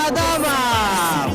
Адамов!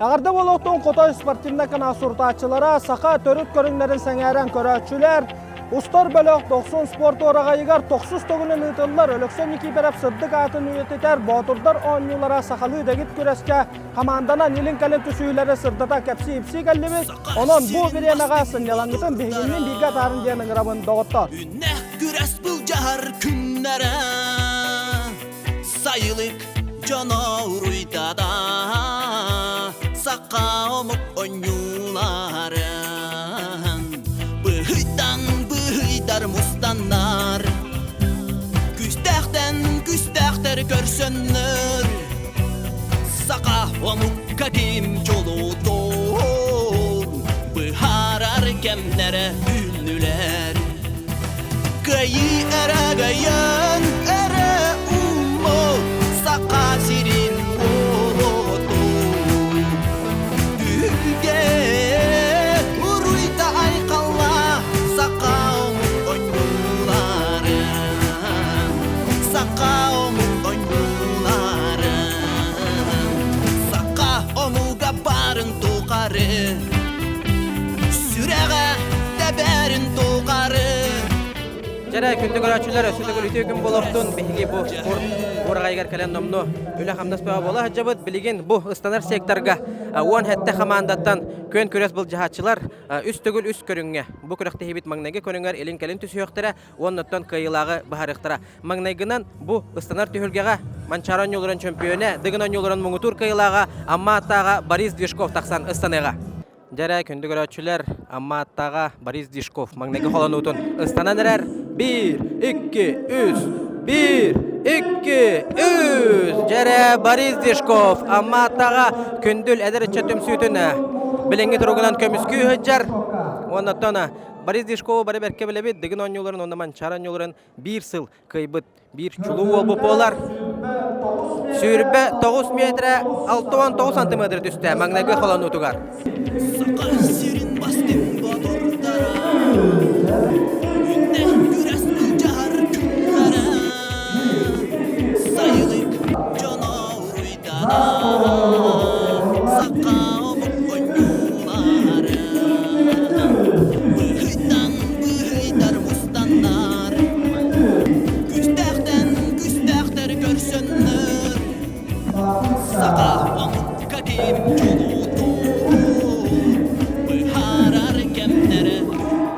Эҕэрдэ буолуохтун Хотой спортивнай канал сурутааччылара, саха төрүт көрүҥнэрин сэҥээрэн көрөөччүлэр, устар бөлөх Дохсун спорт уораҕайыгар тохсус төгүлүн ыытыллар Өлөксөй Никифоров сырдык аатын үйэтитэр Боотурдар оонньуулара сахалыы дэгит күрэскэ хамаанданан илин-кэлин түсүүлэри сырдата кэпсии-ипсии кэллибит. Онон бу бириэмэҕэ сынньалаҥҥытын биһигинниин бииргэ атаарын диэн ыҥырабын, доҕоттор. Үннэх күрэс былдьаһар күннэрэ Сайылык дьоно уруйдада Саха омук онньууларын Быһыйтан быһыйдар мустаннар Күстээхтэн күстээхтэр көрсөннөр Саха омукка ким дьолутун Быһаарар кэмнэрэ үүннүлэр Кыайыы эрэгайан эрэ уммут Саха сирин уолутун Түһүлгэ уруйда айхалла Саха омук ойууларын Саха омук ойууларын Саха омуга баарын тухары Сүрэҕэ тэбэрин тухары Дьэрэ, күндү көрөөччүлэр, өссө төгүл үтүө күн буолуохтун. Биһиги бу спорт уораҕайыгар кэлэн номнуо үлэ-хамнас бөҕө буола сылдьабыт. Билигин бу ыстанар секторга 17 хамаандаттан күөн күрэс былдьаһааччылар үс төгүл үс көрүҥҥэ бу күрэхтэһиибит маҥнайгы көрүҥэр илин-кэлин түсүһүөхтэрэ уоннаттан кыайыылааҕы быһаарыахтара. Маҥнайгынан бу ыстанар түһүлгэҕэ Манчаары оонньууларын чөмпүйүөнэ, Дыгын оонньууларын муҥутуур кыайыылааҕа Амма аттааҕа Борис Движков тахсан ыстаныаҕа. Дьэрэ, күндү көрөөччүлэр, Амма аттааҕа Борис Дишков маҥнайгы холонуутун ыстанан эрэр. Биир, икки, үс, биир, икки, үс! Дьэрэ, Борис Дишков Амма аттааҕа күндүл эдэр ыччат түмсүүтүн билиҥҥи туругунан көмүскүү сылдьар. Уонна Борис Дишкову бары бэркэ билэбит, Дыгын оонньууларын уонна Манчаары оонньууларын биир сыл кыайбыт биир чулуу уолбут буолар. 29 метрэ 69 сантиметр түстэ маҥнайгы холонуутугар. Саха сирин бастыҥ боотурдара Күннэх күрэс былдьаһар күннэрэ Сайылык дьоно уруйдана Саха омук онньуулара Быһыйтан быһыйдар мустаннар Күстээхтэн күстээхтэр көрсөннөр Саха омукка ким чулуутун Быһаарар кэмнэрэ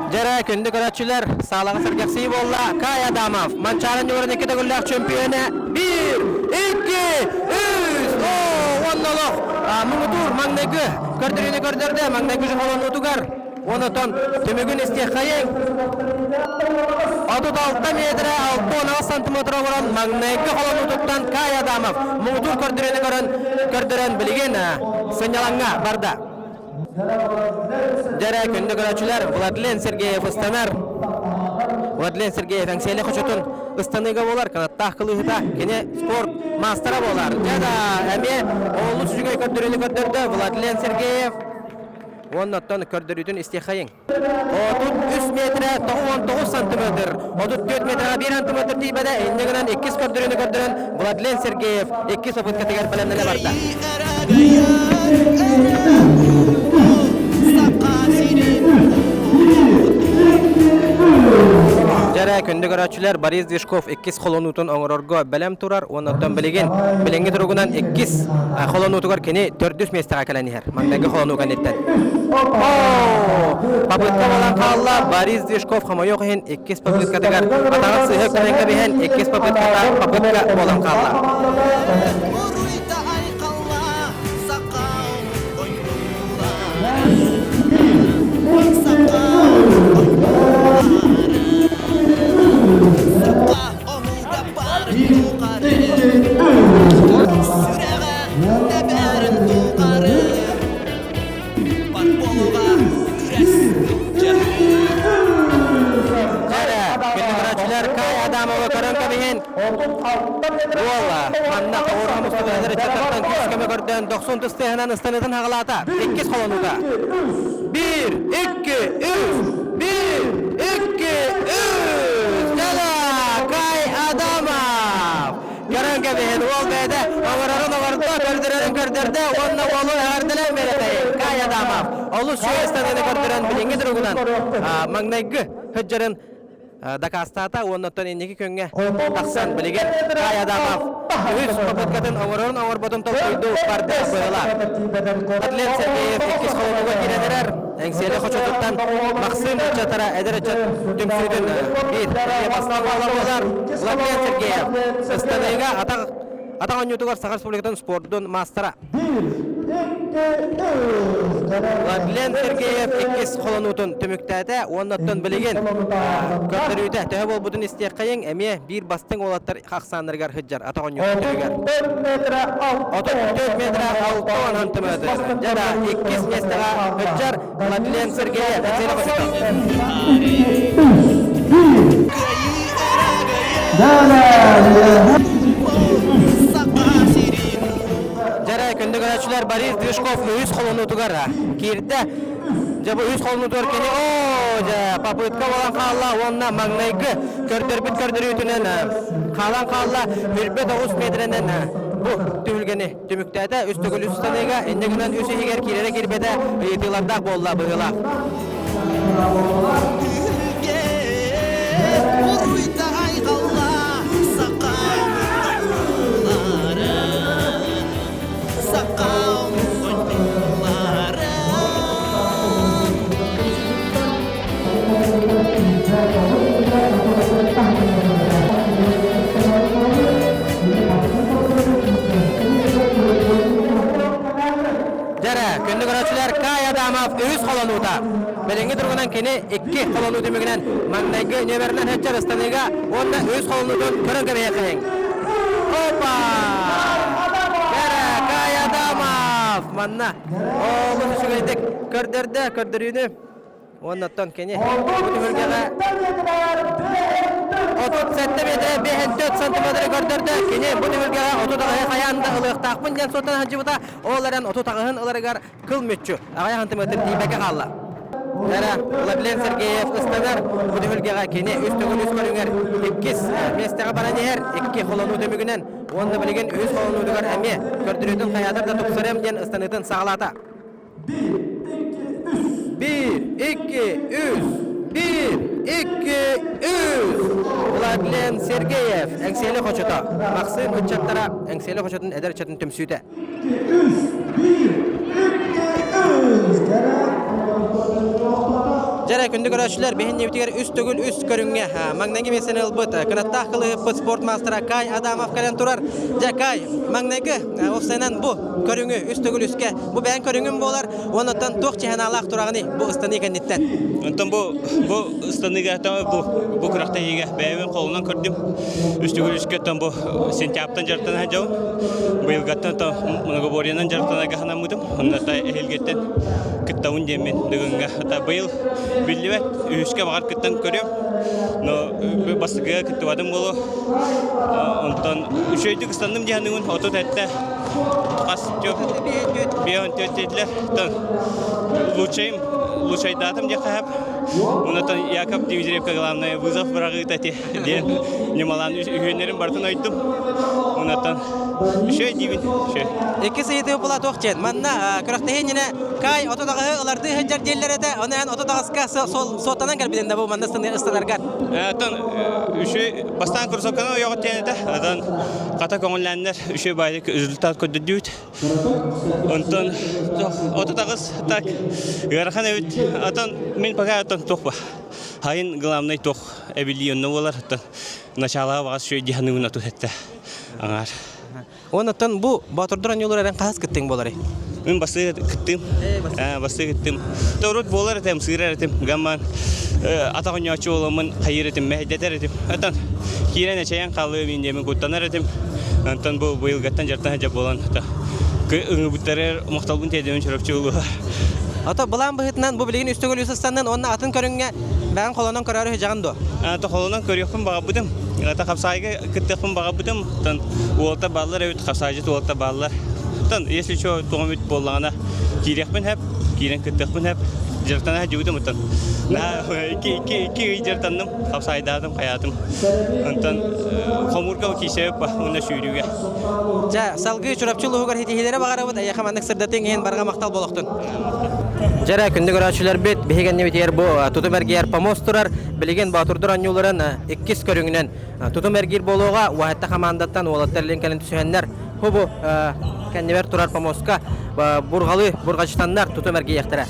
Дьэрэ, күндү көрөөччүлэр, саалаҕа сэргэхсийии буолла. Кай Адамов, Манчаары ньуурун икки төгүллээх чөмпүйүөнэ. Биир, икки, үс! Оо, уонна олох муҥутуур маҥнайгы көрдөрүүнү көрдөрдө. Маҥнайгы холонуутугар Онотон түмүгүн истиэххэйиҥ. 36 метрэ 68 сантиметр оҥорон маҥнайгы холонуутуттан Кай Адамов муҥутуур көрдөрүүнү көрөн көрдөрөн билигин сынньалаҥҥа барда. Дьэрэ күндү көрөөччүлэр Владлен Сергеев ыстанар. Владлен Сергеев Эҥсиэли хочотун ыстаныыга буолар, канаттаах кылыыһыта кини спорт маастара буолар. Дьэ да, эмиэ олус үчүгэй көрдөрүүнү көрдөрдө Владлен Сергеев. Уонна оттон көрдөрүүтүн истиэхэйиҥ. 33 метрэ 99 сантиметр, 34 метрэҕэ 1 сантиметр тиийбэтэ, инньэ гынан иккис көрдөрүүнү көрдөрөн Владлен Сергеев иккис попыткатыгар бэлэмнэнэ барда. Дьэрэ, күндү көрөөччүлэр, Борис Движков иккис холонуутун оҥорорго бэлэм турар уонна оттон билигин билиҥҥи туругунан иккис холонуутугар кини төрдүс миэстэҕэ кэлэн иһэр. Маҥнайгы холонуу кэнниттэн. Попытка буолан хаалла. Борис Движков хомойуох иһин иккис попыткатыгар атаҕын сыыһа үктэнэн кэбиһэн иккис попытката попытка буолан хаалла. Уруйда айхалла саха ойуулара Саха ойуулара Саха омуга барын тухары Сүрэҕэ тэбэрин тухары Бар буолуға күрэс Дьэрэ, күндү Кай Адамова көрөн кэбиһин. Уола, манна оҕуруо мустубут ыччаттартан күүс-көмө көрдөөн дохсун тыстыаһынан ыстаныытын хаҕалаата. Иккис холонуута. Биир, икки, үс, биир, икки, үс! Дьэла, Кай Адамов! Көрөн кэбиһин, уол бэйэтэ оҥорорун оҥордо, көрдөрөрүн көрдөрдө уонна уолу эҕэрдэлээн биэрэтэйин. Кай Адамов олус үчүгэй ыстаныыны көрдөрөн билиҥҥи туругунан маҥнайгы сылдьарын дакаастаата уонна оттон инники күҥҥэ тахсан билигин Кай Адамов үһүс попыткатын оҥорорун оҥорботун толкуйдуу барда быһыылаах. Атлет Сергеев иккис холонууга киирэн эрэр. Эҥсиэли хочотуттан Максим ыччаттара эдэр ыччат түмсүүтүн биир бастыҥ уола буолар. Владимир Сергеев ыстаныыга атах атах оонньуутугар Саха Республикатын спордун маастара. Владлен Сергеев иккис холонуутун түмүктээтэ уонна оттон билигин көрдөрүүтэ төһө буолбутун истиэххэйиҥ эмиэ биир бастыҥ уолаттар ахсааннарыгар сылдьар атах оонньуутун түмүгэр. 34 метра 60 сантиметр. Дьэ да иккис миэстэҕэ сылдьар Владлен Сергеев. Дьэрэ, күндү көрөөччүлэр, Борис Движков үһүс холонуутугар киирдэ. Дьэ бу үс холонуутугар кини оо дьэ попытка буолан хаалла уонна маҥнайгы көрдөрбүт көрдөрүүтүнэн хаалан хаалла 29 метрэнэн бу түһүлгэни түмүктээтэ. Үс төгүл үс ыстаныыга инньэ гынан үс иһигэр киирэрэ киирбэтэ ыйытыылардаах буолла быһыылаах. Түһүлгэ уруйда айҕалла саха ойууларын саха ойууларын Дьэрэ, күндү көрөөччүлэр, Кай Адамов үһүс холонуута. Билиҥҥи туругунан кини икки холонуу түмүгүнэн маҥнайгы нүөмэринэн сылдьар ыстаныыга уонна үһүс холонуутун көрөн кэбиһиэххэйиҥ. Опа! Дьэрэ, Кай Адамов! Манна олус үчүгэйдик көрдөрдө көрдөрүүнү. Уонна оттон кини бу түһүлгэҕэ 37 метрэ 54 сантиметры көрдөрдө. Кини бу түһүлгэҕэ 30 аҕыһы хайаан да ылыахтаахпын диэн суоттана сылдьыбыта. Ол эрэн 30 аҕыһын ыларыгар кыл мүччү аҕыйах сантиметр тиийбэккэ хаалла. Эрэ Владлен Сергеев ыстанар. Бу түһүлгэҕэ кини үс төгүл үс көрүҥэр иккис миэстэҕэ баран иһэр. Икки холонуу түмүгүнэн уонна билигин үһүс холонуутугар эмиэ көрдөрүүтүн хайаатар да тупсарыам диэн ыстаныытын саҕалаата. Биир, икки, үс. Биир, икки, үс. Владлен Сергеев, Эҥсиэли хочото. Махсыым ыччаттара Эҥсиэли хочотун эдэр ыччатын түмсүүтэ. Үс, биир, икки, үс. Дьэрэ, күндү көрөөччүлэр, биһиннибитигэр үс төгүл үс көрүҥҥэ маҥнайгы миэстэни ылбыт кынаттаах кылыһыппыт спорт маастара Кай Адамов кэлэн турар. Дьэ, Кай, маҥнайгы уопсайынан бу көрүҥү үс төгүл үскэ бу бэйэҥ көрүҥүм буолар уоннаттан туох чыһанаалаах тураҕыный бу ыстаныы кэнниттэн? Онтон бу бу ыстаныыга бу бу күрэхтэһиигэ бэйэбин холунан көрдүм. Үс төгүл үскэ оттон бу сентябрьтан дьарыктана сылдьабын. Быйылгаттан то многоборьенан дьарыктанарга санаммытым. Онно эһилгиттэн кыттабын диэммин бүгүҥҥэ. Ата быйыл биллибэт үһүскэ баҕар кыттан көрүөм. Но бастакыга кыттыбатым буолуо. Онтон үчүгэйдик ыстанным дии саныыбын. 37 хас биэһин түөрт диэтилэр. Лучшайым лучшайдаатым диэххэ сөп. Онтон Яков Дмитриевка главное вызов быраҕыыта ити диэн ньымалаан үһүөннэрин барытын ойдум. Онтон үчүгэй диибин. Үчүгэй. Иккис ыйытыы була туох диэн. Манна күрэхтэһии иннинэ Кай 30 аҕыһы ылардыы сылдьар дииллэр этэ. Ону эн 30 аҕыска суоттанан кэлбитин да бу манна ыстанаргар. Оттон үчүгэй бастаан кроссовканы ойоҕут диэн этэ. Оттон хата көҥүллээннэр үчүгэй баайдык результат көрдөрдүбүт. Онтон 38 так ыарахан эбит. Оттон мин пока оттон туох ба. Хайын главный туох эбилии онно буолар. Оттон началаҕа баҕас үчүгэй дии саныыбын оту этте аҥаар. Онтон бу Боотурдар оонньуулар эрэн хаһыс кыттыҥ буоларый? Мин бастыы кыттым. Бастыы кыттым. Урут буолар этим, сыырар этим. Гамман атах оонньооччу буоламмын хайыыр этим, мэһэйдэтэр этим. Оттон киирэн эчэйэн хаалыам иин диэмин куттанар этим. Онтон бу быйылгаттан дьартан сылдьар буолан ыҥырбыттары махталбын тиэрдэмин Чурапчы улууһа. Ото былаан быһыытынан бу билигин үс төгүл үс ыстаннын уонна атын көрүҥҥэ бэйэҥ холонон көрөөрү сылдьаҕын дуо? Холонон көрүөхпүн баҕарбытым. Хапсаайга кыттыахпын баҕарбытым. Оттон уолта бааллар эбит, хапсаайдьыт уолта бааллар. Оттон если что тугум эбит буоллаҕына киириэхпин сөп, киирэн кыттыахпын сөп. Дьарыктана сылдьыбытым оттон. Икки, икки, икки ый дьарыктанным, хапсаайдаатым, хайаатым. Онтон хомуурга киисэбит уонна сүүрүүгэ. Дьэ, салгыы Чурапчы улууһугар ситиһиилэри баҕарабыт. Эйиэхэ маннык сырдатыҥ иһин барҕа махтал буолуохтун. Дьэрэ, күндү көрөөччүлэрбит, биһиги иннибитигэр бу тутум эргийэр помост турар. Билигин Боотурдар оонньууларын иккис көрүҥүнэн тутум эргиир буолуоҕа. Уһатта хамаандаттан уолаттар илин кэлин түсүһэннэр, бу кэннибэр турар помостка бурҕалы бурҕачытаннар тутум эргийиэхтэрэ.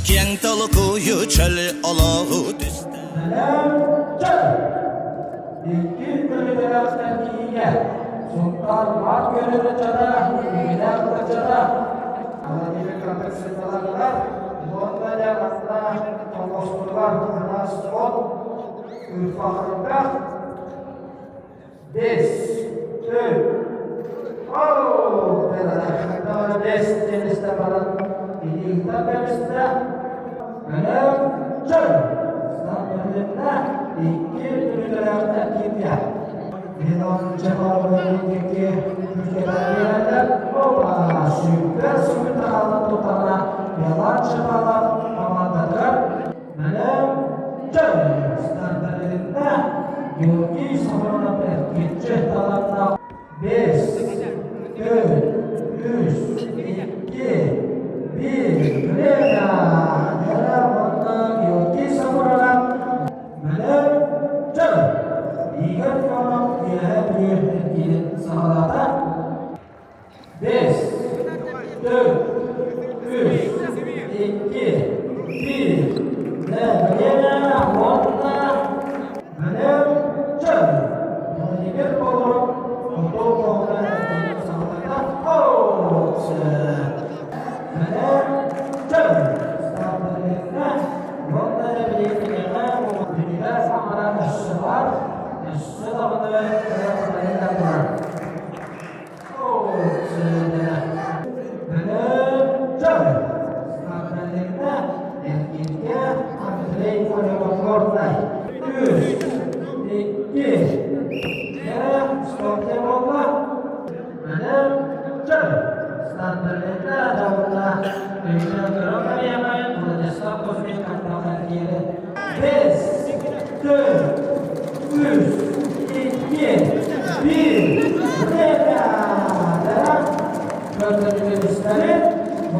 Киэҥ толкуйу чөл олоҕу түстэ. Икки көрүлэлээхтэр кииҥэ Сунтаар маат көлөнө чата, үгүнээх ыччата Владимир Капецеталарыгар уонна дьэ манна тоҥостутугар араас от Ырбахырдах бес, төрт, оу, бес теннисте баран илиитэ кэбистэ. Өлөм чөл. Стандарына икки түрүтэлээхтэр киирдэ. Мин чехолбойдики күркэлэрэ опа сүппэ сүппэ хаалан тутана Мелан Чепалов командатыгар Мөлөм Стардаринна Георгий Сафронов эргиччи таланна бес, төрт, үс, икки, биир, время! Дьэ, уонна Георгий Сафронов Мөлөм Игорь Иванов үөһэ бүөр эргиирин саҕалаата. Бес, төрт, үс, икки, биир. Время уонна Бэлэм чөл. Владимир Поваров хоту хоһуна саҕалата. Бэлэм чөл. Ставлена уонна билиҥҥэ билиҥҥэ саҥара өссө бар, өссө даҕаны турар.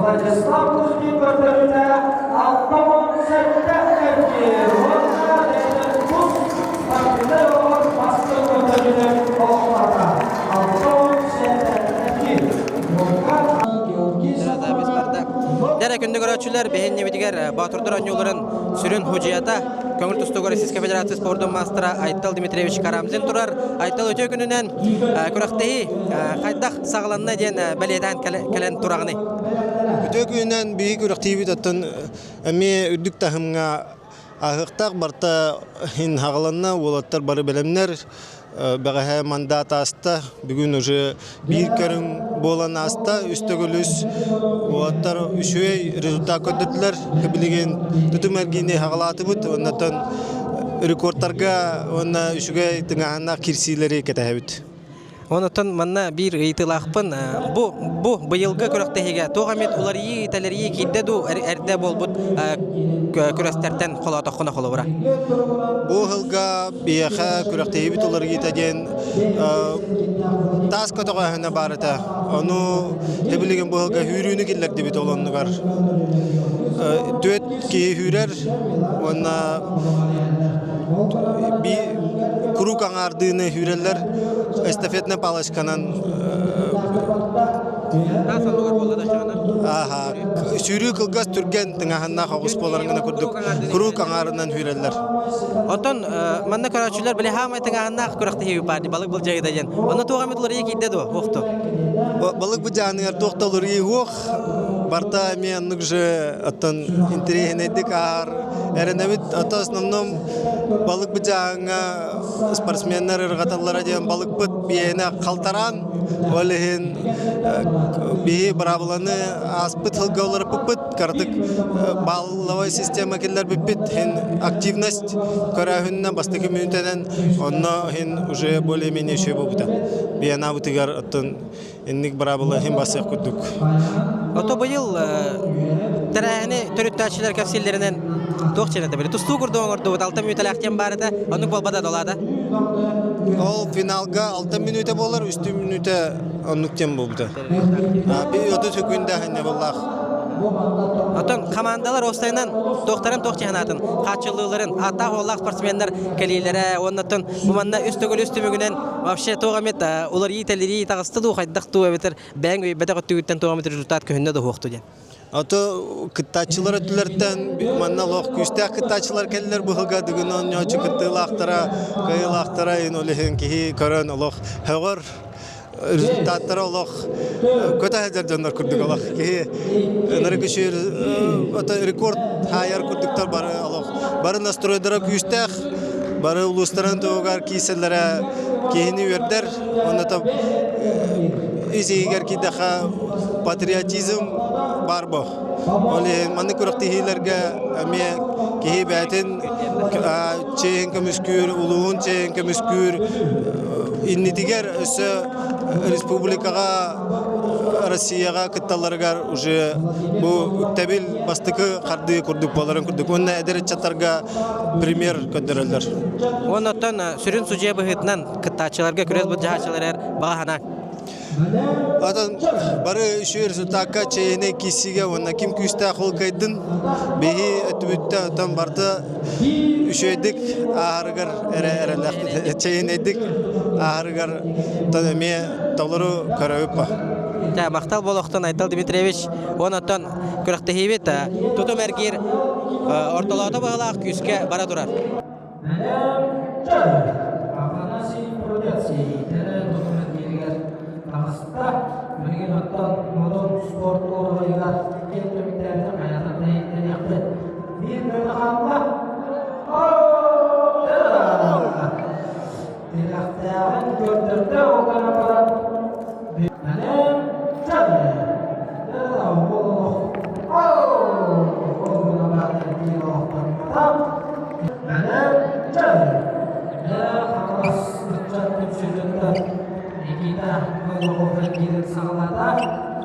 Владислав Кузьмин көрдөрүүтэ 67 эргиир уонна тус спортивнай олоҕор бастыҥ көрдөрүүнү олохтоото. 67 эргиир. Дэрэ күндү көрөөччүлэр, биһиннибитигэр Боотурдар оонньууларын сүрүн худьуйата, көҥүл тустууга Российскай Федерация спордун маастара Айтал Дмитриевич Карамзин турар. Айтал үтүө күнүнэн күрэхтэһии хайдах саҕаланна диэн бэлиэтээн кэлэн тураҕыный? Үтүө күнүнэн биһиги күрэхтиибит оттон эмиэ үрдүк таһымҥа аһыктаах барта иһин хаҕыланна, уолаттар бары бэлэмнэр. Бэҕэһээ мандат ааста, бүгүн уже биир көрүҥ буолан ааста, үс төгүл үс уолаттар үчүгэй результат көрдөрдүлэр. Билигин тутум эргиини хаҕалаатыбыт, оннотон рекордтарга уонна үчүгэй тыҥааһыннаах киирсиилэри кэтэһэбит. Онтон манна биир ыйытыылаахпын. Бу бу быйылгы күрэхтэһиигэ туох эмит уларыйыы, тэлэрийии киирдэ дуу эрдэ буолбут күрэстэртэн холоотоххуна холобура? Бу ыһылга биһиэхэ күрэхтэһиибит уларыйыыта диэн таас көтөҕөөһүнэ баар этэ. Ону билигин бу ыһылга үүрүүнү киллэрдибит ол оннугар. Түөрт киһи үүрэр уонна куруук аҥаардыыны үүрэллэр эстафетнай палочканан. Ааха, сүүрүү кылгас түргэн тыҥааһыннаах оҕус буоларын гына курдук куруук аҥаарынан үүрэллэр. Оттон манна көрөөччүлэр били хаамай тыҥааһыннаах күрэхтэһии баар балык былдьайыта диэн. Онно туох эмит уларыйыы киирдэ дуо? Уохту. Балык быдьааныгар туох да уларыйыы суох. Барта эмиэ оннук же оттон интэриэһинэйдик ааһар эрэнэбит. Ото основном балык быдьааҥҥа спортсменнар ырҕаталлара диэн балыкпыт биэһинэ халтараан, ол иһин биһи быраабыланы ааспыт сылга уларыппыппыт, кыратык балловай система киллэрбиппит, иһин активность көрөөһүнүнэн бастакы мүнүүтэнэн онно иһин уже более-менее үчүгэй буолбута. Биэнабытыгар оттон инник быраабыла иһин басыах курдук. Ото быйыл тэрээһини төрүттээччилэр кэпсииллэринэн туох чэнэтэ били тустуу курдук оҥордубут алта мүнүүтэлээх диэн баар этэ оннук буолбата долаата. Ол финалга 6 мүнүүтэ буолар, 3 мүнүүтэ оннук диэн буолбута. Би 30 секунда ханньабыллаах. Оттон хамаандалар уопсайынан туохтарын туох чыһанаатын, хааччыллыыларын, ааттаах-уоллаах спортсменнар кэлиилэрэ уонна оттон бу манна үс төгүл үс түмүгүнэн вообще туох эмит уларыйыы-тэлэрии таҕыста дуу, хайдах дуу эбэтэр бэйэҥ өйбөтөх өттүгүттэн туох эмит результат көһүннэ да уһуохту диэн. Ото кыттааччылар өттүлэртэн манна олох күүстээх кыттааччылар кэллэр быһыга дыгын оонньооччу кыттыылаахтара, кыайыылаахтара ин ол иһин киһи көрөн олох һөҕөр результаттара олох көтө сылдьар дьоннор курдук олох киһи ынырык үчүгэй ото рекорд хаайар курдуктар бары олох бары настройдара күүстээх бары улуустарын туһугар киирсэллэрэ киһини үөрдэр онно ис иһигэр киирдэххэ патриотизм баар бо ол иһин маннык күрэхтэһиилэргэ эмиэ киһи бэйэтин чиэһин көмүскүүр улууһун чиэһин көмүскүүр иннитигэр өссө республикаҕа Россияҕа кытталларыгар уже бу үктэбил бастакы хардыы курдук буоларын курдук уонна эдэр ыччаттарга пример көрдөрөллөр. Уонна оттон сүрүн судьуйа быһыытынан кыттааччыларга күрэс былдьаһааччылар баҕа санаа. Атын бары үчүгэй результакка чэйинэй киирсиигэ уонна ким күүстээх ол кыайдын биһи өттүбүттэ оттон барыта үчүгэйдик ааһарыгар эрэ эрэллээхпит чэйинэйдик ааһарыгар эмиэ толору көрөбүт ба. Дьэ, махтал буолуохтун Айтал Дмитриевич. Уон оттон күрэхтэһиибит тутум эргиир ортолоото быһалаах күүскэ бара турар. Афанасий Прудецкий документиригэр таҕыста. Билигин оттон модун спорт уоруйугар киэн түмүктээбитин хайата тэйиттэниэхпит. Биир мүнүүтэ хаалла. Тирэхтээҕин көрдөрдө ол гынан баран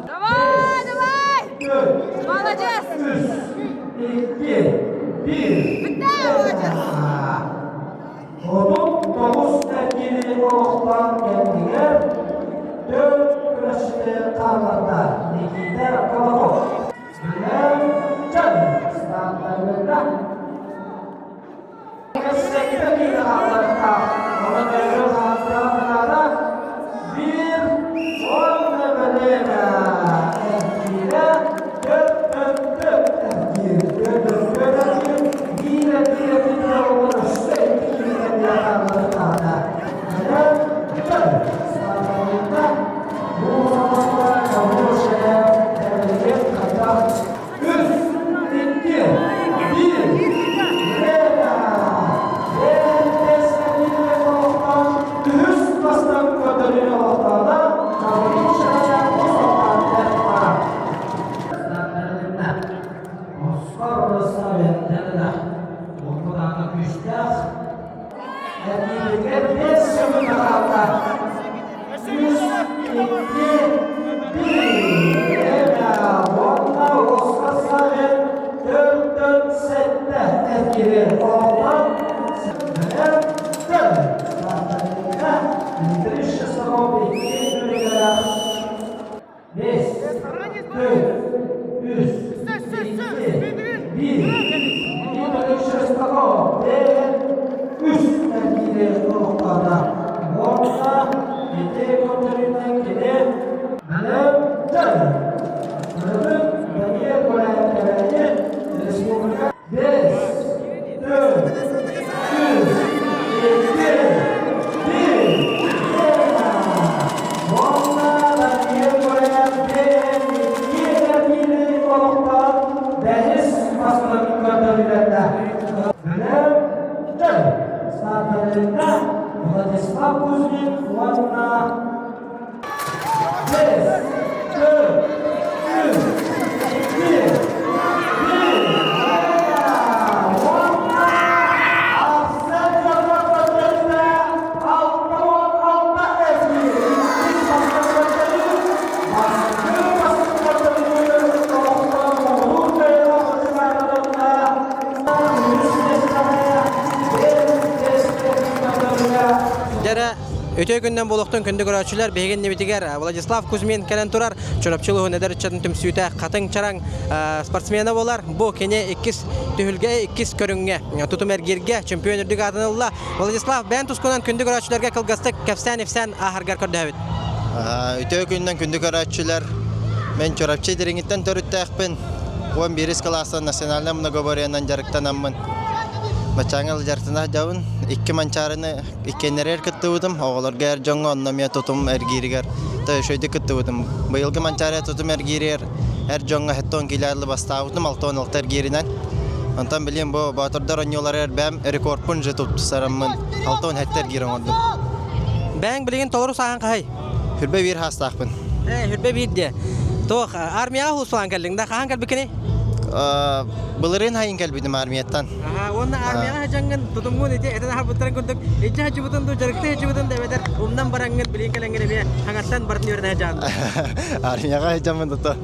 Давай, давай! Молодец! Бүтэ, молодец! 39 эргири олохтоон кэннигэр төрт күрэсчити хаалларда Никита Колоков. Билэн Чан стартарыта. Сэттэ киһи хаалларда. Онон өрө хаалларда bir уонна бэлиэтэ эргиирэ төрт эргиир төрт эргиир биир эргиир эргиирэ өссө икки киһи хаалларда. Билэн Чан стартарыта. Бу саҕалара Гаврил Эргиир хайдах үс, икки, биир, время! 1. Никита Шестаков, бэйэн үс эргиири олохтоото. Уонна ити көрдөрүүнэн кини бэлэм дьон. Ырытык бэлиэ кэлээни республика 5, 4, 3, 2, 1, Уонна Россия Корея бэйэн икки эргиири олохтоон бэһис бастыҥ көрдөрүүлэрдэ. Бэлэм дьон стартарыыта Владислав Кузьмин уонна 5, 4, 3, 2, 1, уонна Арсен Яков 66 эргиир иккис бастыҥ көрдөрүү бастакы бастыҥ көрдөрүүнү олохтоон муҥутуур кыайыылаах чемпионатына үһүс миэстэҕэ Дьэрэ, үтүө күннэн буолуохтун күндү көрөөччүлэр, биһиги иннибитигэр Владислав Кузьмин кэлэн турар. Чурапчы улууһун эдэр ыччатын түмсүүтэ Хатыҥ Чараҥ спортсмена буолар. Бу кини иккис түһүлгэ иккис көрүҥҥэ тутум эргииргэ чемпион үрдүк аатын ылла. Владислав, бэйэн тускунан күндү көрөөччүлэргэ кылгастык кэпсээн-ипсээн ааһаргар көрдөһөбүт. Үтүө күнүнэн күндү көрөөччүлэр! Мен Чурапчы Дириҥиттэн төрүттээхпин. 11 кылаастан национальнай многоборьенан дьарыктанаммын. Баччааҥҥа дьарыктана сылдьабын. Икки манчаарыны иккиэннэригэр кыттыбытым. Оҕолорго эр дьоҥҥо онно эмиэ тутум эргииригэр үчүгэйдик кыттыбытым. Быйылгы манчаары тутум эргииригэр эр дьоҥҥо 70 кило бастаабытым, 66 эргииринэн. Онтон билим бу Боотурдар оонньууларыгар бэйэм рекордпун же тупсараммын 67 эргиир оҥордум. Бэйэҥ билигин толору сааһын хаһай? Хүрбэ биир хаастаахпын. Ээ, хүрбэ биир диэ. Туох, армияҕа хуусулаан кэллиҥ да, хаһан кэлбиккиний? Былырыын хайын кэлбитим армияттан. Аха, уонна армияҕа сылдьаҥҥын тутумҥун ити этэн аһарбыттарын курдук иччи сылдьыбытын дуу, дьарыкты сылдьыбытын да эбэтэр умнан бараҥҥын билигин кэлэҥҥин эмиэ хаҥаттан барытын үөрэнэ сылдьаҕын. Армияҕа сылдьаммын тото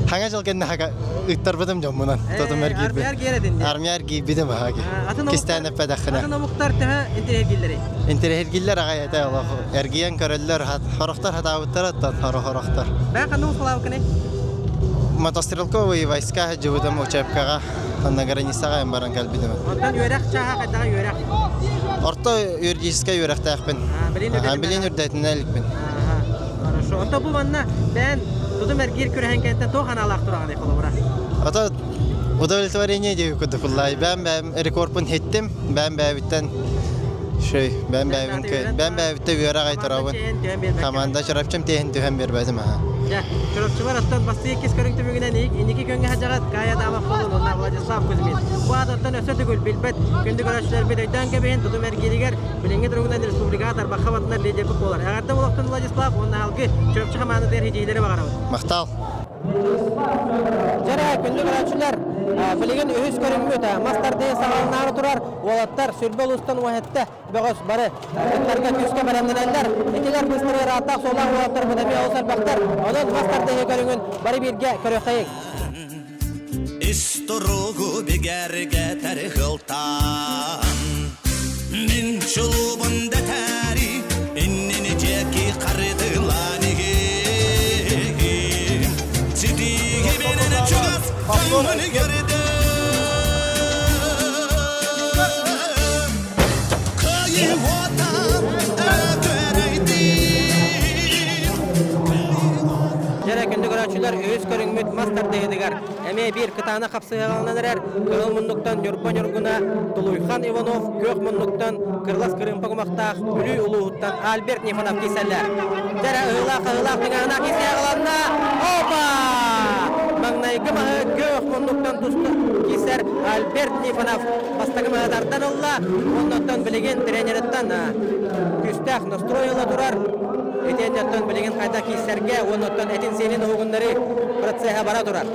хаҥа дьыл кэннэ хака ыттарбытым дьоммунан тотум эргийбит. Армия эргийэр этин дии. Армия эргийбитим аһаги. Кистээн эппэтэххинэ. Атын омуктар төһө интэриэһиргииллэрий? Интэриэһиргииллэр аҕай этэ олох. Эргийэн көрөллөр, хорохтор хатаабыттар оттон хоро-хорохтор. Бэйэҥ ханнык укулаабыккыный? Мотострелковые войска сылдьыбытым учебкаҕа. Онно границаҕа эн баран кэлбитим. Онтон үөрэх чааһа хайдаҕа үөрэх? Орто юридическай үөрэхтээхпин. Билин үрдэтинэ иликпин. Хорошо. Онто бу манна бэйэн тутум эргиир күрэһин кэнниттэн туох анаалаах тураҕыный холобура? Ото удовлетворение диэки курдук буллай. Бэм бэм рекордпун хиттим. Бэм бэбиттэн шөй бэм бэбин бэм бэбиттэ үөрэх ай турабын. Команда Чурапчым тиэһин түһэн биэрбэтим аха. Дьэ, Чурапчылар оттон бастыы иккис көрүҥ түмүгүнэн инники күҥҥэ садьаҕат Кая Дамов буолун уонна Владислав Кузьмин. Бу аатыттан өссө төгүл билбэт күндү көрөөччүлэрбит өйдөөн кэбиһин тутум эргииригэр билиҥҥи туругунан республикаҕа тарбахха батынар лидербит буолар. Эҕэрдэ буолуохтун Владислав уонна алгы Чурапчы хамаандатыгар ситиһиилэри баҕарабыт. Махтал. Дьэрэ, күндү көрөөччүлэр, билигин үһүс көрүҥмүт мас тардыы саҕаланаары турар уолаттар сүрбэ улуустан уоһэттэ бөҕөс бары кыттарга күүскэ бэлэмнэнэллэр. Итилэр быстары ырааттаах суолаах уолаттарбыт эмиэ олус элбэхтэр. Онон мас тардыһыы көрүҥүн бары бииргэ көрүөххэйиҥ. Ис туругу бигэргэтэр кылтан Мин чулуубун дэтээри иннини диэки харыдылаан иһиим Ситиһибинэн чугас дьоммун көрдө Дьэрэ күндү көрөөччүлэр үһүс көрүҥмүт мас тардыһыытыгар эмиэ биир кытаанах хапсыһыаланан эрэр кыһыл муннуктан Ньурба Ньургуна Тулуйхан Иванов күөх муннуктан Кырылас Кырыымпа кумахтаах Бүлүү улууһуттан Альберт Нифонов киирсэллэр. Дьэрэ ыһыылаах-хаһыылаах тыҥааһынаах киирсиэҕиланна. Опа! Маҥнайгы маһы күөх муннуктан тусту киирсэр Альберт Нифонов бастакы маһы тардан ылла. Оннуттан билигин тренериттэн күүстээх настрой ыла турар. Итиэннэттэн билигин хайдах киирсэргэ уоннуттан этин-сиэнин уһугуннарыы процеһа бара турар.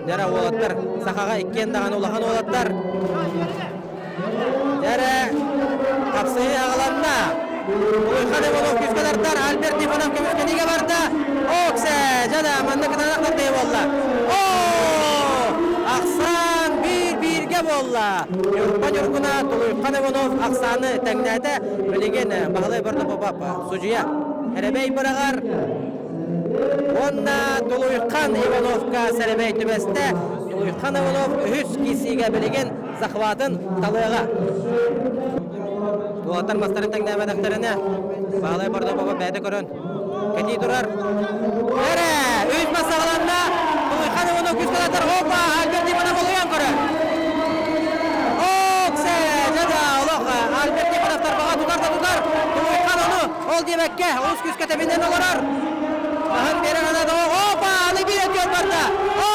Дьэрэ уолаттар сахаҕа иккиэн даҕаны улахан уолаттар. Дьэрэ хапсыһыы аҕаланна. Улахан Иванов күүскэ тардар, Альберт Иванов көмүскэниигэ барда. Оксе! Дьэ манна кытаанах тардыы буолла. О! Ахсаан биир-бииргэ буолла. Ньурба Ньургуна Тулуйхан Иванов ахсааны тэҥнээтэ. Билигин Баһылай Бордопопов судьуйа. Эрэбэй быраҕар. Уонна Тулуйхан Ивановка сэрэбэй түбэстэ. Тулуйхан Иванов үһүс киирсиигэ билигин захватын талыаҕа. Уолаттар мастарын тэҥнээбэтэхтэринэ, Баһылай Бордопова бэйэтэ көрөн кэтии турар. Эрэ! Үс мас саҕаланна! Тулуйхан Иванов күүскэ тартар. Опа! Альберт Иванов олуйан көрөр. Оксе! Дьэ олох Альберт Иванов тарбаҕа тутар да тутар. Тулуйхан ону ол диэбэккэ олус күүскэ тэбинэн олорор. Маһын биэрэн ана Опа! Аны биир өтүөр барда. Оо!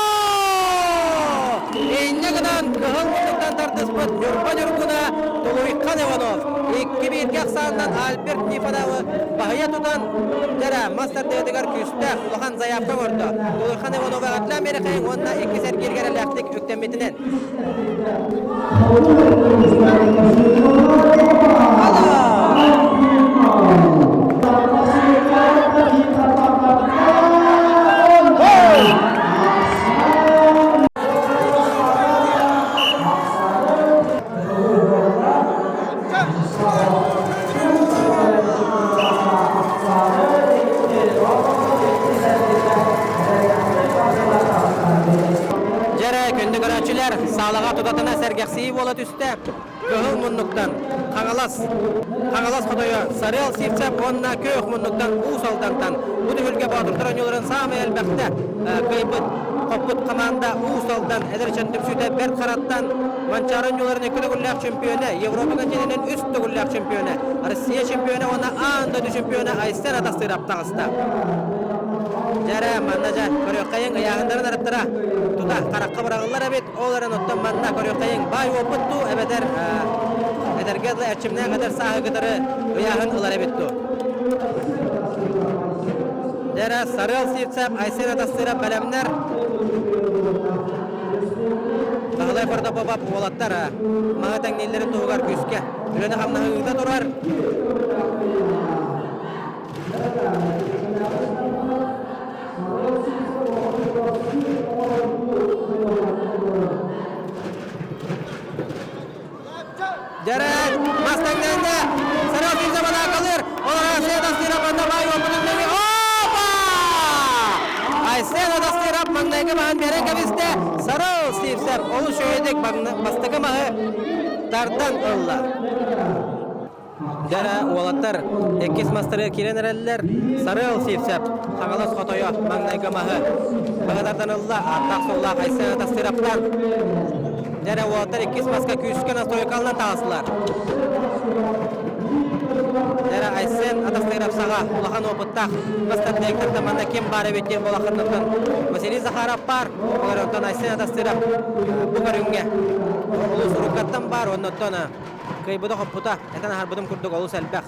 Инньэ гынан кыһыл муннуктан тардыспыт Ньурба Ньургуна Тулуйхан Иванов икки бииргэ ахсаанынан Альберт Нифоновы баһыйа тутан дьэрэ мас тардыытыгар күүстээх улахан заявка оҥордо. Тулуйхан Ивановы эҕэрдэлээн биэрэхэйиҥ уонна иккис эргииргэ эрэллээхтик үктэммитинэн. Дьэрэ, күндү көрөөччүлэр, саалаҕа тутатына сэргэхсийии буола түстэ. Кыһыл муннуктан Хаҥалас, Хаҥалас хотойо Сарыал Сивцев уонна Күөх муннуктан Уус Алдантан бу түһүлгэ боотурдар оонньууларын саамай элбэхтэ кыайбыт хоппут хамаанда Уус Алдан эдэр ыччат түмсүүтэ Бэрт Хараттан Манчаары оонньууларын икки төгүллээх чемпиона, Европа континенын үс төгүллээх чемпиона, Россия чемпиона уонна аан дойду чемпиона Айсен Атастыров таҕыста. Дьэрэ, манна дьэ, көрүөххэйиҥ ыйааһыннарын арыттара тута харахха быраҕыллар эбит. Ол эрэн оттон манна көрүөххэйиҥ баай уоппут дуу эбэтэр эдэргэ дылы эрчимнээх эдэр сааһы кытары ыйааһын ылар эбит дуу. Дьэрэ, Сарыал Сивцев, Айсен Атастыров бэлэмнэр. Баһылай Протопопов уолаттар маһы тэҥнииллэрин туһугар күүскэ үлэни-хамнаһы ыыта турар. Дьэрэ, мас тэҥнэннэ. Сарыал Сивцев атаакалыыр. Олорор Айсен Атастыров манна баай уопутун нөҥүө. Опа! Айсен Атастыров маҥнайгы маһын биэрэн кэбистэ. Сарыал Сивцев олус үчүгэйдик бастакы маһы тардан ылла. Дьэрэ, уолаттар иккис мастарыгар киирэн эрэллэр. Сарыал Сивцев Хаҥалас хотойо маҥнайгы маһы быһа тардан ылла. Ааттаах-суоллаах Айсен Атастыровтан. Дьэрэ, уолаттар иккис маска күүскэ настройкаланан таҕыстылар. Дьэрэ, Айсен Атастыров саҕа улахан опыттаах мастер-директортан манна ким баар эбит диэн буолаххытыттан Василий Захаров баар. Ол эрэн онтон Айсен Атастыров бу көрүҥҥэ улуус уруккаттан баар, оннуттан Кыайбыта-хоппута, этэн аһарбытым курдук олус элбэх.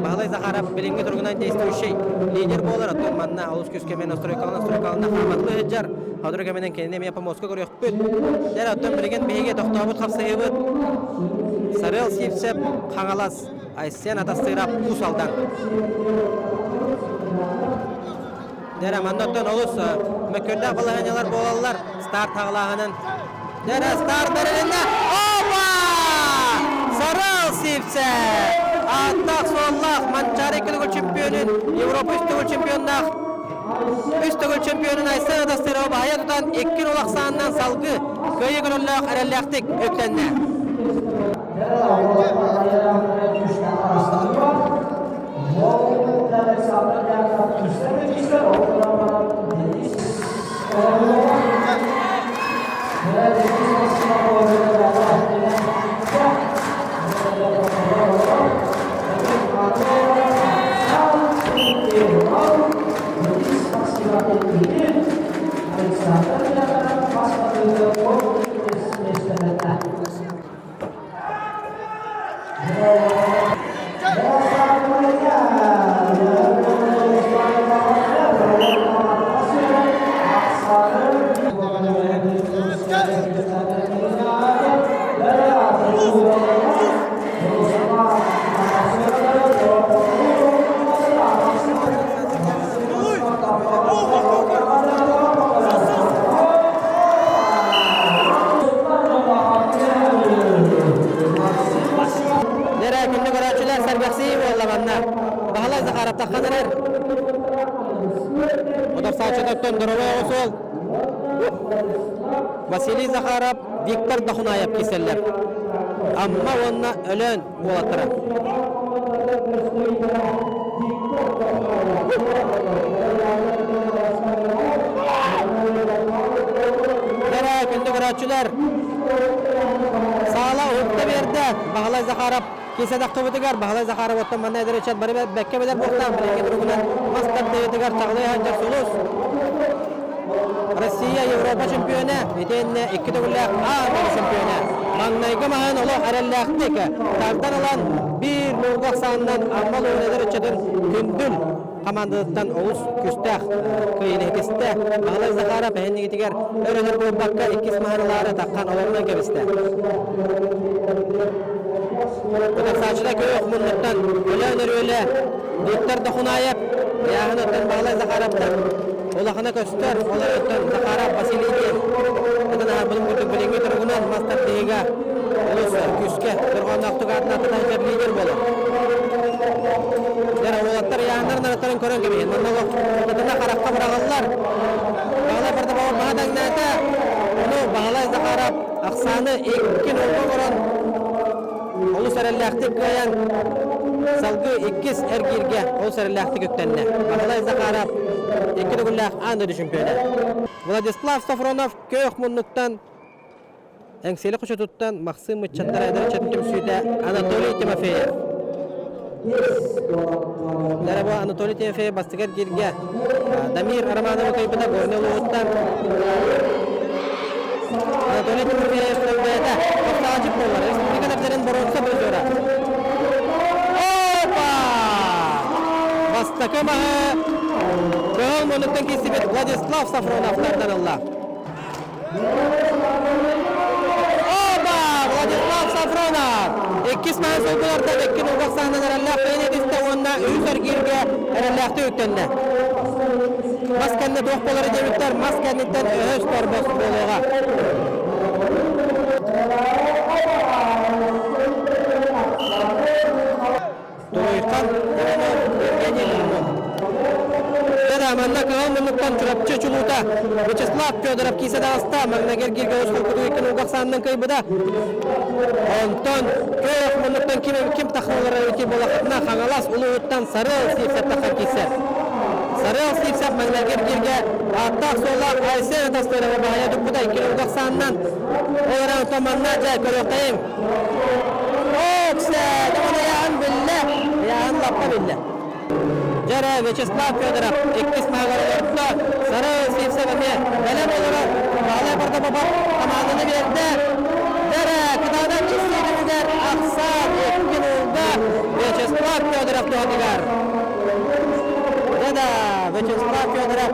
Баһылай Захаров билиҥҥи туругунан действующий лидер буолар, оттон манна олус күүскэ эмиэ настройкалана хааматлыы сылдьар. Сотору кэминэн кинини эмиэ помостка көрүөхпүт. Дьэ, оттон билигин биһиги тохтообут хапсыһыыбыт Сарыал Сивцев, Хаҥалас, Айсен Атастыров, Уус Алдан. Дьэ, манна оттон олус мөккүөрдээх балаһыанньалар буолаллар. Старт хаҕылааһынын. Дьэ, старт бэрилиннэ. Опа! Сарал Сивцев! Ааттаах-суоллаах Манчаары икки төгүл чемпионун, Европа үс төгүл чемпионнаах үс төгүл чемпионун Айсен Атастырова баһыйа тутан икки нол ахсаанынан салгыы кыайыы көрөллөөх эрэллээхтик үктэннэ. Нэрэ күндү көрөөччүлэр сэргэхсийии буолла манна. Баһылай Захаров таххан эрэр. Удапсааччы тоттон доровой оҕус уол. Василий Захаров, Виктор Дохунаев киселлэр. Амма уонна Өлөөн уолаттара. Дара күндү көрөөччүлэр, саала уһукта биэрдэ. Баһылай Захаров кисе тахтыбытыгар Баһылай Захаров оттон манна эдэр ыччат бары бэккэ билэр буолтаах билиҥҥи туругунан мас тардыытыгар чаҕылый сылдьар сулус Россия Европа чемпиона итиэннэ икки төгүллээх аан чемпиона маҥнайгы маһын олох эрэллээхтик тардан ылан биир нуурга ахсаанынан Амма улууһун эдэр ыччатын Күндүл хамаандатыттан олус күүстээх кыайыыны ситистэ. Баһылай Захаров эһиннигитигэр өр-өтөр буолбакка иккис маһын ылаары таххан олорунан кэбистэ. Утарсааччыта күөх муннуктан Өлөөн Өрүөлэ Виктор Дохунаев ыйааһыныттан Баһылай Захаровтан улахана көстөр, ол өрүттэн Захаров Василий диэн ытын аһарбытын курдук билиҥҥи туругунан мас тардыһыыга олус күүскэ дорҕоонноохтук аатын аттатан сылдьар лидер буолар. Дьэ, уолаттар ыйааһыннарын арыттарын көрөн кэбиһин. Манна олох тутатына харахха быраҕыллар. Баһылай Бардабаҕа маһа даҥнаата. Ону Баһылай Захаров ахсааны икки нолга оҥорон олус эрэллээхтик кыайан салгыы иккис эргииргэ олус эрэллээхтик үктэннэ. Баһылай Захаров икки төгүллээх аан дойду чемпиона. Владислав Софронов күөх муннуктан Эҥсиэли хочотуттан Махсыым ыччаттара эдэр ыччат түмсүүтэ Анатолий Тимофеев. Дара Анатолий Тимофеев бастакы эргииргэ Дамир Романовы кыайбыта Горнай улууһуттан Анатолий Тимофеев бэйэтэ тохтоочук буолар. Республика дэрдэрин боруонса призера. Опа! Бастакы маһы көһөл муннуктан киирсибит Владислав Сафронов тардан ылла. Оба! Владислав Сафронов! Иккис маһы сылгылардан икки нугах саһынан эрэллээх бэйэни этистэ уонна үһүс эргииргэ эрэллээхтик үктэннэ. Мас кэннэ туох буолары диэбиттэр, мас кэнниттэн өһөс торбос буолуоҕа. Туруйхан Иванов Евгений Лунов. Да, манна кыһыл муннуктан Чурапчы чулуута Вячеслав Федоров киисэ таҕыста. Маҥнайгы эргииргэ ус холкутук икки нугах саанынан кыайбыта. Онтон күөх муннуктан ким ким тахалара ити буолахатына Хаҥалас улууһуттан Сарыал Сивцев тахсан киирсэр. Сарыал Сивцев маҥнайгы эргииргэ ааттаах-суоллаах Айсен Тастырова баһыйа туппута икки нугах саанынан. Ол эрэн оттон манна дьэ көрүөхтэйиҥ. Оксе, Ян биллэ, Ян лаппа биллэ. Дьэрэ Вячеслав Федоров иккис маһыгар олордо. Сары Сивцев эмиэ бэлэм олорор. Баһылай Бардабабов хамаанданы биэрдэ. Дьэрэ кытаанах киссиитигэр ахсаан икки нулга Вячеслав Федоров туһатыгар. Да, Вячеслав Федоров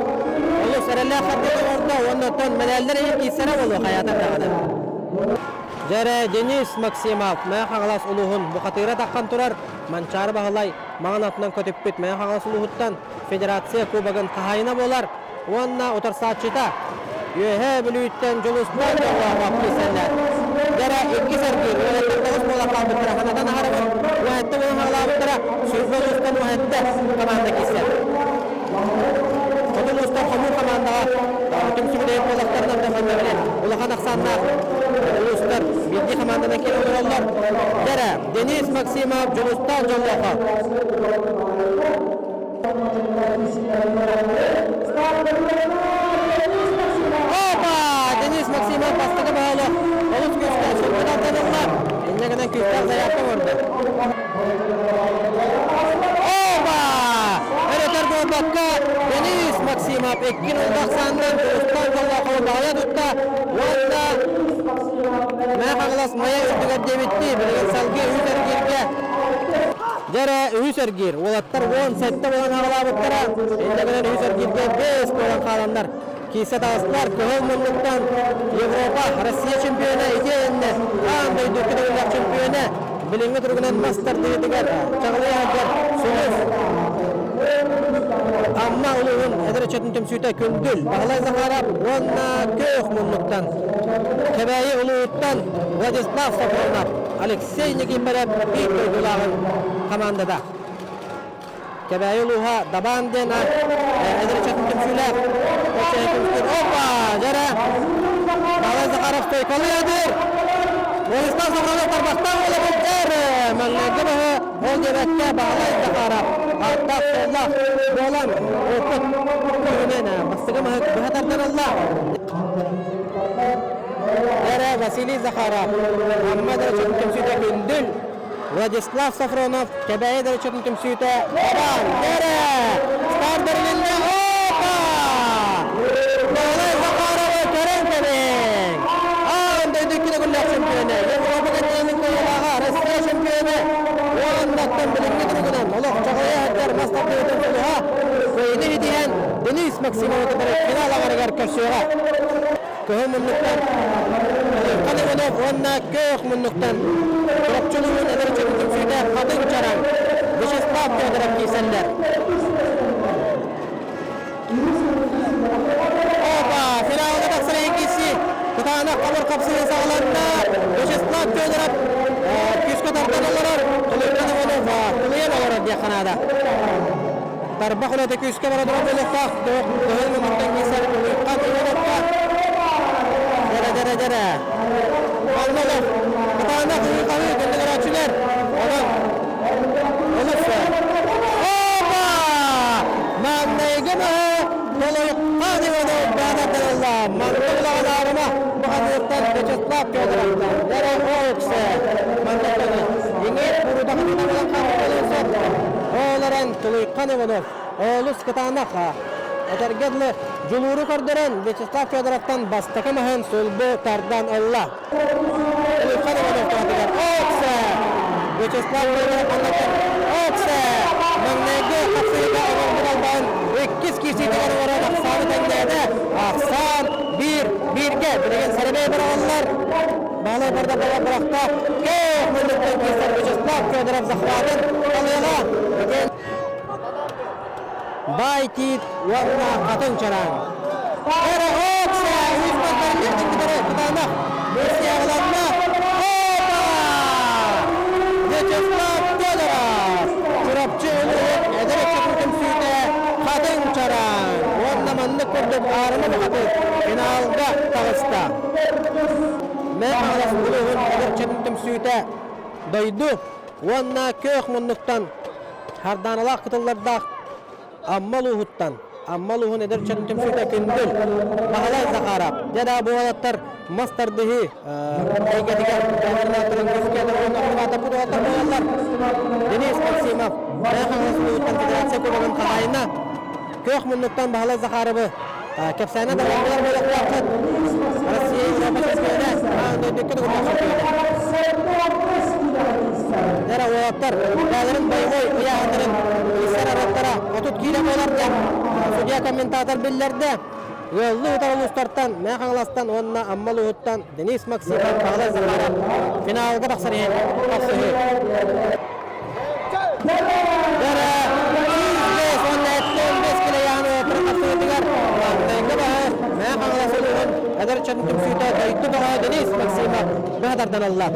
олус эрэллээх хардыыны оҥордо уонна оттон мэнээллэр иһин киирсэрэ буолуо хайаатар даҕаны. Дьэрэ Денис Максимов Мэҥэ Хаҥалас улууһун бухатыыра таххан турар Манчаары Баһылай маҥан атынан көтүппүт Мэҥэ Хаҥалас улууһуттан Федерация Кубогын хаһаайына буолар уонна утарсааччыта Үөһээ Бүлүүттэн Дьулустаан Дьоллоохоп киирсэллэр. Дьэрэ иккис эргиир уолаттар тоҕус буолан хаалбыттара ханатан аһарыбыт уһэттэ буолан хаалаабыттара Сүрбэ улуустан уһэттэ команда киирсэр. Хотун уустар хомуур хамаандаҕа түмсүбүт буоллахтарына да манна били улахан ахсааннаах улуустар биирдии хамаанданан киирэн олороллор. Дэрэ Денис Максимов, Дьулустаан Дьоллоохо. Опа! Денис Максимов бастакы баһылы олус күүстээх сүрбүт ылла. Инньэ гынан күүстээх заявка оҥордо. Оба! Өрөтөр буолбакка Денис Максимов икки ноллаах саанынан Дьулустаан Дьоллоохову баҕайа тутта уонна Мэҥэ Хаҥалас Майа үрдүгэр диэбиттии билигин салгыы үһүс эргииргэ Дьэрэ үһүс эргиир уолаттар 17 буолан аҕалаабыттара инньэ гынан үһүс эргииргэ 5 буолан хааланнар киирсэ таҕыстылар. Кыһыл муннуктан Европа, Россия чемпиона итиэннэ аан дойду икки чемпиона билиҥҥи туругунан мас тардыытыгар чаҕылыйа сылдьар Сулус Амма улууһун эдэр ыччатын түмсүүтэ Күндүл, Баһылай Захаров уонна Күөх муннуктан Кэбээйи улууһуттан Владислав Софронов, Алексей Никифоров биир дойдулааҕын хамаандата. Кэбээйи улууһа Дабаан диэн эдэр ыччатын түмсүүлээх Опа! Захаров стойкалыыр. Владислав Сафронов тарбахтаах буолар маҥнайгы баһы ол диэбэккэ Баһылай Захаров аттаах суоллаах буолан опыт күүһүнэн бастакы маһы быһа тардан ылла. Эрэ Василий Захаров Амма дөрөчөтүн түмсүүтэ Күндүл Владислав Сафронов Кэбээйи дөрөчөтүн түмсүүтэ Абан Эрэ Старт бэрилиннэ Опа! Баһылай Захаровы көрөн кэлиҥ! Аан дойду икки төгүллээх чемпиона, Европа континенын кыайыылааҕа, Россия чемпиона уоннаттан билиҥҥи туругунан олох чаҕылыйа сылдьар мас тардыытын сулуһа кыайыыны ситиһэн Денис Максимовы кытары финал аҥарыгар көрсүөҕэ. Кыһыл муннуктан Ылыҥхан Иванов уонна Көөх муннуктан Чурапчы улууһун эдэр ыччатын түмсүүтэ Хатыҥ Чараҥ Вячеслав Федоров киирсэллэр. Опа! Финалга тахсар иккиси кытаанах хабыр хапсыһыы саҕаланна. Вячеслав Федоров күүскэ тардан олорор, Тулуйхан Иванов тулуйан олорор диэххэ наада. Тарбах үлэтэ күүскэ бара турар буолуохтаах. Кыһыл муннуктан киирсэр Тулуйхан Ивановка. Дьэрэ, дьэрэ, дьэрэ. Манна кытаанах ыһыы-хаһыы күндүгөрөөччүлэр. Онон олус Опа! Маҥнайгы маһы Толойукхан Иванов баанардырылла. Манна улаҕалаарыма бухатыыртан Вячеслав Федоровтан Дьэрэ Оуксе манна иҥиир курутахытына булан хаалбыт сөп. Ол эрэн Тулуйхан Иванов олус кытаанах этэргэ дылы дьулууру көрдөрөн Вячеслав Федоровтан бастакы маһын сулбу тардан ылла. Тулуйхан Иванов туһатыгар Оксе! Вячеслав Федоров аннаттан Оксе! Маҥнайгы хапсыһыыга оҥорбут албаһын иккис киирсиитигэр оҥорон ахсааны тэҥнээтэ. Ахсаан биир бииргэ билигин сэрэбэй быраҕыллар. Баһылай барда бырахта. Көөх муннуктан киирсэр Вячеслав Федоров захватын талыаҕа. Итин Баай Тиит уонна Хатыҥ Чараҥ. Эрэ Окса үс мантан кытары кытаанах Мурсияҕаланна. Опа! Вячеслав Федоров Чурапчы улууһун эдэр ыччатын түмсүүтэ Хатыҥ Чараҥ уонна маннык курдук аарыма бухатыыр финалга таҕыста. Мэҥэ Хаҥалас улууһун эдэр ыччатын түмсүүтэ дойду уонна күөх муннуктан Хардааналаах кытыллардаах Амма улууһуттан Амма улууһун эдэр ыччатын түмсүүтэ Күндүл Баһылай Захаров дьэ да бу уолаттар мас тардыһыы эйгэтигэр бэйэлэрин күүскэ уонна охтубаатаппыт уолаттар буолаллар. Денис Максимов Мэҥэ Хаҥалас улууһуттан федерация кубогын хаһаайына Күөх муннуктан Баһылай Захаровы кэпсээнэ да буолар буолуохтааххыт. Россия Европа чемпиона, аан дойду төгүллээх чемпиона. Дьэ уолаттар бэйэлэрин боевой ыйааһыннарын иссэр араттара 30 киилэ буолар диэн судья комментатор биллэрдэ. Ыаллыы утары улуустартан Мэҥэ Хаҥаластан уонна Амма улууһуттан Денис Максимов, Баһылай Захаров финалга тахсар иһин тахсыһыы. Дьэрэ 105 уонна 75 килоян уолаттарын тахсыытыгар маҥнайгы баһы Мэҥэ Хаҥалас улууһун эдэр ыччатын түмсүүтэ дойду бөҕө Денис Максимов быһа тардан ылла.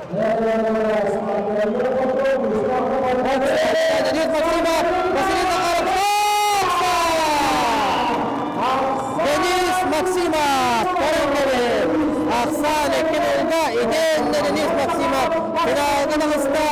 Денис Максимов, Василий Захаров, Денис Максимов, көрөн Ахсаан икки нолга итиэннэ Денис Максимов финалга таҕыста.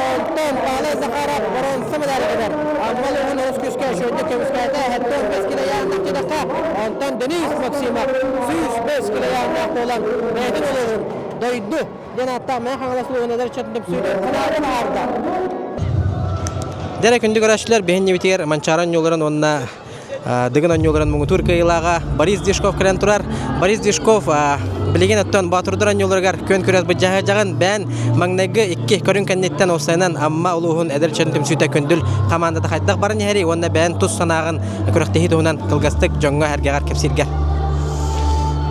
Онтон Павел Захаров боруонса медалыгар Амма улууһун олус күүскэ үчүгэйдик көмүскээтэ. 75 килояаннаах диэтэххэ, онтон Денис Максимов 105 килояаннаах буолан бэйэтин улууһун дойду диэн ааттаах Мэҥэ Хаҥалас улууһун эдэр ыччатын түмсүүтүн финалга таһаарда. Дэрэ күндү көрөөччүлэр, биһиннибитигэр Манчаары оонньууларын уонна Дыгын оонньууларын муҥутуур кыайыылааҕа Борис Дишков кэлэн турар. Борис Дишков билигин оттон Боотурдар оонньууларыгар күөн күрэс быдьаһа бээн маҥнайгы икки көрүҥ кэнниттэн уопсайынан Амма улууһун эдэр ыччатын түмсүүтэ Күндүл хамаандата хайдах баран иһэрий уонна бээн тус санааҕын күрэхтэһии туһунан кылгастык дьоҥҥо-сэргэҕэр кэпсииргэр.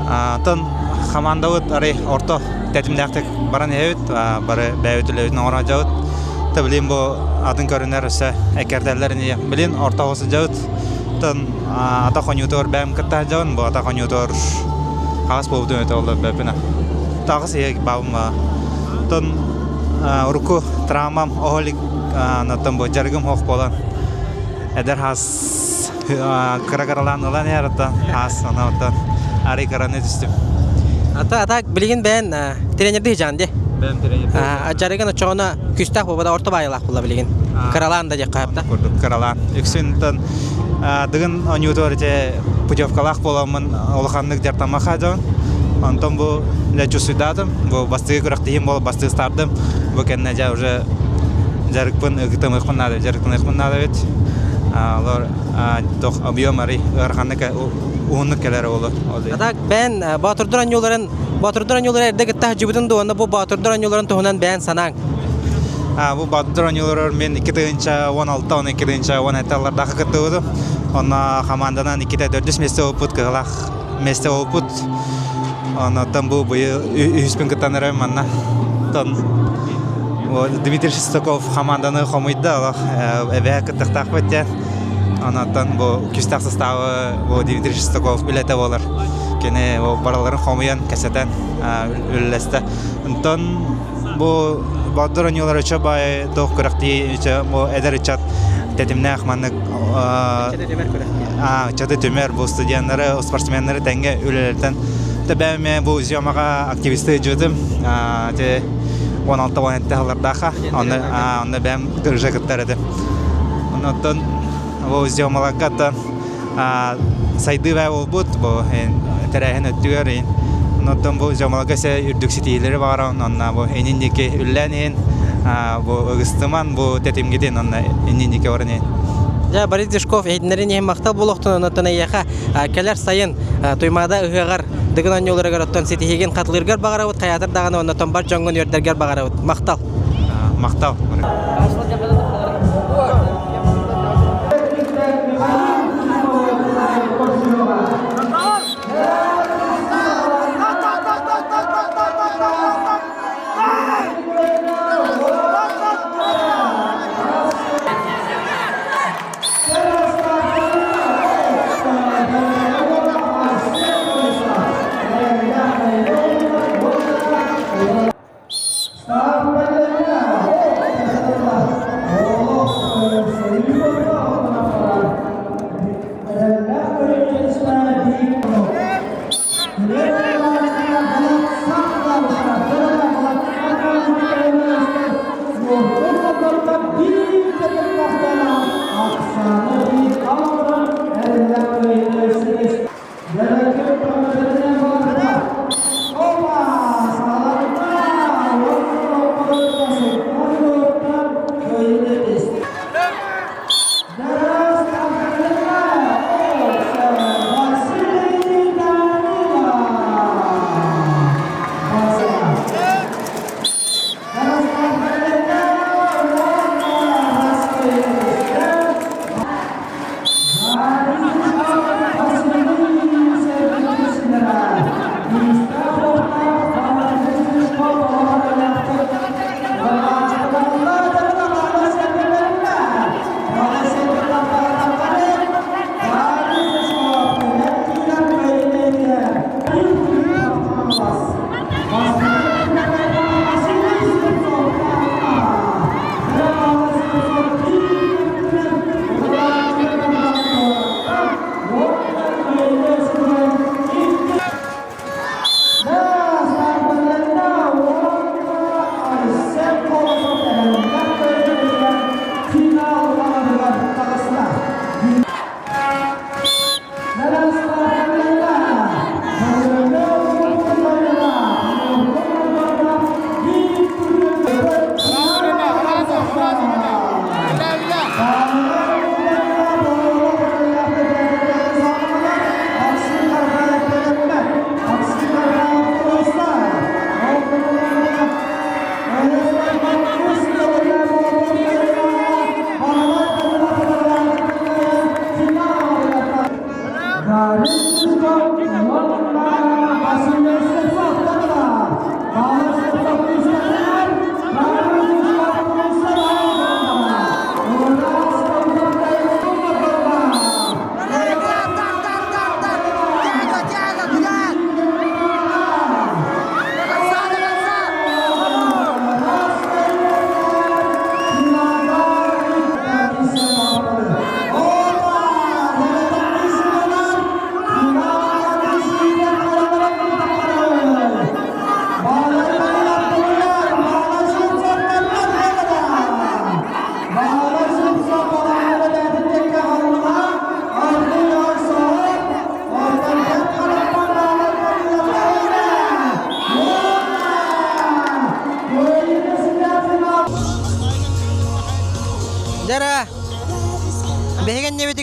Атын хамаандабыт арай орто тэтимнээхтик баран иһэбит, бары бэйэбит үлэбитин оҥоро сылдьабыт. Та билин бу атын көрүнэр өссө эккэрдэллэр ини. Билин ортоҕо сылдьабыт. Тон ата хоньуутугар бэйэм кытта сылдьабын, бу ата хоньуутугар хаҕас буолбутун өтө олор бэппинэ. Таҕыс ийэ баабым Тон урукку травмам оһолик оттон бу дьарыгым хоох буолан эдэр хас кыра-кыралаан ылан иһэр оттон хаас ону оттон. Арый кыраны түстүм. Ата ата билигин бэйэн тренердии жан ди. Бэйэм тренердии. Дьарыгын очоҕуна күстээх буолбата орто баайылаах буолла билигин. Кыралаан да диэххэ хапта. Курдук кыралаан. Үксүн дыгын оонньуутугар ити путевкалаах буоламмын улаханнык дьартаммаха дьон. Онтон бу дьэ чувствуйдаатым. Бу бастыгы күрэхтэһиим буол бастыы стардым. Бу кэннэ дьэ уже дьарыкпын ыгытымыахпын наада, дьарыктаныахпын наада эбит. Олор тох объем арый ыараханнык уһуннук кэлэр олу. А так бэйэн Боотурдар оонньууларын Боотурдар оонньуулара эрдэ кытта сылдьыбытын дуо уонна бу Боотурдар оонньууларын туһунан бэйэн санааҥ. Бу Боотурдар оонньууларыгар мен 2016 он 2017 аллардаахы кыттыбытым. Онно хамаанданан иккитэ төрдүс миэстэ буолбут, кыһылаах миэстэ буолбут. Оннуттан бу быйыл үһүспүн кыттан эрэ манна. Оттон Дмитрий Шестаков хамаанданы хомуйда, олох эбээ кыттыахтаахпыт диэн. Онтон бу күүстээх састаабы бу Дмитрий Шестаков үлэтэ буолар. Кини барыларын хомуйан, кэсэтэн үлэлэстэ. Онтон бу Боотур оонньуулар өчө баай туох күрэхтии өчө бу эдэр ыччат тэтимнээх маннык ыччаты түмэр бу студеннары, спортсменнары тэҥҥэ үлэлэтэн тэбээмэ бу съемаҕа активисты дьыытым те 16-17 сыллардаахха онно онно бэйэм уже кыттар этим. Онтон бу съемаларга оттон сайдыы баа буолбут бу тэрээһин өттүгэр онтон бу съемаларга се үрдүк ситиһиилэри баҕарабын онно бу иннин диэки үллээн иһин бу ыгыстыман бу тэтимгитин онно иннин диэки баран иһин. Дьэ, Борис Дежков иһитиннэрин иһин махтал буолуохтун оннуттан эйиэхэ кэлэр сайын Туймаада ыһыаҕар Дыгын оонньууларыгар оттон ситиһиигин хатылыыргар баҕарабыт, хайаатар даҕаны оннуттан бар дьоҥҥун үөрдэргэр баҕарабыт. Махтал. Махтал.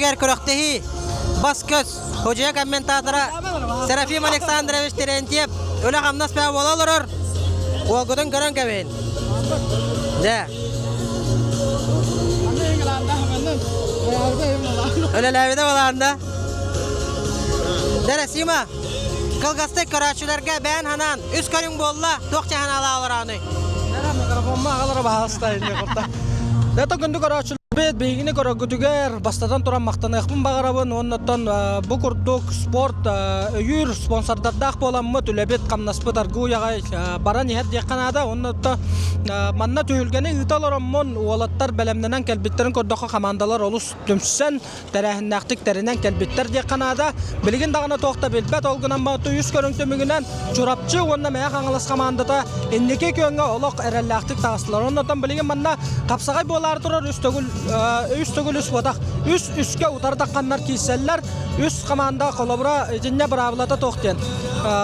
кэмигэр күрэхтэһии бас-көс Ходьуйа комментатора Серафим Александрович Терентьев үлэ-хамнас бөҕө буола олорор. Уолгутун көрөн кэбиһин. Дьэ. Үлэлээбитэ балаанда. Дэрэ, Сима, кылгастык көрөөччүлэргэ бэйэн ханаан үс көрүҥ буолла, туох чаһанаалаа олорооный? Микрофомма аҕалара баһаалыста инне курта. Это күндү көрөөччүлэр Биһигини көрөргүтүгэр бастатан туран махтаныахпын баҕарабын уоннаттан бу курдук спорт өйүүр спонсордардаах буоламмыт үлэбит хамнаспыт аргыый аҕай баран иһэр диэххэ наада. Оннуттан манна түһүлгэни ыыта олороммун уолаттар бэлэмнэнэн кэлбиттэрин көрдөххө хамаандалар олус түмсэн тэрээһиннээхтик тэринэн кэлбиттэр диэххэ наада. Билигин даҕаны туох да билбэт, ол гынан баран үс көрүҥ түмүгүнэн Чурапчы уонна Мэҥэ Хаҥалас хамаандата инники күөҥҥэ олох эрэллээхтик таҕыстылар. Оннотон билигин манна хапсаҕай буолаары турар үс төгүл үс төгүл үс буотах үс үскэ утары тахханнар киирсэллэр. Үс хамаанда холобура итиннэ быраабылата туох диэн.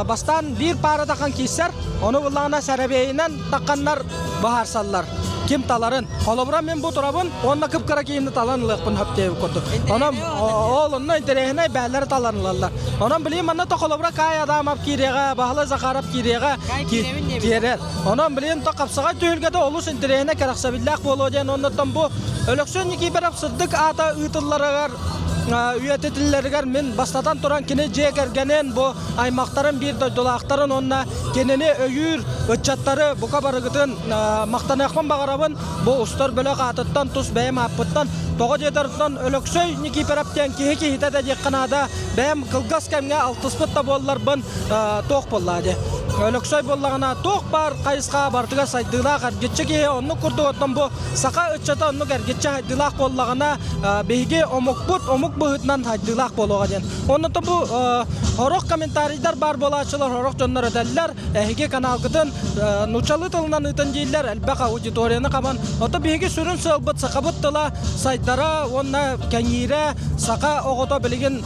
Бастаан биир паара таххан киирсэр, ону буллаҕына сэрэбиэйинэн тахханнар быһаарсаллар. Ким таларын. Холобура мин бу турабын уонна кып-кыра киһини талан ылыахпын сөп диэбит курдук. Онон ол онно интэриэһинэй бээлэри талан ылаллар. Онон билигин манна то холобура Кай Адамов киириэҕэ, Баһылай Захаров киириэҕэ, киирэр. Онон билигин то хапсаҕай түһүлгэтэ олус интэриэһинэй кэрэхсэбиллээх буолуо диэн оннуттан бу Өлөксөй Никифоров сырдык аата ыытылларыгар үйэтитиллэригэр мин бастатан туран кини дьиэ кэргэнин бу аймахтарын биир дойдулаахтарын уонна кинини өйүүр ыччаттары бука барыгытын махтаныахпын баҕарабын. Бу устар бөлөх аатыттан тус бэйэм ааппыттан тоҕо диэтэртэн Өлөксөй Никифоров диэн киһи киһитэ да диэххэ наада. Бэйэм кылгас кэмҥэ алтыспыт да буолларбын туох буоллаа дии. Өлөксөй буоллаҕына туох баар хайысха барытыгар сайдыылаах эргиччи киһи оннук курдук оттон бу саха ыччата оннук эргиччи сайдыылаах буоллаҕына биһиги омукпут омук быһыытынан сайдыылаах буолуоҕа диэн. Онно бу сорох комментарийдар баар буолааччылар, сорох дьоннор этэллэр, эһиги каналгытын нууччалыы тылынан ыытан дииллэр, элбэх аудиторияны хабан. Ото биһиги сүрүн сыалбыт сахабыт тыла сайдара уонна кэҥиирэ, саха оҕото билигин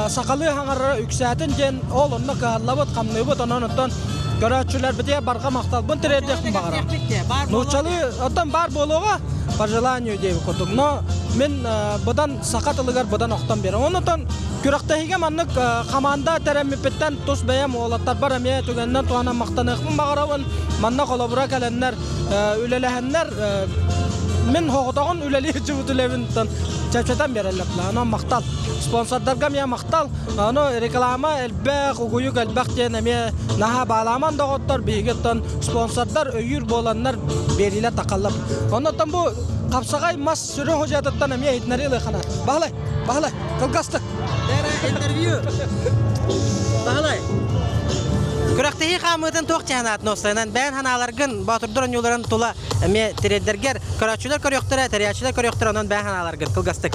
сахалыы хаҥарара үксээтин диэн ол онно кыһаллабыт, хамныыбыт, онон оттон көрөөччүлэрбитигэр барҕа махталбын тириэрдиэхпин баҕарабын. Нууччалыы оттон баар буолуоҕа, по желанию диэбит курдук. Но мин быдан саха тылыгар быдан охтон биэрэн. Оннотон күрэхтэһиигэ маннык хамаанда тэрэммиппиттэн тус бэйэм уолаттарбар эмиэ түгэнинэн туһанан махтаныахпын баҕарабын. Манна холобура кэлэннэр үлэлэһэннэр мин соҕотоҕун үлэлии сылдьыбыт үлэбин чэпчэтэн биэрэллэр. Онон махтал. Спонсордарга эмиэ махтал. Ону реклама элбэх, угуйук элбэх диэн эмиэ наһаа баалааман доҕоттор биһиги оттон спонсордар өйүүр буоланнар биэриилэр тахаллар. Оннуттан бу хапсаҕай мас сүрүн худьатыттан эмиэ иһитиннэрии ылыаххына. Баһылай, Баһылай, кылгастык. Интервью. Баһылай. Күрэхтэһии хаамыытын туох чаһанаатын уопсайынан бэйэн ханааларгын боотурдар оонньууларын тула эмиэ тириэрдэргэр көрөөччүлэр көрүөхтэрэ, тэрийээччилэр көрүөхтэрэ, онон бэйэн ханааларгын кылгастык.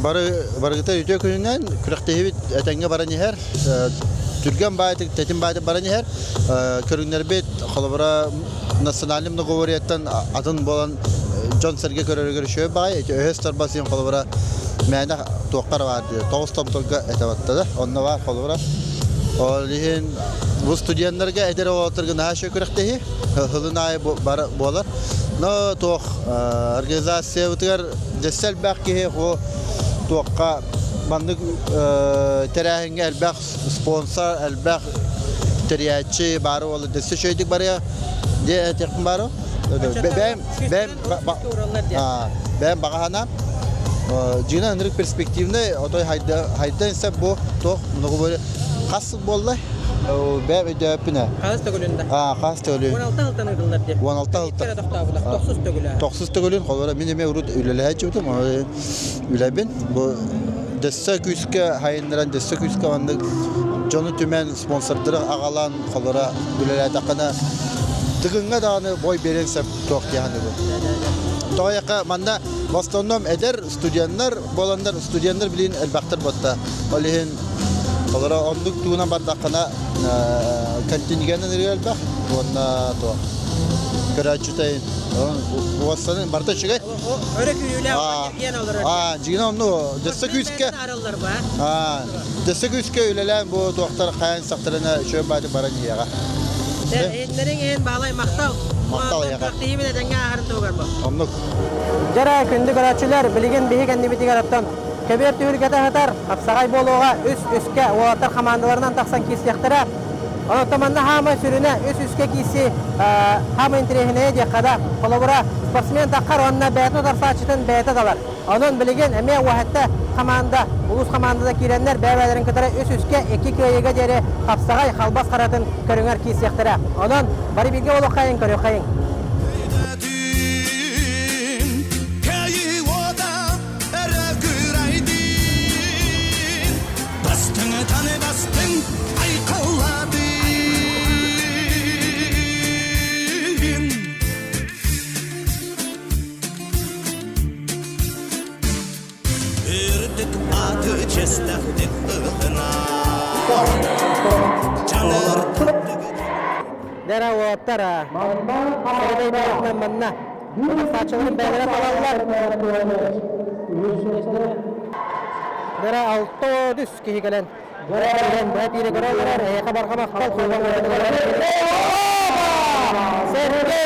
Бары барыгыта үтүө күнүнэн күрэхтэһиибит этэҥҥэ баран иһэр. Түргэн баайтык, тэтим баайтык баран иһэр. Көрүҥнэрбит холобура национальный многоборьеттан атын буолан дьон-сэргэ көрөрүгэр үчүгэй баҕайы. Ити өһөс тарбас диэн холобура мээнэ туоххар баар диye тоҕус томторго этэ батта да. Онно баар холобура. Ол иһин бу студеннарга эдэр оҕолорго наһаа үчүгэй күрэхтэһии. Сылын аайы буолар. Но туох организациябытыгар дьэссэ элбэх киһи туохха маннык тэрээһиҥҥэ элбэх спонсор, элбэх тэрийээччи баары буолла дөссө үчүгэйдик барыа диэ этиэхпин баары. Бэйэм бэйэм бэйэм баҕа санаам дьиҥинэн ынырык перспективный отой хайда хайда инсэ бу туох много хас сыл буолла бэйэм өйдөөппүн ээ Хас төгүлүн да? Аа, хас төгүлүн. 16 алтан ыытыллар диye. 16 алтан. тохтообулар. Тохсус төгүлэ. Тохсус төгүлүн холобура мин эмиэ урут үлэлэһээччибитим, үлэбин. Бу дөссө күүскэ хайыннаран, дөссө күүскэ маннык дьону түмэн, спонсордары аҕалан, холобура үлэлээтэххинэ Тыгыҥҥа даҕаны бой биэриэн сөп туох диэханыбын. Тоҕо манна в основном эдэр студеннар буоланнар, студеннар билин элбэхтэр буотта. Ол иһин Олоро оннук тугунан бардаххына контингенын ырыа элбэх уонна туох көрөөччүтэ уоссанын барыта үчүгэй. Өрө күүрүүлээх киэн олорор. Аа, дьиҥинэ онну дөссө күүскэ Аа, дөссө күүскэ үлэлээн бу туохтар хайан сахтарына үчүгэй бааты баран иһиэҕэ. Эһиннэриҥ иһин баалай махтал. Махтал эйиэхэ. Тиһибин этэҥҥэ ааһарын туһугар бу. Оннук. Дьэрэ, күндү көрөөччүлэр, билигин биһи кэннибитигэр оттон көбүөр түһүлгэтэ сытар, хапсаҕай буолуоҕа үс-үскэ уолаттар хамаандаларынан тахсан киирсиэхтэрэ. Онон манна хаамай сүрүнэ үс-үскэ киирсии хаамай интэриэһинэйэ диэххэ да. Холобура, спортсмен таххар уонна бэйэтин утарсааччытын бэйэтэ талар. Онон билигин эмиэ уоһэтте хамаанда, улуус хамаандата киирэннэр бэйэ-бэйэлэрин кытары үс-үскэ икки кыайыыга диэри хапсаҕай халбас харатын көрүҥэр киирсиэхтэрэ. Онон бары бииргэ буолуоххайыҥ, көрүөххэйиҥ. Бастыҥытаны бастыҥ айхаллаатын. Үрдүк аты чэстэхтик ылына. Чаҥыр Дэрэ уоттар Сэргэй манна Саачылар бэйэлэрэ талаллар. Дэрэ алта үс киһи кэлэн кэлэн быһа биири көрө олорор. Эйиэхэ барҕа махтал Сергей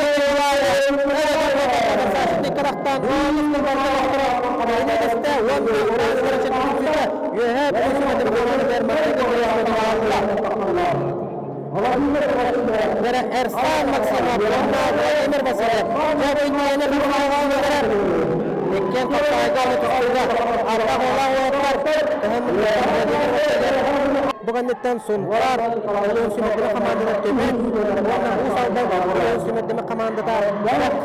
Эрсан Максимов, Владимир Васильев, Иккиэн Бу кэнниттэн Сунтаар Улуус сүмэрдэмэ хамаандата Түмэн уонна Уус Алдан Улуус сүмэрдэмэ хамаандата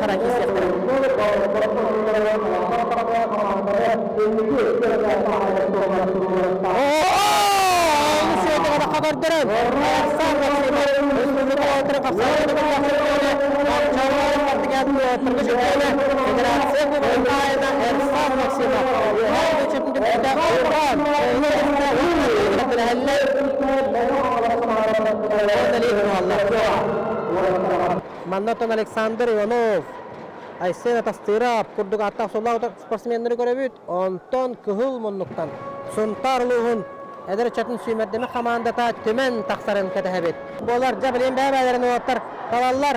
Хара киирсиэхтэрэ. Көрдөрөн, Эрсан Максимов республика уолаттарын Федерация Кубогын Эрсан Максимов Маннатан Александр Иванов, Айсен Атастыров курдук ааттаах суоллаах спортсменнары көрөбүт. Онтон кыһыл муннуктан Сунтаар улууһун эдэр ыччатын сүүмэрдэмэ хамаандата түмэн тахсарын кэтэһэбит. Буолар дьэ билин бэйэ-бэйэлэрин уолаттар талаллар.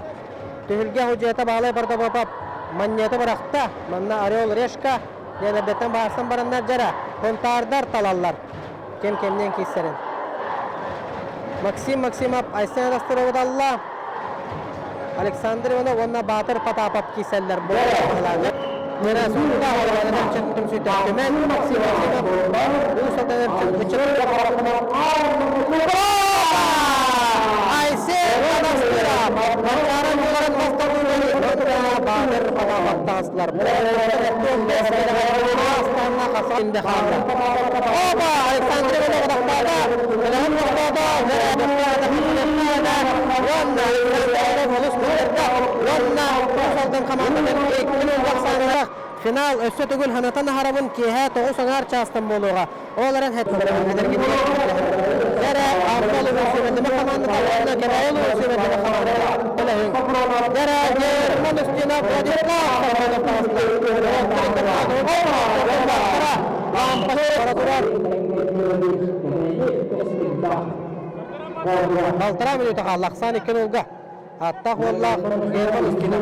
Түһүлгэ худьуйата Баалай Бордобуопап манньыаты бырахта. Манна Орел Решка диэн эрдэттэн баарсан бараннар дьара Сунтаардар талаллар. Ким кимниин киирсэрин. Максим Максимов Айсен Атастыровы талла. Александр Иванов уонна Баатыр Потапов киирсэллэр. Түмэн Максим Максимов Уус Айсен Атастыров Баатыр Потапов таҕыстылар. Оба! Александр Иванов одохтоото! Көлөһүн тохтоото! Уонна олус күүрдэ! Уонна Уус Алдан хамаандатын иккини улахсааннарах финал өссө төгүл ханатан аһарабын киэһэ тоҕус аҥаар чаастан буолуоҕа. Ол эрэн Дэрэ Амма улууһун сүбэтимэ хамаандата уонна Кэбээйи улууһун сүбэтимэ хамаандата Көлөһүн. Дэрэ Герман Устинов Владислав Сорбонов таҕыста. Балтараа мүнүүтэ хаалла. Ахсаан икки нулга. Аттаах уоллаах Герман Устинов.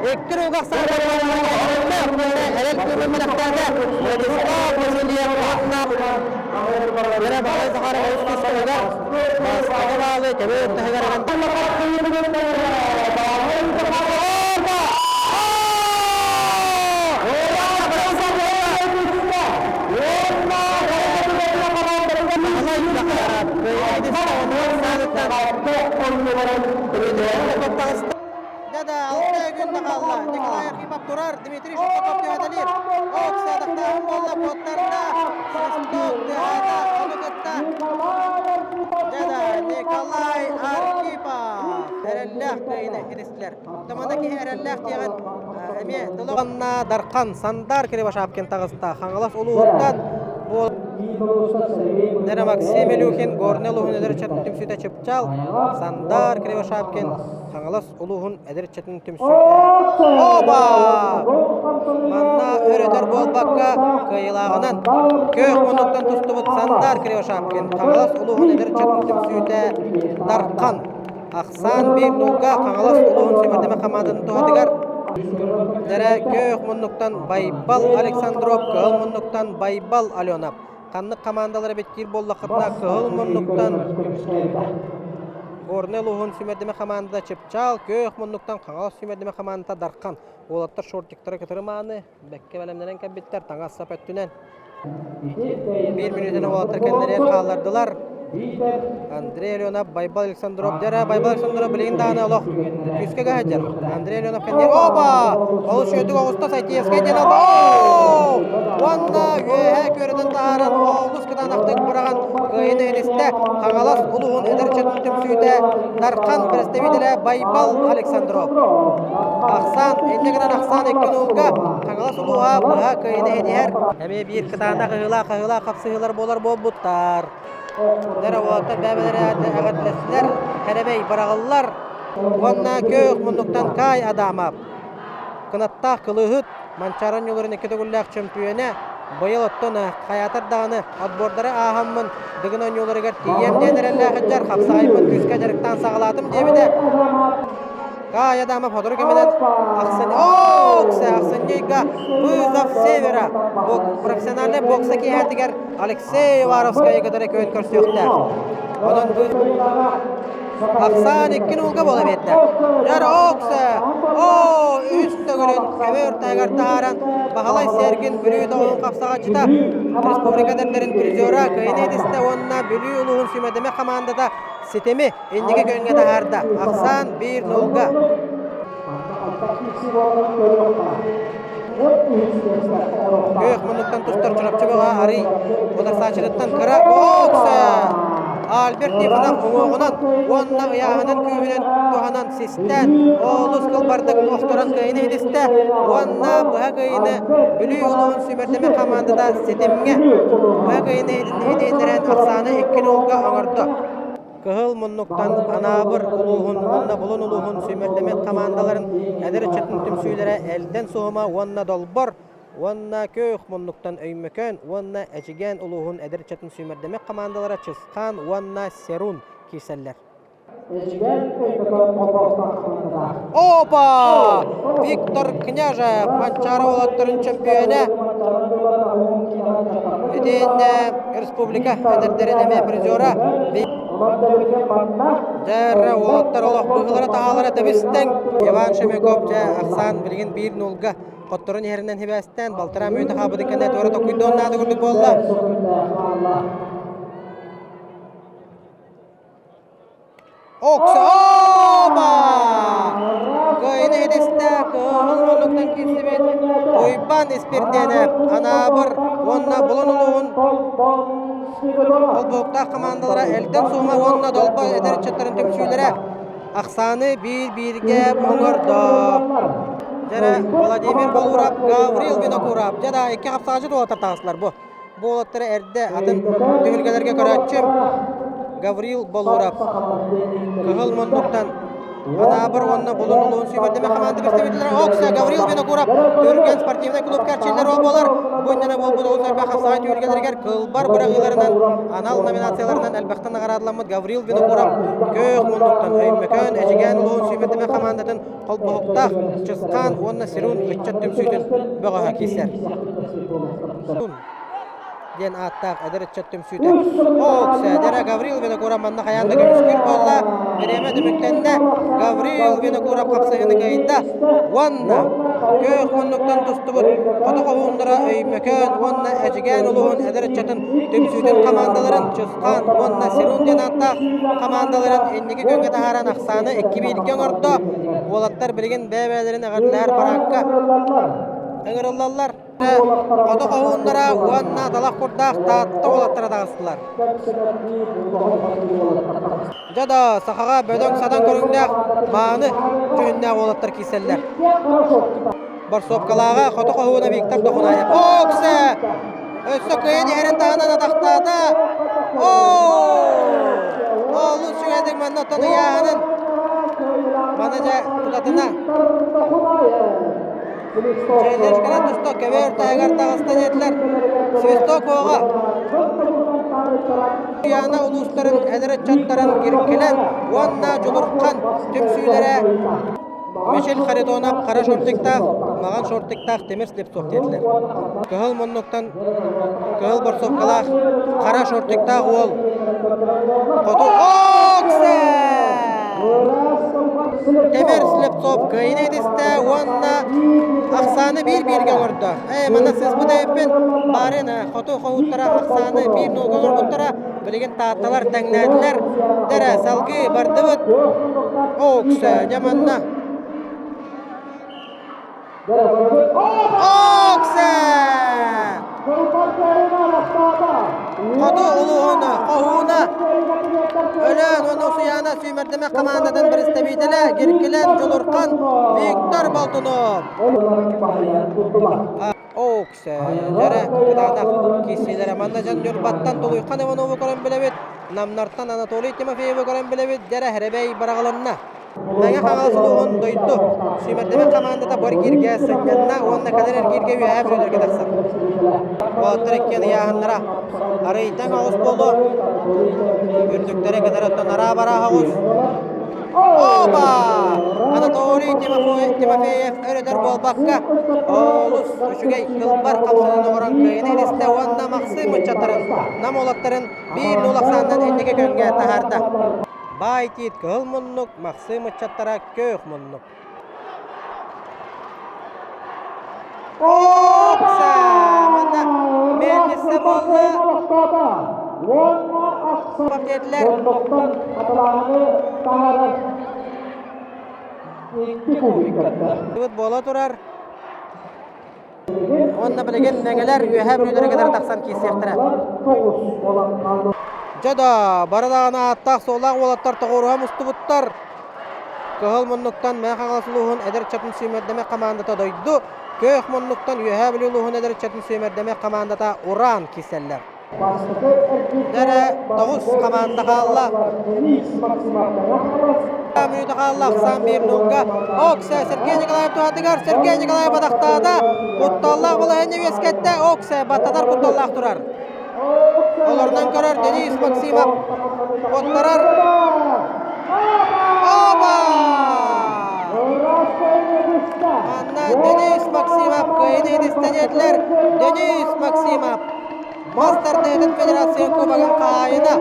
Икки ругах Да-да, алта күн да хаалла. Николай Архипов турар, Дмитрий Шестаков түһэтэлиир. Ок, саадахтааһын буолла, куоттарда. Свисток тыаһаата, ону кытта. Да-да, Николай Архипов. Эрэллээх кыайыыны ситистилэр. Тамана киһи эрэллээх диэҕин эмиэ тылы Дархан Сандар Кривошапкин таҕыста. Хаҥалас улууһуттан буол. Нера Максим Илюхин, Горнай улууһун эдэр ыччатын түмсүүтэ Чыпчаал, Сандар Кривошапкин, Хаҥалас улууһун эдэр ыччатын түмсүүтэ Оба! Манна өрөтөр буолбакка кыайыылааҕынан күөх муннуктан тустубут Сандар Кривошапкин, Хаҥалас улууһун эдэр ыччатын түмсүүтэ Дархан Ахсаан биир нуулга Хаҥалас улууһун сүүмэрдэмэ хамаандатын туһатыгар Дэрэ күөх муннуктан Байбал Александров, кыһыл муннуктан Байбал Аленов. Ханнык хамаандалар эбиттиир буоллаххытына кыһыл муннуктан Горнай улууһун сүүмэрдэмэ хамаандата Чыпчаал, күөх муннуктан Хаҥалас сүүмэрдэмэ хамаандата Дархан. Уолаттар шортиктары кытары мааны, бэккэ бэлэмнэнэн кэлбиттэр, таҥас-сап өттүнэн. Биир мүнүүтэнэн уолаттар кэннилэригэр хааллардылар. Андрей Леонов, Байбал Александров. Дьэ эрэ, Байбал Александров билигин даҕаны олох күүскэ сылдьар. Андрей Леонов кэннигэр Опа! Олус үчүгэйдик оҕуста Сайтиевскай диэн алба. Уонна үөһэ күөрэтэн таһааран олус кытаанахтык быраҕан кыайыыны илистэ. Хаҥалас улууһун эдэр ыччатын түмсүүтэ Дархан представителэ Байбал Александров. Ахсаан, инньэ гынан Ахсаан икки нуулга Хаҥалас улууһа быһа кыайыыны иһэр. Эмиэ биир кытаанах ыһыылаах хаһыылаах хапсыһыылар буолар буолбуттар. Дэрэ уолаттар бэйэлэрэ эҕэрдэлэстилэр, кэрэбэй быраҕыллар уонна күөх муннуктан Кай Адамов кынаттаах кылыыһыт Манчаары оонньууларын икки төгүллээх чөмпүйүөнэ быйыл оттон хайаатар даҕаны отбордары ааһаммын Дыгын оонньууларыгар тиийиэм диэн эрэллээх сылдьар хапсаҕайбын күүскэ дьарыктаан саҕалаатым диэбитэ. Кай Адамов сотору кэминэн ахсынньы ахсынньы ыйга Вызов Севера профессиональнай бокса киэһэтигэр Алексей Уваровскайы кытары күөн көрсүөхтээх. Онон Ахсаан икки нуулга буола биэрдэ. Дьэр Окса! Оо, үс төгүлүн көбүөр таһыгар таһааран Баһылай Сергин Бүлүү тоҕуһун хапсаҕаччыта республика эдэрдэрин призера кыайыыны ситистэ уонна Бүлүү улууһун сүүмэрдэмэ хамаандата ситими инники күөҥҥэ таһаарда. Ахсаан биир нуулга. Күөх муннуктан тустар Чурапчы бөҕө арый утарсааччытыттан кыра бокса! Альберт Тихонов уҥуоҕунан уонна ыйааһынын күүһүнэн туһанан систээн олус кылбардык охторон кыайыыны ситистэ уонна быһа кыайыыны Бүлүү улууһун сүүмэрдэмэ хамаандата ситимҥэ быһа кыайыыны иһитиннэрэн ахсааны икки нуулга оҥордо. Кыһыл муннуктан Анаабыр улууһун уонна Булун улууһун сүүмэрдэммит хамаандаларын эдэр ыччатын түмсүүлэрэ Элдэн Суһума уонна Долбор уонна Күөх муннуктан Өймөкөөн уонна Эдьигээн улууһун эдэр ыччатын сүүмэрдэммит хамаандалара Чысхаан уонна Серун киирсэллэр. Опа! Виктор Княжев, Манчаары уолаттарын чөмпүйүөнэ. Итиэннэ республика эдэрдэрин эмиэ призера. Дьэ, уолаттар олох быһыылара таһаалара тэбис-тэҥ. Иван Шемяков дьэ ахсаан билигин биир нуулга хотторон иһэринэн сибээстээн балтараа мүнүүтэ хаалбытын кэннэ туора токуйдуон наада курдук буолла. Оксоба! Кыайыны иһитистэ кыһыл муннуктан киирсибит Уйбаан Испирдиэнэп, Анаабыр уонна Булун улууһун холбоһуктаах хамаандалара Элдэн Суһума уонна Долбо эдэр ыччаттарын түмсүүлэрэ ахсааны биир-бииргэ оҥордо. Дьэрэ Владимир Болуров, Гаврил Винокуров. Дьэ да икки хапсаҕаччы уолаттар таҕыстылар бу. Бу уолаттары эрдэ атын түһүлгэлэргэ көрөөччүм Гаврил Болуров Кыһыл муннуктан Анаабыр уонна Булун улууһун сүүмэрдэмэ хамаанда представителлэрэ Окса Гаврил Винокуров Түргэн спортивнай клубка эрчиллэр уол буолар. Бу иннинэ буолбут олус элбэх хапсаҕай түһүлгэлэригэр кылбар быраҕыыларынан анал номинацияларынан элбэхтэн наҕараадаламмыт Гаврил Винокуров күөх муннуктан Өймөкөөн Эдьигээн улууһун сүүмэрдэмэ хамаандатын холбоһуктаах Чысхаан уонна Сирун ыччат түмсүүтүн бөҕөһө киирсэр. диэн ааттаах эдэр ыччат түмсүүтэ Оксэдэрэ Гаврил Винокуров манна хайаан да көмүскүүр буолла. Бириэмэ түмүктэннэ. Гаврил Винокуров хапсыһыыны кыайда уонна күөх муннуктан тустубут хоту хоһууннара Өймөкөөн уонна Эдьигээн улууһун эдэр ыччатын түмсүүтүн хамаандаларын Чысхаан уонна Сирун диэн ааттаах хамаандаларын инники күөҥҥэ таһааран ахсааны икки бииргэ оҥордо. Уолаттар билигин бэйэ-бэйэлэрин эҕэрдэлэһэр параакка ыҥырыллаллар. Хоту хоһууннара уонна талах курдаах Таатта уолаттара таҕыстылар. Дьэ да, сахаҕа бөдөҥ-садаҥ көрүҥнээх мааны дьүһүннээх уолаттар киирсэллэр. Борсуопкалааҕа хоту хоһууна Виктор Дохунаев. Оксе! Өссө кыайан иһэрин таһынан атахтаата. Оо! Олус үчүгэйдик манна оттон ыйааһынын маны дьэ тутатына Челлежканан туста көбөр таһыгар таҕыста диэтилэр. Свисток уоҕа. Яна улуустарын эдэр ыччаттарын Киркилэн уонна Дьулурхан түмсүүлэрэ Мичил Харитонов хара шортиктаах, маҕан шортиктаах Тимир Слепцов диэтилэр. Кыһыл муннуктан кыһыл борсовкалаах хара шортиктаах уол хоту Оксе! Тимир Слепцов кыайыыны итистэ уонна ахсааны биир-бииргэ оҥордо. Ээ, манна сыыспыт эбиппин. Баарын хоту хоһууттара ахсааны биир нолга оҥорбуттара. Билигин таатталар тэҥнээтилэр. Дэрэ, салгыы бардыбыт. Оксе, дьэ манна. Оксе! Хоту улууһун хоһууна Өлөөн уонна Усуйаана сүүмэрдэмэх хамаандатын представителэ Гиркилен Дьулурхан Виктор Болтунов. Оксе, дьэрэ, кытаанах киирсиилэрэ манна дьон Ньурбаттан Тулуйхан Иванову көрөн билэбит, Намнартан Анатолий Тимофеевы көрөн билэбит, дьэрэ Хэрэбэй быраҕылынна. Мэҥэ Хаҥалас улууһун дойду сүүмэрдэммит хамаандата бу эргииргэ сынньанна уонна кэлэр эргииргэ үөһээ бүлүүлэргэ тахсар. Уолаттар иккиэн ыйааһыннара арыйтан оҕус буолуо. Үрдүктэрэ кытары оттон араа-бараа оҕус. Опа! Анатолий Тимофеев өрөтөр буолбакка олус үчүгэй кылбар хамсанан оҥорон кыайыыны илистэ уонна Махсым ыччаттарын Нам уолаттарын биир нул ахсаанынан инники күөҥҥэ таһаарда. Баай тиит кыһыл муннук, Махсыым ыччаттара күөх муннук. Опса! Манна мельница буолла. Пакетлер. Буола турар. Уонна билигин мэҥэлэр үөһээ бүлүүлэрэ кытары тахсан киирсиэхтэрэ. Дьэ да, бары даҕаны ааттаах-суоллаах уолаттар тоҕуоруһа мустубуттар. Кыһыл муннуктан Мэҥэ Хаҥалас улууһун эдэр ыччатын сүүмэрдэмэх хамаандата дойду, күөх муннуктан Үөһээ Бүлүү улууһун эдэр ыччатын сүүмэрдэмэх хамаандата Уран киирсэллэр. Дэрэ тоҕус хамаанда хаалла. Мүнүүтэ хаалла ахсаан биир нолга. Оксе Сергей Николаев туһатыгар Сергей Николаев атахтаата. Кутталлаах балаһыанньа үөскэттэ. Оксе баттатар кутталлаах турар. Олорунан көрөр Денис Максимов куттарар. Оба! Манна Денис Максимов кыайыыны итистэниэтилэр. Денис Максимов Мас тардыһыытын Федерация Кубогын хаһаайына,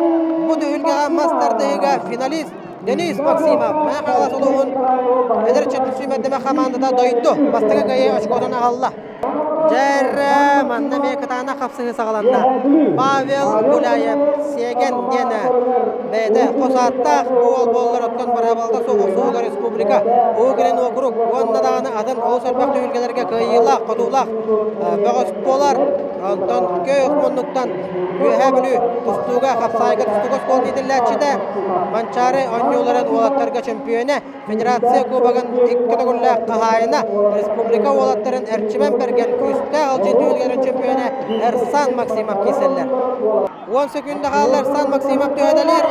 бу түһүлгэҕэ мас тардыһыыга финалист Денис Максимов Мэҥэ Хаҥалас улууһун эдэр ыччатын сүүмэрдэмэ хамаандата дойду бастакы кыайыы очкотун аҕалла. Дьэрэ, манна эмиэ кытаанах хапсыһыы саҕаланна. Павел Гуляев Сиэгэн диэн бэйэтэ хос ааттаах бу уол буоллар оттон быраабылата суох охсуһууга республика, Уһук Илин уокурук уонна даҕаны атын олус элбэх түһүлгэлэргэ кыайыылаах, хотуулаах бөҕөс буолар. Онтон күөх муннуктан Үөһээ Бүлүү тустууга хапсаайга тустууга оскуолатын иитиллээччитэ Манчаары оонньууларын уолаттарга чөмпүйүөнэ, Федерация Кубогын икки төгүллээх хаһаайына, республика уолаттарын Эрчимэн Бэргэн күүстээх алчын түһүлгэлэрин чөмпүйүөнэ Эрсан Максимов киирсэллэр. 10 секунда хаалла Эрсан Максимов түһэтэлиир.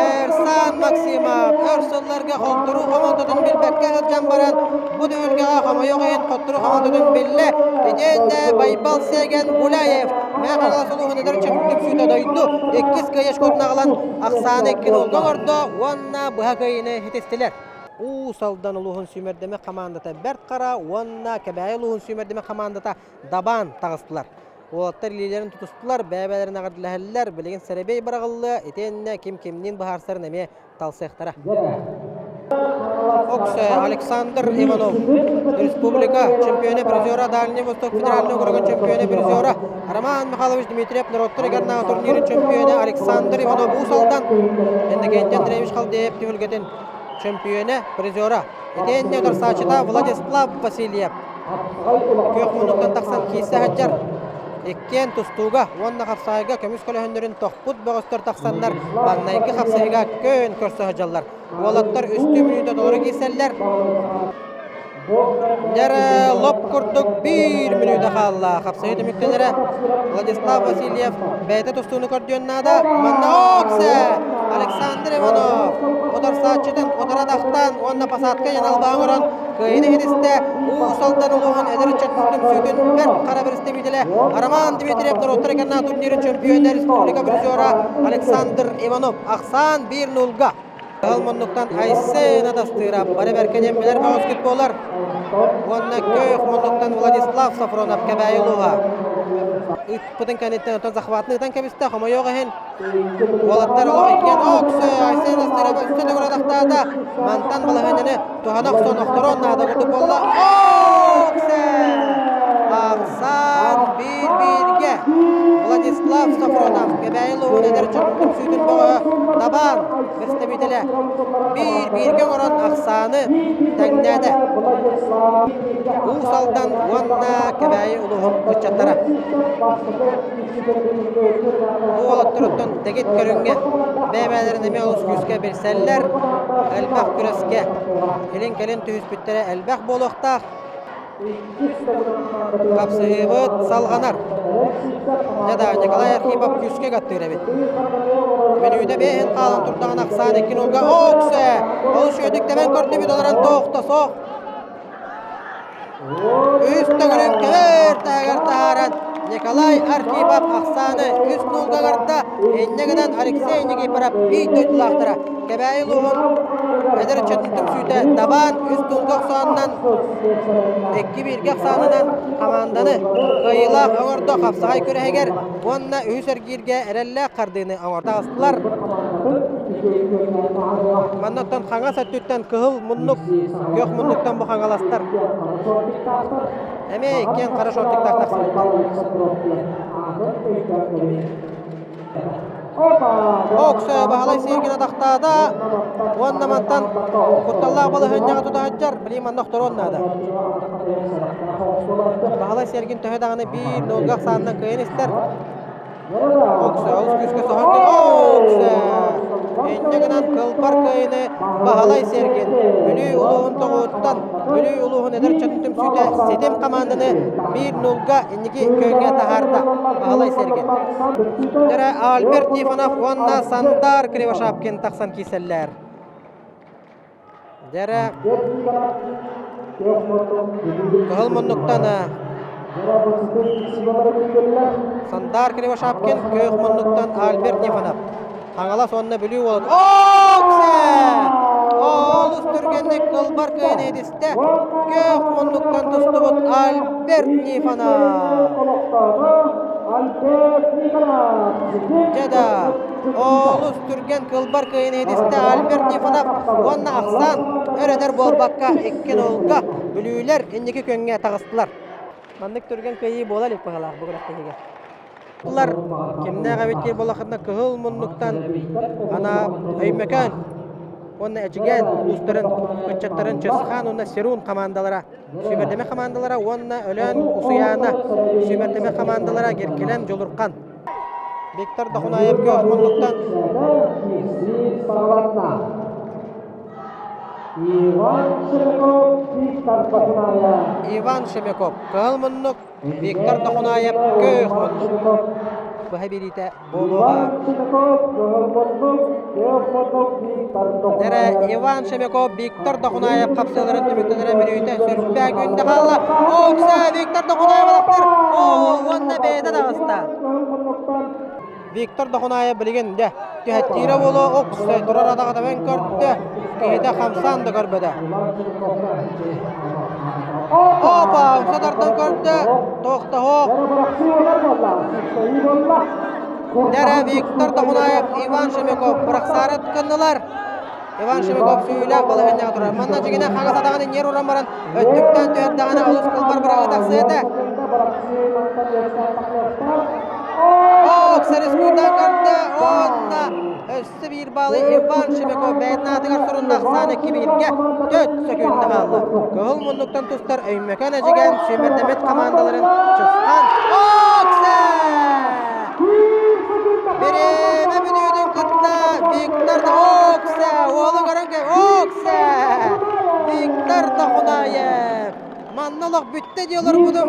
Эрсан Максимов өр сылларга хотторуу хомолтотун билбэккэ сылдьан баран бу түһүлгэҕэ хомойуох иһин хотторуу хомолтотун биллэ. Итиэннэ Байбал Сиэгэн Гуляев Мэҥэ Хаҥалас улууһун эдэр түмсүүтэ дойду иккис кыайыы аҕалан ахсааны икки нолга оҥордо уонна быһа кыайыыны ситистилэр. Уус Алдан улууһун сүүмэрдэмэх хамаандата Бэрт Хара уонна Кэбээйи улууһун сүүмэрдэмэх хамаандата Дабаан таҕыстылар. Уолаттар илиилэрин тутустулар, бэйэ-бэйэлэрин эҕэрдэлэһэллэр, билигин сэрэбиэй быраҕыллыа, итиэннэ ким кимниин быһаарсарын эмиэ талсыахтара. Оксе Александр Иванов, республика чемпиона призера Дальний Восток федеральный округун чемпиона призера Роман Михайлович Дмитриев норуоттар игорнааҕы турнирын чемпиона Александр Иванов Уус Алдан, Иннокентий Андреевич Халдеев түһүлгэтин чемпиона призера. Итиэннэ утарсааччыта Владислав Васильев Күөх муннуктан тахсан киирсэ сылдьар. Иккиэн тустууга уонна хапсаайга көмүс көлөһүннэрин тохпут бөҕөстөр тахсаннар маҥнайгы хапсыһыыга көөн көрсө сылдьаллар. Уолаттар үстүү мүнүүтэ толору киирсэллэр. Дьэрэ лоп курдук биир мүнүүтэ хаалла. Хапсайыы түмүктэнэрэ Владислав Васильев бэйэтэ тустууну көрдүөн наада. Манна Оксе! Александр Иванов утарсааччытын утара тахтан уонна посадка яналбаҕа оҥорон кыайыыны иһитистэ. Уус Алдан улууһун эдэр ыччат түмсүүтүн бэрт хара представителэ Роман Дмитриев норуоттар иккардынан турнирын чөмпүйүөнэ республика призера Александр Иванов ахсаан 1-0-га. Ыал муннуктан Айсен Атастыырап бары бэркэ диэн билэр бөҕөскүт буолар. Уонна Көөх муннуктан Владислав Софронов Кэбээйи улууһа. Ыппытын кэнниттэн оттон захватын ыытан кэбистэ, хомойуох иһин. Уолаттар олох иккиэн оксө Айсен Атастыырап өссө төгүл атахтаата. Мантан балаһыанньаны туһана охсон охторон наада курдук буолла. Оксө! Ахсаан биир-бииргэ Владислав Софронов Кэбээйи улууһун эдэр дьон түмсүүтүн бөҕөһө Табаан представителэ биир-бииргэ оҥорон ахсааны тэҥнээтэ. Уус Алдан уонна Кэбээйи улууһун ыччаттара. Бу уолаттарыттан дэгит көрүҥҥэ бэйэ-бэйэлэрин эмиэ олус күүскэ билсэллэр, элбэх күрэскэ илин-кэлин түһүспүттэрэ элбэх буолуохтаах. Хапсыһыыбыт салҕанар. Дьэ да, Николай Архипов күүскэ гаттыыр эбит. Мүнүүтэ бэйэһин хаалан турдаҕына ахсаан икки нолга оксе! Олус үөдүк тэбэн көрдүбүт олорон тоохто суох. Үс төгүрүн кэбэр таһыгар таһааран Николай Архипов ахсааны үс нолга агарда. Инньэ гынан Алексей Никифоров биир дойдулаахтара Кэбээйи улууһун эдэр ыччатын түмсүүтэ Дабаан үс тулга охсоонунан икки бииргэ ахсаанынан хамаанданы кыайыылаах оҥордо хапсаҕай күрэһигэр уонна үһүс эргииргэ эрэллээх хардыыны оҥордо таҕыстылар. Манна оттон хаҥас өттүттэн кыһыл муннук, күөх муннуктан бу хаҥаластар эмиэ иккиэн хара шортиктаах тахсыбыттар. Оксо Баһылай Сергин атахтаата уонна мантан кутталлаах балаһыанньаҕа тута сылдьар, билигин манна охторуон наада. Баһылай Сергин төһө даҕаны биир нолга ахсаанынан кыайан истэр. Оксо олус күүскэ соһон Оксо! Инньэ гынан кылбар кыайыны Баһылай Сергин Бүлүү улууһун тоҕуһуттан Бүлүү улууһун эдэр ыччатын түмсүүтэ ситим хамаанданы биир нолга инники күөҥҥэ таһаарда Баһылай Сергин. Дэрэ Альберт Нифонов уонна Сандар Кривошапкин тахсан киирсэллэр. Дэрэ Кыһыл муннуктан Сандар Кривошапкин, күөх муннуктан Альберт Нифонов. Хаҥалас уонна Бүлүү уолун Оксе! Олус түргэнник кылбар кыайан этистэ. Күөх муннуктан тустубут Альберт Нифонов. Дьэ да, олус түргэн кылбар кыайан этистэ Альберт Нифонов уонна ахсаан өр-өтөр буолбакка икки нолга Бүлүүлэр инники күөҥҥэ таҕыстылар. Маннык түргэн кыайыы буола илик быһалаах бу күрэхтэһиигэ. Улар кимнээх эбит диир буоллаххытына кыһыл муннуктан ана Өймөкөөн уонна Эдьигээн улуустарын ыччаттарын Чысхаан уонна Серун хамаандалара сүүмэрдэмэ хамаандалара уонна Өлөөн Усуйаана сүүмэрдэмэ хамаандалара Геркилэн Дьулурхан Виктор Дохунаев күөх муннуктан Иван Шемяков кыһыл муннук Виктор Дохунаев көөх муннук. Быһа биэриитэ буолуоҕа. Эрэ Иван Шемяков, Виктор Дохунаев хапсыаларын түмүктэнэрэ мүнүүтэ сүрдээх күндэ хаалла. Окса Виктор Дохунаев алахтыр. Уонна бэйэтэ таҕыста. Виктор Дохунаев билигин дьэ түһэттиирэ буолуо оксэ турар атаҕа табан көрдө, киһитэ хамсаан да көрбөтө. Опа, умса тардан көрдө, тохтоһуох. Дэрэ Виктор Дохунаев, Иван Шемяков бырахсаары гыннылар. Иван Шемяков сүүлээх балаһыанньаҕа турар. Манна дьигинэ хаҥас атаҕын инньэр уран баран өттүктэн түһэрдэҕинэ олус кылбар быраҕыы тахсыа этэ. Ок, Сарискуйдан көрдө уонна өссө биир баалы Иван Шемяков бэйэтин аатыгар сурунна ахсаан икки бииргэ төрт сөкүүндэ хаалла. Кыһыл муннуктан тустар Өймөкөөн Эдьигээн сүүмэрдэммит хамаандаларын Чысхан Оксе! Бириэмэ бүтүүтүн кытта Виктор Оксе! Уолу көрөн Оксе! Виктор Дохунаев! Манна олох бүттэ дии олорбутум.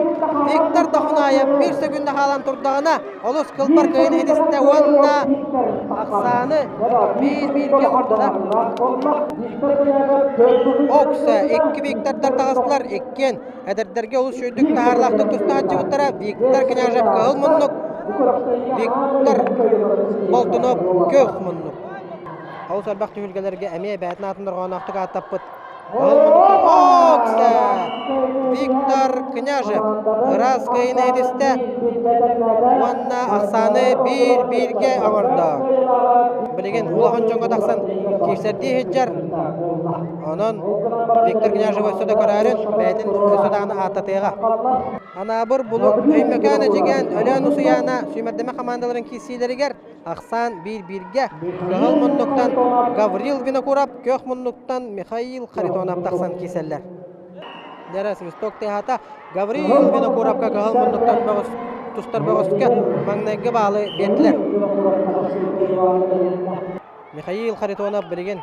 Виктор Дохунаев биир сөкүндэ хаалан турдаҕына, олус кылбар кыайын иһитистэ уонна ахсааны биир-бииргэ оҥордо. Окса икки Виктордар таҕыстылар. Иккиэн эдэрдэргэ олус үчүгэйдик таһаарылаахтык туста сылдьыбыттара. Виктор Княжев кыһыл муннук, Виктор Болтунов күөх муннук. Олус элбэх түһүлгэлэргэ эмиэ бэйэтин аатын дорҕоонноохтук ааттаппыт Окса! Виктор Княжев ыраас кыайыыны ситистэ уонна ахсааны биир-бииргэ оҥордо. Билигин улахан дьоҥҥо тахсан киирсэрдии сылдьар. Онон Виктор Княжев өссө да көрөөрүн бэйэтин өссө даҕаны ааттатыаҕа. Анаабыр Булуҥ, Өймөкөөн Эдьигээн, Өлөөн Усуйаана сүүмэрдэмэ хамаандаларын киирсиилэригэр Ахсаан биир-бииргэ. Кыһыл муннуктан Гаврил Винокуров, күөх муннуктан Михаил Харитонов тахсан киирсэллэр. Дьэрэ свисток тыаһата Гаврил Винокуровка кыһыл муннуктан бөҕөс тустар бөҕөскө маҥнайгы баалы биэрдилэр. Михаил Харитонов билигин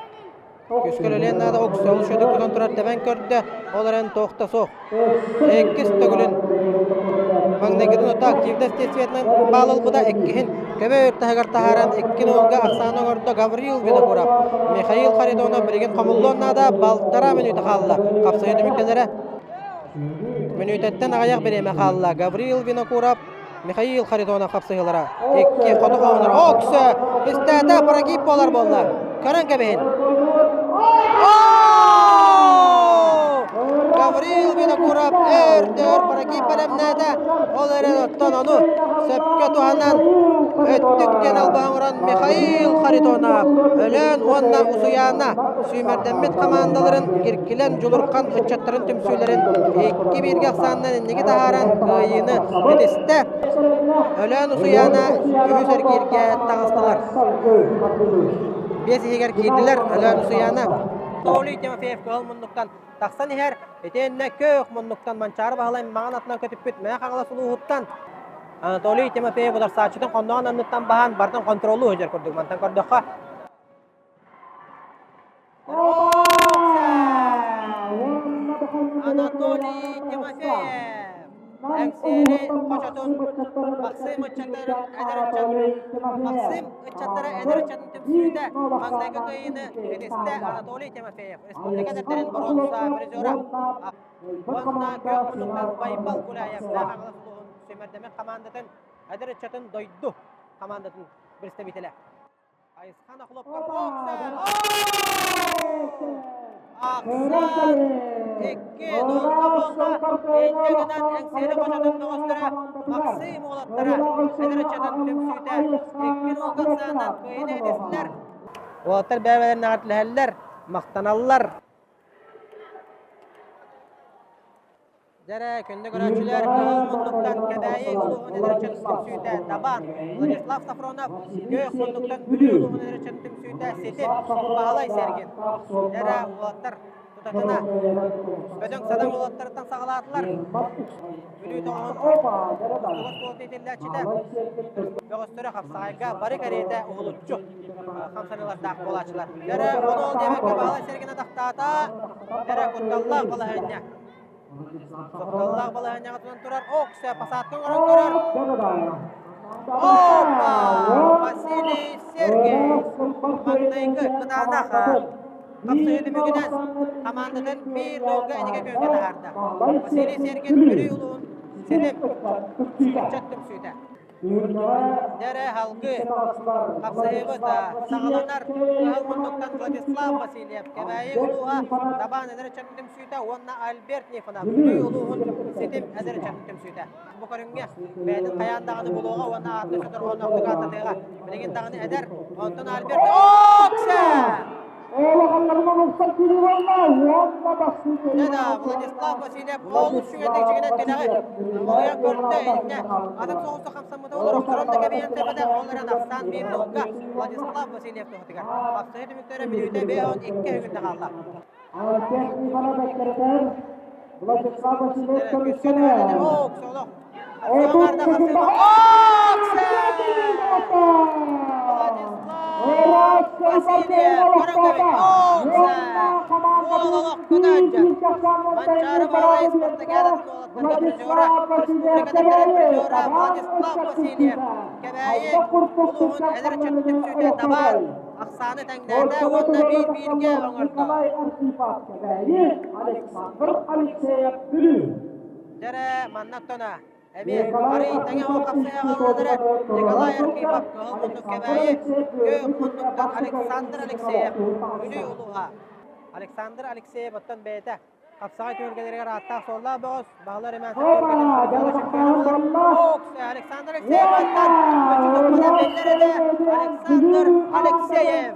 Күүскэ үлэлиэн наада уксуһун шөдүк тутан турар тэбэн көрдө, ол эрэн туох да суох. Иккис төгүлүн маҥнайгытын ото активнай естественнэн баал ылбыта, иккиһин көбө таһыгар таһааран икки нолга ахсааны оҥордо Гаврил Винокуров. Михаил Харитонов билигин хомуллуон наада, балтараа мүнүүтэ хаалла. Хапсыһыы түмүктэнэрэ мүнүүтэттэн аҕыйах бириэмэ хаалла. Гаврил Винокуров Михаил Харитонов хапсыһыылара икки хоту хоһунар Оксө истээтэ прогиб буолар буолла. Көрөн кэбиһин. Гаврил Винокуров өр-дөр прогиб бэлэмнээтэ. Ол эрэн оттон ону сөпкө туһанан өттүк диэн албаһын Михаил Харитонов Өлөөн уонна Усуйаана сүүмэрдэммит хамаандаларын Киркилэн Дьулурхан ыччаттарын түмсүүлэрин икки бииргэ ахсаанынан инники таһааран кыайыыны ситистэ. Өлөөн Усуйаана үһүс эргииргэ таҕыстылар. Биэс иһигэр киирдилэр Өлөөн Усуйаана. Анатолий Тимофеев кыһыл муннуктан тахсан иһэр. Итиэннэ күөх муннуктан Манчаары Баһылай маҥан атынан көтүппүт Мэҥэ Хаҥалас улууһуттан Анатолий Тимофеев ударсааччытын хонноҕун анныттан баһан бартын хонтуруоллуу сылдьар курдук. Мантан көрдөххө Анатолий Тимофеев Эҥсиэли хочотун Максим ыччаттарын эдэр ыччат Максим ыччаттара эдэр ыччатын түмсүүтэ маҥнайгы кыайыыны ситистэ Анатолий Тимофеев республика эдэрдэрин боруонса призера уонна күөх муннуктан Байбал Гуляев Хаҥалас улууһун сүүмэрдэммит хамаандатын эдэр ыччатын дойду хамаандатын представителэ Айысхан Охлопков Ахсан икки нолга буолла. Инньэ гынан Эҥсиэли хочотун бөҕөстөрө Максим уолаттара эдэр ыччатын түмсүүтэ икки нолга ахсаанынан кыайыыны ситистилэр. Уолаттар бэйэ-бэйэлэрин эҕэрдэлэһэллэр, махтаналлар. Дьэрэ, күндү көрөөччүлэр, Кыһыл муннуктан Кэбээйи улууһун эдэр ыччатын түмсүүтэ Табаан, Владислав Софронов, Күөх муннуктан Бүлүү улууһун эдэр ыччатын түмсүүтэ Ситим, Баһылай Сергин. Дьэрэ, уолаттар тутатына бөдөҥ-садаҥ уолаттарыттан саҕалаатылар. Бүлүү тоҕоһун Устугас куолата иитиллээччитэ бөҕөстөрө хапсаҕайга бары кэриэтэ уһулуччу хамсаныылардаах буолааччылар. Дьэрэ, ону ол диэбэккэ Баһылай Сергин атахтаата. Дьэрэ, кутталлаах балаһыанньа. Кутталлаах балаһыанньаҕа тутан турар. Оксө посадка оҥорон көрөр. Опа! Василий Сергеевич маҥнайгы кытаанах хапсыһыы түмүгүнэн хамаандатын биир нолга энигэ күөҥҥэ таһаарда. Василий Сергеевич Бүлүү улууһун ситим ыччат түмсүүтэ. Дэрэ халгы хапсыһыыбыт саҕаланар Кыһыл муннуктан Владислав Васильев, Кэбээйи улууһа Дабаан эдэр ыччатын түмсүүтэ уонна Альберт Нифонов Бүлүү улууһун Ситим эдэр ыччатын түмсүүтэ. Бу көрүҥҥэ бэйэтин хайаан даҕаны булуоҕа уонна аатын содорҕоонноохтук ааттатыаҕа. Билигин даҕаны эдэр, онтон Альберт Оксе! Да, Владислав Васильев олус үчүгэйдик дьигинэн тилэҕи олуйан көрдө иннэ. Атын соҕусу хамсаммыта олор охторон да кэбиһэн тэбэтэ ол эрэн ахсаан биир нолга Владислав Васильев туһатыгар. Хапсыһыы түмүктэрэ мүнүүтэ 52 секунда хаалла. Владислав Васильев көрүскэнэ. Васильев көрөҥөбүт. Оокса! Уол олох көтөөччү. Манчаары Баһылай спартакиадатын уолаттарга призера, республика тэрин призера Владислав Васильев Кэбээйи улууһун эдэр ыччат түмсүүтэ Дабаан ахсааны тэҥнээтэ уонна биир-бииргэ оҥордо. Дьэрэ манна оттона Эмиэ арый тэҥэ оһох хапсыһа хааллар Николай Архипов Кыһыл муннук Кэбээйи, Күөх муннуктан Александр Алексеев Бүлүү улууһа. Александр Алексеев оттон бэйэтэ хапсаҕай түһүлгэлэригэр ааттаах-суоллаах бөҕөс, баһылар Ремясов түһүлгэтин призера чемпиона буолар. Оксе Александр Алексеев аттан мүччү биллэр этэ. Александр Алексеев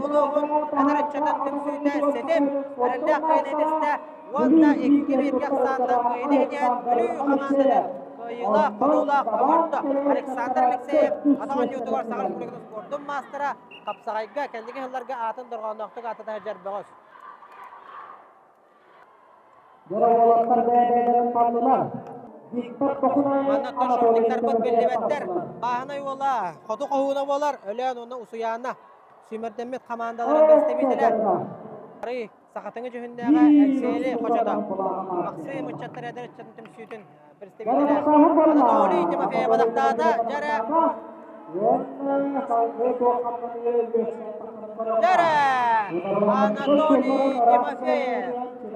Бүлүү улууһун эдэр ыччатын түмсүүтэ ситим эрэллээх кыайыыны ситистэ. Уонна 2-1 ахсаанынан кыайыыны иһинэн Бүлүү хамаандатын кыайыылаах, хотуулаах оҥордо. Александр Алексеев атах оонньуутугар Саха Республикатын спордун маастара, хапсаҕайга кэнники сылларга аатын дорҕоонноохтук ааттата сылдьар бөҕөс. Маннаттан шортиктарбыт биллибэттэр. Бааһынай уола, хоту хоһууна буолар, Өлөөн уонна Усуйаана сүүмэрдэммит хамаандаларын представителэ. Арый Сахатыҥы дьүһүннээҕэ Эҥсиэли хочото Махсыым ыччаттар эдэр ыччатын түмсүүтүн представителэ Анатолий Тимофеев бадахтаата. Дьэрэ Дьэрэ Анатолий Тимофеев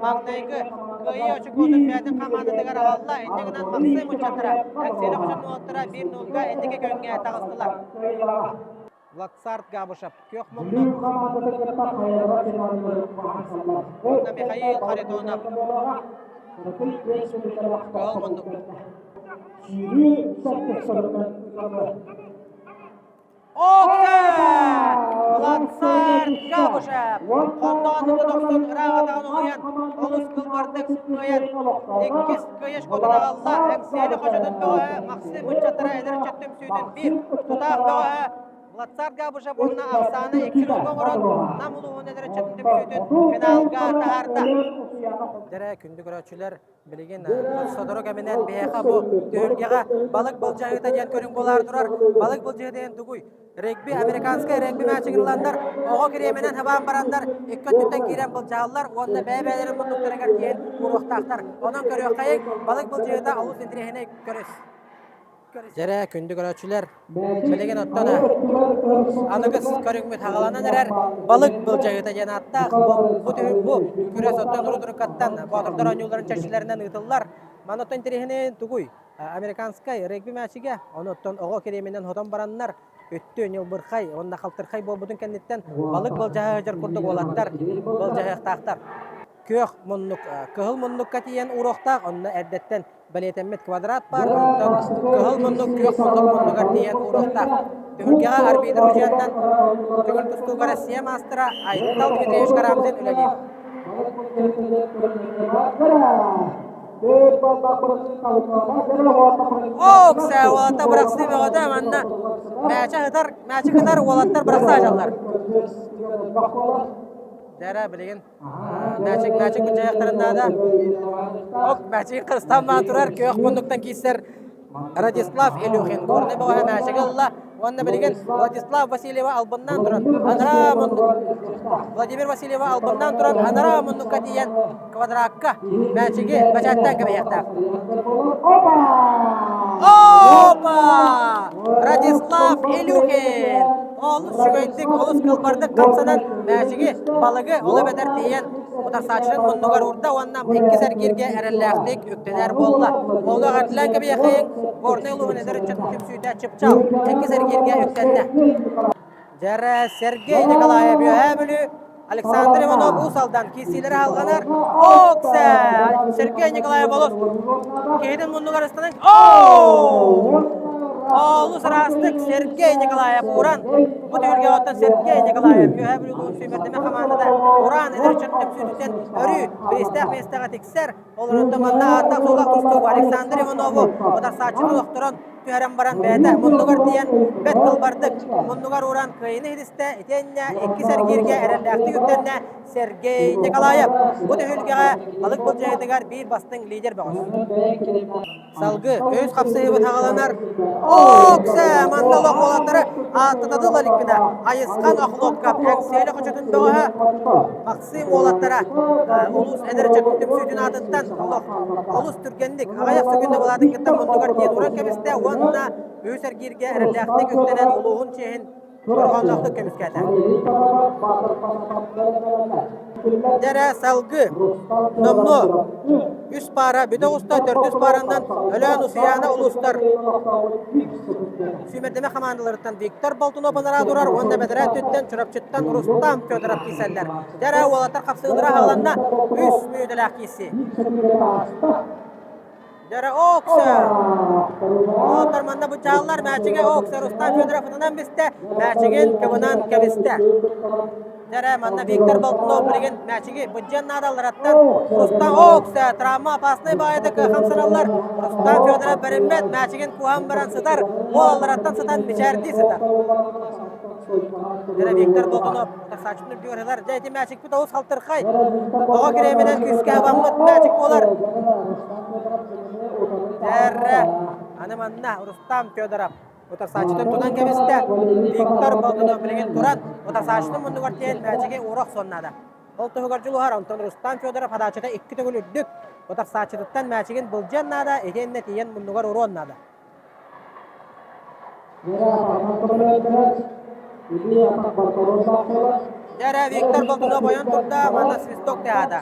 маҥнайгы кыайыы очукуотун бэйэтин хамаандатыгар аҕалла. Инньэ гынан Махсыым ыччаттара Эҥсиэли хочотун уолаттара 1-0-га инники күөҥҥэ таҕыстылар. Владсарт Габышев күөх муннук уонна Михаил Харитонов кыһыл муннук. Оксе! Владсарт Габышев хонноонута тохсон ыраах атаҕын уһуйан олус кылбардык кыайан иккис кыайыш хотун аҕалла. Эҥсиэли хочотун бөҕөһө Максим ыччаттара эдэр ыччат түмсүүтүн биир тутаах бөҕөһө Владсар Габышев уонна Оксана Екченко оҥорон Нам улууһун эдэр ыччатын түмсүүтүн финалга таһаарда. Дэрэ күндү көрөөччүлэр, билигин сотору кэминэн биһиэхэ бу түһүлгэҕэ балык былдьаһыыта диэн көрүҥ буолаары турар. Балык былдьаһыыта диэн тугуй? Регби, американскай регби мячигын ыланнар, оҕо кириэмэнэн хабаан бараннар, икки өттүттэн киирэн былдьаһаллар уонна бэйэ-бэйэлэрин муннуктарыгар тиийэн ууруохтаахтар. Онон көрүөххэйиҥ, балык былдьаһыыта олус интэриэһинэй көрүс. Дьэрэ, күндү көрөөччүлэр, билигин оттон аныгыс көрүҥмүт хаҕаланан эрэр балык былдьаһыыта диэн ааттаах бу, бу күрэс оттон урут-уруккаттан боотурдар оонньууларын чэрчилэринэн ыытыллар. Манна оттон интэриэһинэй тугуй? Американскай регби мячигэ, ону оттон оҕо кириэминэн хотон бараннар, өттү ньылбырхай уонна халтырхай буолбутун кэнниттэн балык былдьаһа сылдьар курдук уолаттар былдьаһыахтаахтар. Күөх муннук, кыһыл муннукка тиийэн ууруохтаах, онно эрдэттэн бэлиэтэммит квадрат баар, онтон кыһыл муннук күөх муннук муннугар тиийэн ууруохтаах. Түһүлгэҕэ арбитр судьуйаттан көҥүл тустууга Россия маастара Айтал Дмитриевич Карамзин үлэлиир. Оксе уолаттар бырахсыы бөҕөтө манна мээчэ ытар, мээчик ытар уолаттар бырахса сылдьаллар. Дьэрэ билигин Мээчик, мээчик быдьайахтарын наада. Ок, мээчигин харыстаан турар, күөх муннуктан киирсэр Радислав Илюхин. Горнай бөҕөһө мээчиги ылла. Уонна билигин Владислав Васильева албыннаан туран, анараа муннук Владимир Васильева албыннаан туран, анараа муннукка тиийэн квадракка мээчиги бэчээттээн кэбиһиэхтээх. Опа! Радислав Илюхин! Олус үчүгэйдик, олус кылбардык хамсанан мээчиги, балыгы ол эбэтэр тиийэн утарсааччытын муннугар уурда уонна иккис эргииргэ эрэллээхтик үктэнэр буолла. Ону эҕэрдэлээн кэбиһиэххэйиҥ, Горнай улууһун эдэр ыччатын түмсүүтэ Чыпчаал иккис эргииргэ үктэннэ. Дьэрэ Сергей Николаев Үөһээ Бүлүү, Александр Иванов Уус Алдан киирсиилэрэ алҕанар. Оксе! Сергей Николаев олус киһитин муннугар ыстанан Олус ыраастык Сергей Николаев уран бу түһүлгэҕэ оттон Сергей Николаев Үөһээ Бүлүү улууһун сүүмэрдэмэ хамаандата уран эдэр ыччат түмсүүтүттэн өрүү бириистээх миэстэҕэ тиксэр. Олорон манна ааттаах-суоллаах тустуук Александр Иванову утарсааччыны охторон. түһэрэн баран бэйэтэ муннугар тиийэн бэрт кылбардык муннугар ууран кыайыыны иһитистэ итиэннэ иккис эргииргэ эрэллээхтик үктэннэ Сергей Николаев. Бу түһүлгэҕэ балык былдьаһыытыгар биир бастыҥ лидер бөҕөс. Салгыы үс хапсыһыыбыт хаҕаланар. Оксе! Манна олох уолаттары ааттатадыл иликпинэ Айысхан Охлопков Эҥсиэли хочотун бөҕөһө Максим уолаттара улуус эдэр ыччатын түмсүүтүн аатыттан олох олус түргэнник аҕыйах сөкүүндэ былаатын кытта муннугар тиийэн уран кэбистэ уонна үһүс эргииргэ эрэллээхтик үктэнэн улууһун чиэһин дорҕоонноохтук көмүскээтэ. Дэрэ салгы номнуо үс паара бүтэ оҕуста төрдүс пааранан Өлөөн Усуйаана улуустар сүүмэрдэмэ хамаандаларыттан Виктор Болтунов анараа турар уонна бэтэрээ өттүттэн Чурапчыттан Рустам Федоров киирсэллэр. Дэрэ уолаттар хапсыылара аҕаланна үс мүнүүтэлээх киирсии. Дьэрэ Окса! Оттор манна бычааллар мээчигэ Окса Рустам Федоров ытынан бистэ, мээчигин кыбынан кэбистэ. Дьэрэ манна Виктор Болтунов билигин мээчиги быдьыан наадаларыттан Рустам Окса травма опасный баайда кыахамсыраллар. Рустам Федоров бэриммэт, мээчигин куһан баран сытар, уолларыттан сытан мичээрдии сытар. Дьэрэ Виктор Болтунов тахсааччытын үрдүгэр Дьэ ити мээчикпит олус халтырхай. Оҕо кириэминэн күүскэ абаммыт мээчик буолар. Дьэрэ аны манна Рустам Федоров утарсааччытын тутан кэбистэ. Виктор Болтунов билигин туран утарсааччытын муннугар тиийэн мээчиги уура охсуон наада. Ол туһугар дьулуһар, онтон Рустам Федоров хадааччыта икки төгүл үрдүк. Утарсааччытыттан мээчигин былдьыан наада, итиэннэ тиийэн муннугар уруон наада. Дьэ Виктор Болтунов ойон турда, манна свисток тыаһаата.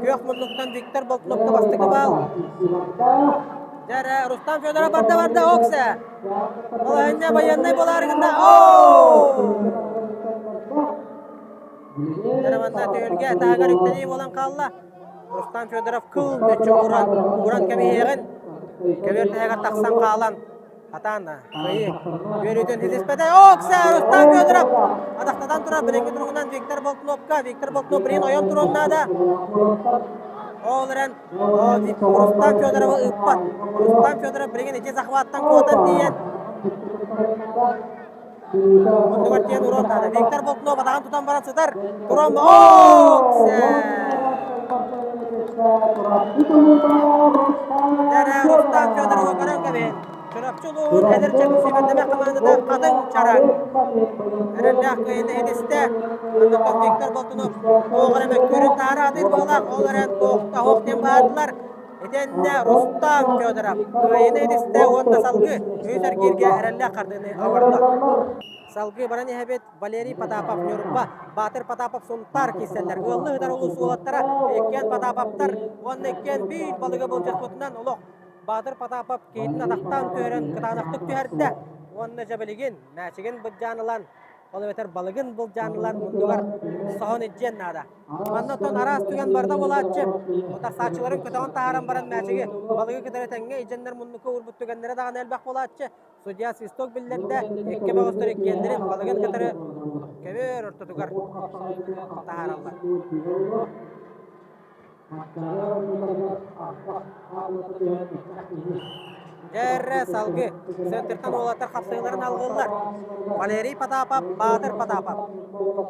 Күөх муннуктан Виктор Болтуновка бастакы баал. Дьэ Рустам Федоров барда барда оксе. Балаһынньа байыаннай буолаары гынна. Оо! Дьэ манна түһүлгэ таһыгар үктэнии буолан хаалла. Рустам Федоров кыл мүччү уран, уран кэбиһиэҕин, көбүөр таһыгар тахсан хаалан, хатаан кыайыы үөрүүтүн ситиспэтэ. Окса Рустам Федоров атахтатан турар билиҥҥи туругунан Виктор Болтуновка. Виктор Болтунов билигин ойон туруон наада. Ол эрэн Рустам Федоровы ыыппат. Рустам Федоров билигин ити захваттан куотан тиийэн Оннугар тиийэн уруон наада. Виктор Болтунов атаҕын тутан баран сытар. Туран Оксе! Дэрэ Рустам Федорова көрөн кэбиһин. Чурапчы улууһун эдэр чэрчи сүүмэрдэмэх хамаандата Хатыҥ Чараҥ. Эрэллээх кыайыыны иһитистэ. Онтон Виктор Болтунов туох эрэ мөккүөрүн таһара атыыр баҕалаах. Ол эрэн туохта оһох диэн баардылар. Итиэннэ Рустам Федоров кыайыыны ситистэ уонна салгыы үһүс эргииргэ эрэллээх хардыыны оҥордо. Салгыы баран иһэбит Валерий Потапов Ньурба, Баатыр Потапов Сунтаар киирсэллэр. Ыаллыы сытар улуус уолаттара иккиэн Потаповтар уонна иккиэн биир балыгы былдьаспытынан олох Баатыр Потапов киһитин атахтаан түһэрэн кытаанахтык түһэрдэ уонна дьэ билигин мээчигин быдьаан ылан ол эбэтэр балыгын былдьаан ылан муннугар соһон илдьиэн наада. Манна оттон араас түгэн барыта буолааччы. Утарсааччыларын көтөҕөн таһааран баран мээчиги балыгы кытары тэҥҥэ илдьэннэр муннукка уурбут түгэннэрэ даҕаны элбэх буолааччы. Судья свисток биллэрдэ, икки бөҕөстөр иккиэннэрин балыгын кытары көбүөр ортотугар таһаараллар. Дьэррэ салгы центртан уолаттар хапсыыларын алгыыллар. Валерий Потапов, Баатыр Потапов.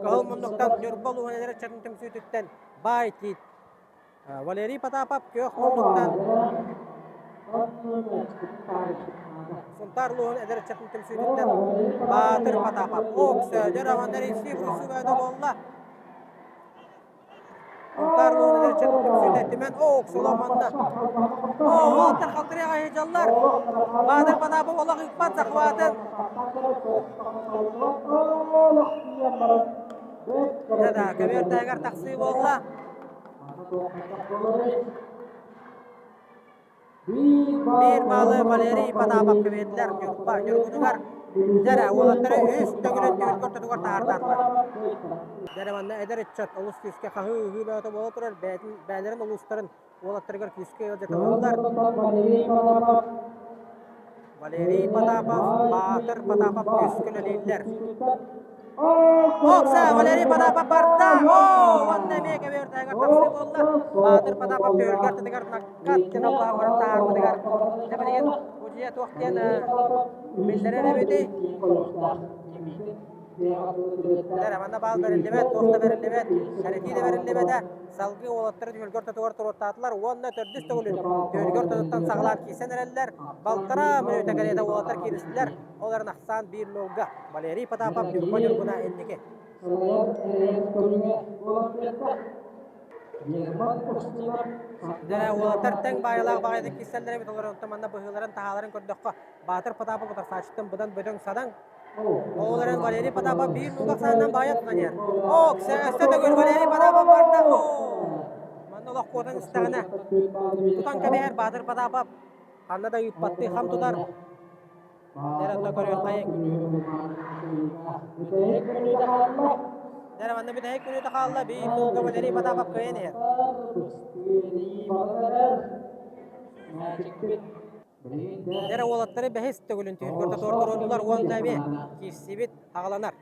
Кыһыл муннуктан Ньурба улууһун эдэр ыччатын түмсүүтүттэн Баай Тиит. Валерий Потапов күөх муннуктан Сунтаар улууһун эдэр ыччатын түмсүүтүттэн Баатыр Потапов. Оксө, дьэ Роман Рейси буолла. Сунтаар улууһун эдэр ыччатын түмсүүтэ Түмэн Ооксула манна. Оо, уолаттар халтырыаҕа сылдьаллар. Баатыр Потапов олох ыыппат захватын. Да, көбүөр таһыгар тахсыы буолла. Биир баалы Валерий Потапов биэрдилэр Ньурба Ньургунугар дьэрэ уолаттары үс төгүлүн түһүлгэ ортотугар таһаартаатылар. Дьэрэ манна эдэр ыччат олус күүскэ хаһыы-ыһыы бөҕөтө буола турар бэйэтин бэйэлэрин улуустарын уолаттарыгар күүскэ ыалдьыталлар. Валерий Потапов, Баатыр Потапов күүскэ үлэлииллэр. Окса, Валерий Потапов барда. О, уонна эмиэ кэбиэр таһыгар тахсыы буолла. Баатыр Потапов түһүлгэр тытыгар наккат диэн албаһа таһаарбытыгар. Дьэ билигин удьуйа туох диэн биллэрэр эбитий? Дьэ, манна баал бэриллибэт, туох да бэриллибэт, сэрэтии да бэриллибэтэ. Салгыы уолаттары түһүлгэ ортотугар туруортаатылар уонна төрдүс төгүлүн түһүлгэ ортотуттан саҕалаан киирсэн эрэллэр. Балтараа мүнүүтэ кэриэтэ уолаттар кииристилэр. Ол эрэн ахсаан биир нолга. Валерий Потапов Ньурба Ньургуна инники. Дьэ, уолаттар тэҥ баайылаах баҕайытык киирсэллэр эбит, олор онтон манна быһыыларын-таһааларын көрдөххө, Баатыр Потапов утарсааччыттан быдан бөдөҥ садаҥ. Ол эрэн Валерий Потапов биир нуугах саанынан баайа тутан иһэр. Ок, өссө төгүл Валерий Потапов барда. Манна олох куотан истэҕинэ тутан кэбиһэр Баатыр Потапов ханна да ыыппаттыы хам тутар. Дьэ, онно көрүөххэйиҥ. Дьэ, манна бүтэһик мүнүүтэ хаалла. Биир нуулга Валерий Потапов кыайан иһэр. Дьэ, уолаттары бэһис төгүлүн түһүлгэртэ туруордулар уонна эмиэ киирсибит аҕаланар.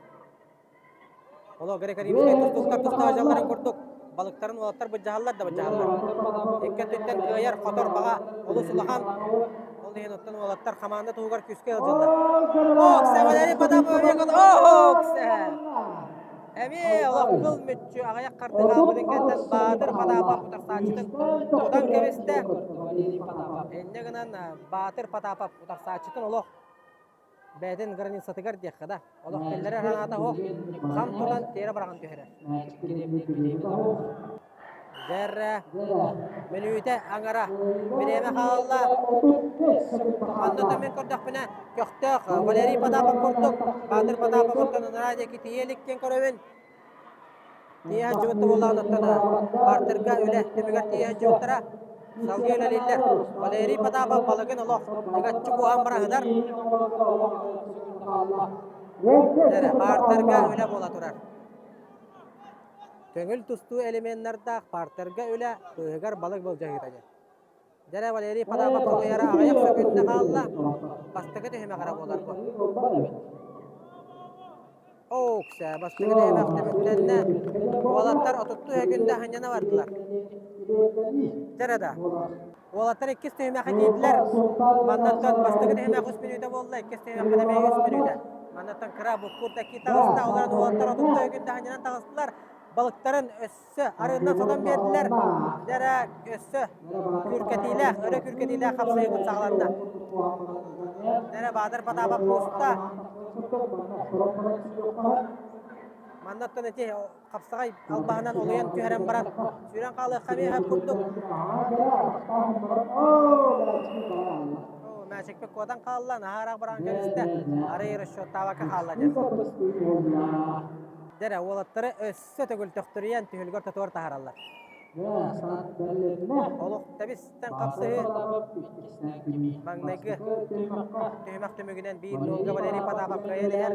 Олох греко-римскэй тустууктар тустаах дьалларын курдук балыктарын уолаттар быдьаһаллар да быдьаһаллар. Икки өттүттэн кыайар, хотор баҕа олус улахан. Ол иһин оттон уолаттар хамаанда туһугар күүскэ ыалдьаллар. Оксе, Валерий Потапов Оксе! Эмиэ олох кыл мүччү аҕыйах хардыы хаалбытын кэннэ Баатыр Потапов утарсааччытын тутан кэбистэ. Инньэ гынан Баатыр Потапов утарсааччытын олох бэйэтин границатыгар диэххэ да, олох киллэрэр санаата суох, хам тутан тиэрэ быраҕан түһэрэр. Дьэрэ, мүнүүтэ аҥара бириэмэ хаалла. Онно мин көрдөхпүнэ, көхтөөх Валерий Потапов курдук, Баатыр Потапов оттон ынараа диэки тиийэ илик диэн көрөбүн. Тиийэ сылдьыбыт да буоллаҕына оттон партерга үлэ түмүгэр тиийэ сылдьыбыттара. Салгыы үлэлииллэр. Валерий Потапов балыгын олох ыгаччы куоһан быраһыдар. Дьэрэ, партерга үлэ буола турар. Көҥүл тустуу элеменнардаах партерга үлэ быыһыгар балык былдьаһыыта диэн. Дьэрэ Валерий Потапов толуйара аҕыйах сөкүүндэ хаалла. Бастакы түһүмэх эрэ буолар бу. Оуксэ, бастакы түһүмэх түмүктэннэ. Уолаттар отуттуу сөкүүндэ сынньана бардылар. Дьэрэ да. Уолаттар иккис түһүмэххэ киирдилэр. Маннаттан бастакы түһүмэх үс мүнүүтэ буолла, иккис түһүмэххэ эмиэ үс мүнүүтэ. Маннаттан кыра буккур такки таҕыста, олорон уолаттар отуттуу сөкүүндэ сынньанан таҕыстылар. Балыктарын өссө арыыннан сотон биэрдилэр. Дьэрэ өссө күркэтиилээх, өрө күркэтиилээх хапсыһыыбыт саҕаланна. Дьэрэ Баатыр Потапов кууста. Маннаттан ити хапсаҕай албаһынан олуйан түһэрэн баран сүүрэн хаалыахха эмиэ сөп курдук. Мээчикпит куотан хаалла, наһаа ыраах баран кэбистэ. Арый расчеттаабакка хаалла диэн. Дьэрэ, уолаттары өссө төгүл төхтөрүйэн түһүлгэр тотуор таһаараллар. Олох тэбистэн хапсыһыы маҥнайгы түһүмэх түмүгүнэн биир нолга Валерий Потапов кыайан иһэр.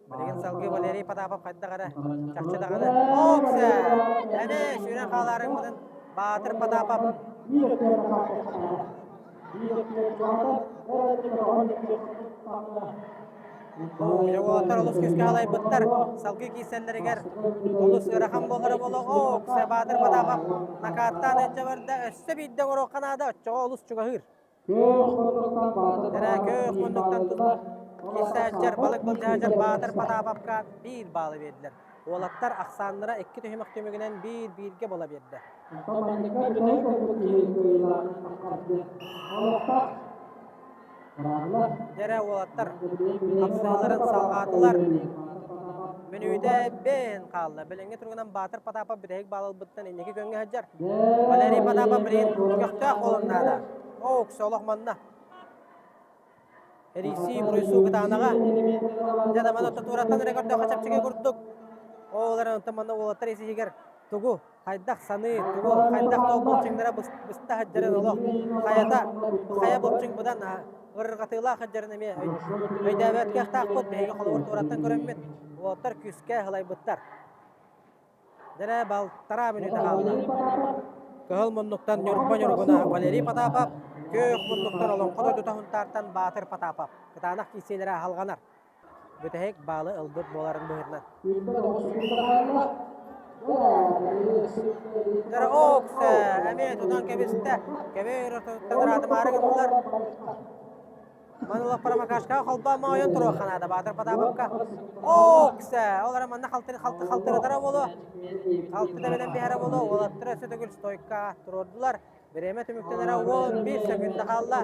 Билигин салгыы Валерий Потапов хайдах эрэ чахчы даҕаны Оксе! Эмиэ сүүрэн хаалаарыҥмытын Баатыр Потапов Уолаттар олус күүскэ халайбыттар. Салгыы киирсэллэригэр олус ыарахан буолара буолуо. Оксе Баатыр Потапов накааттаан илдьэ барда. Өссө биирдэ оҥоруохха наада, оччоҕо олус чугаһыыр. Эрэ көөх муннуктан киирсээччэр, балык былдьаһааччар Баатыр Потаповка биир баалы биэрдилэр. Уолаттар ахсааннара икки түһүмэх түмүгүнэн биир-бииргэ буола биэрдэ. Дьэрэ уолаттар хапсыһыыларын салҕаатылар. Мүнүүтэ бэйэн хаалла. Билиҥҥи туругунан Баатыр Потапов бүтэһик баал ылбыттан инники күөҥҥэ сылдьар. Валерий Потапов билигин көхтөөх буолан наада. Оокс олох манна. Эрийсии, буруйсуу кытаанаҕа. Дьэ да маны туораттан эрэ көрдөххө чэпчэки курдук. Ол эрэн онтон манна уолаттар ис-иһигэр тугу хайдах саныы, тугу хайдах туох былчыҥнара быста сылдьарын олох хайата хайа былчыҥ быдан ырырҕатыылаах сылдьарын эмиэ өйдөөбөт кыахтаахпыт. Биһиги холобур туораттан көрөммүт уолаттар күүскэ ылайбыттар. Дьэрэ балтараа мүнүүтэ хаалла. Кыһыл муннуктан Ньурба Ньургуна Валерий Потапов. Күөх муннуктар олоҥхо дойдута Һунтаартан Баатыр Потапов кытаанах киирсиилэрэ аһалҕанар. Бүтэһик баалы ылбыт буоларын быһыытынан. Окса эмиэ тутан кэбистэ. Кэбир ортотуттан ыраатымаары гыннылар. Манылах Парамакашкаҕа холбоон моойун туруохха наада Баатыр Потаповка. Окса! Ол эрэ манна халты халты халтырытара буолуо. Халты тэбэнэн биһэрэ буолуо. Уолаттар өссө төгүл стойка туруордулар. Бириэмэ түмүктэнэрэ 11 секунда хаалла.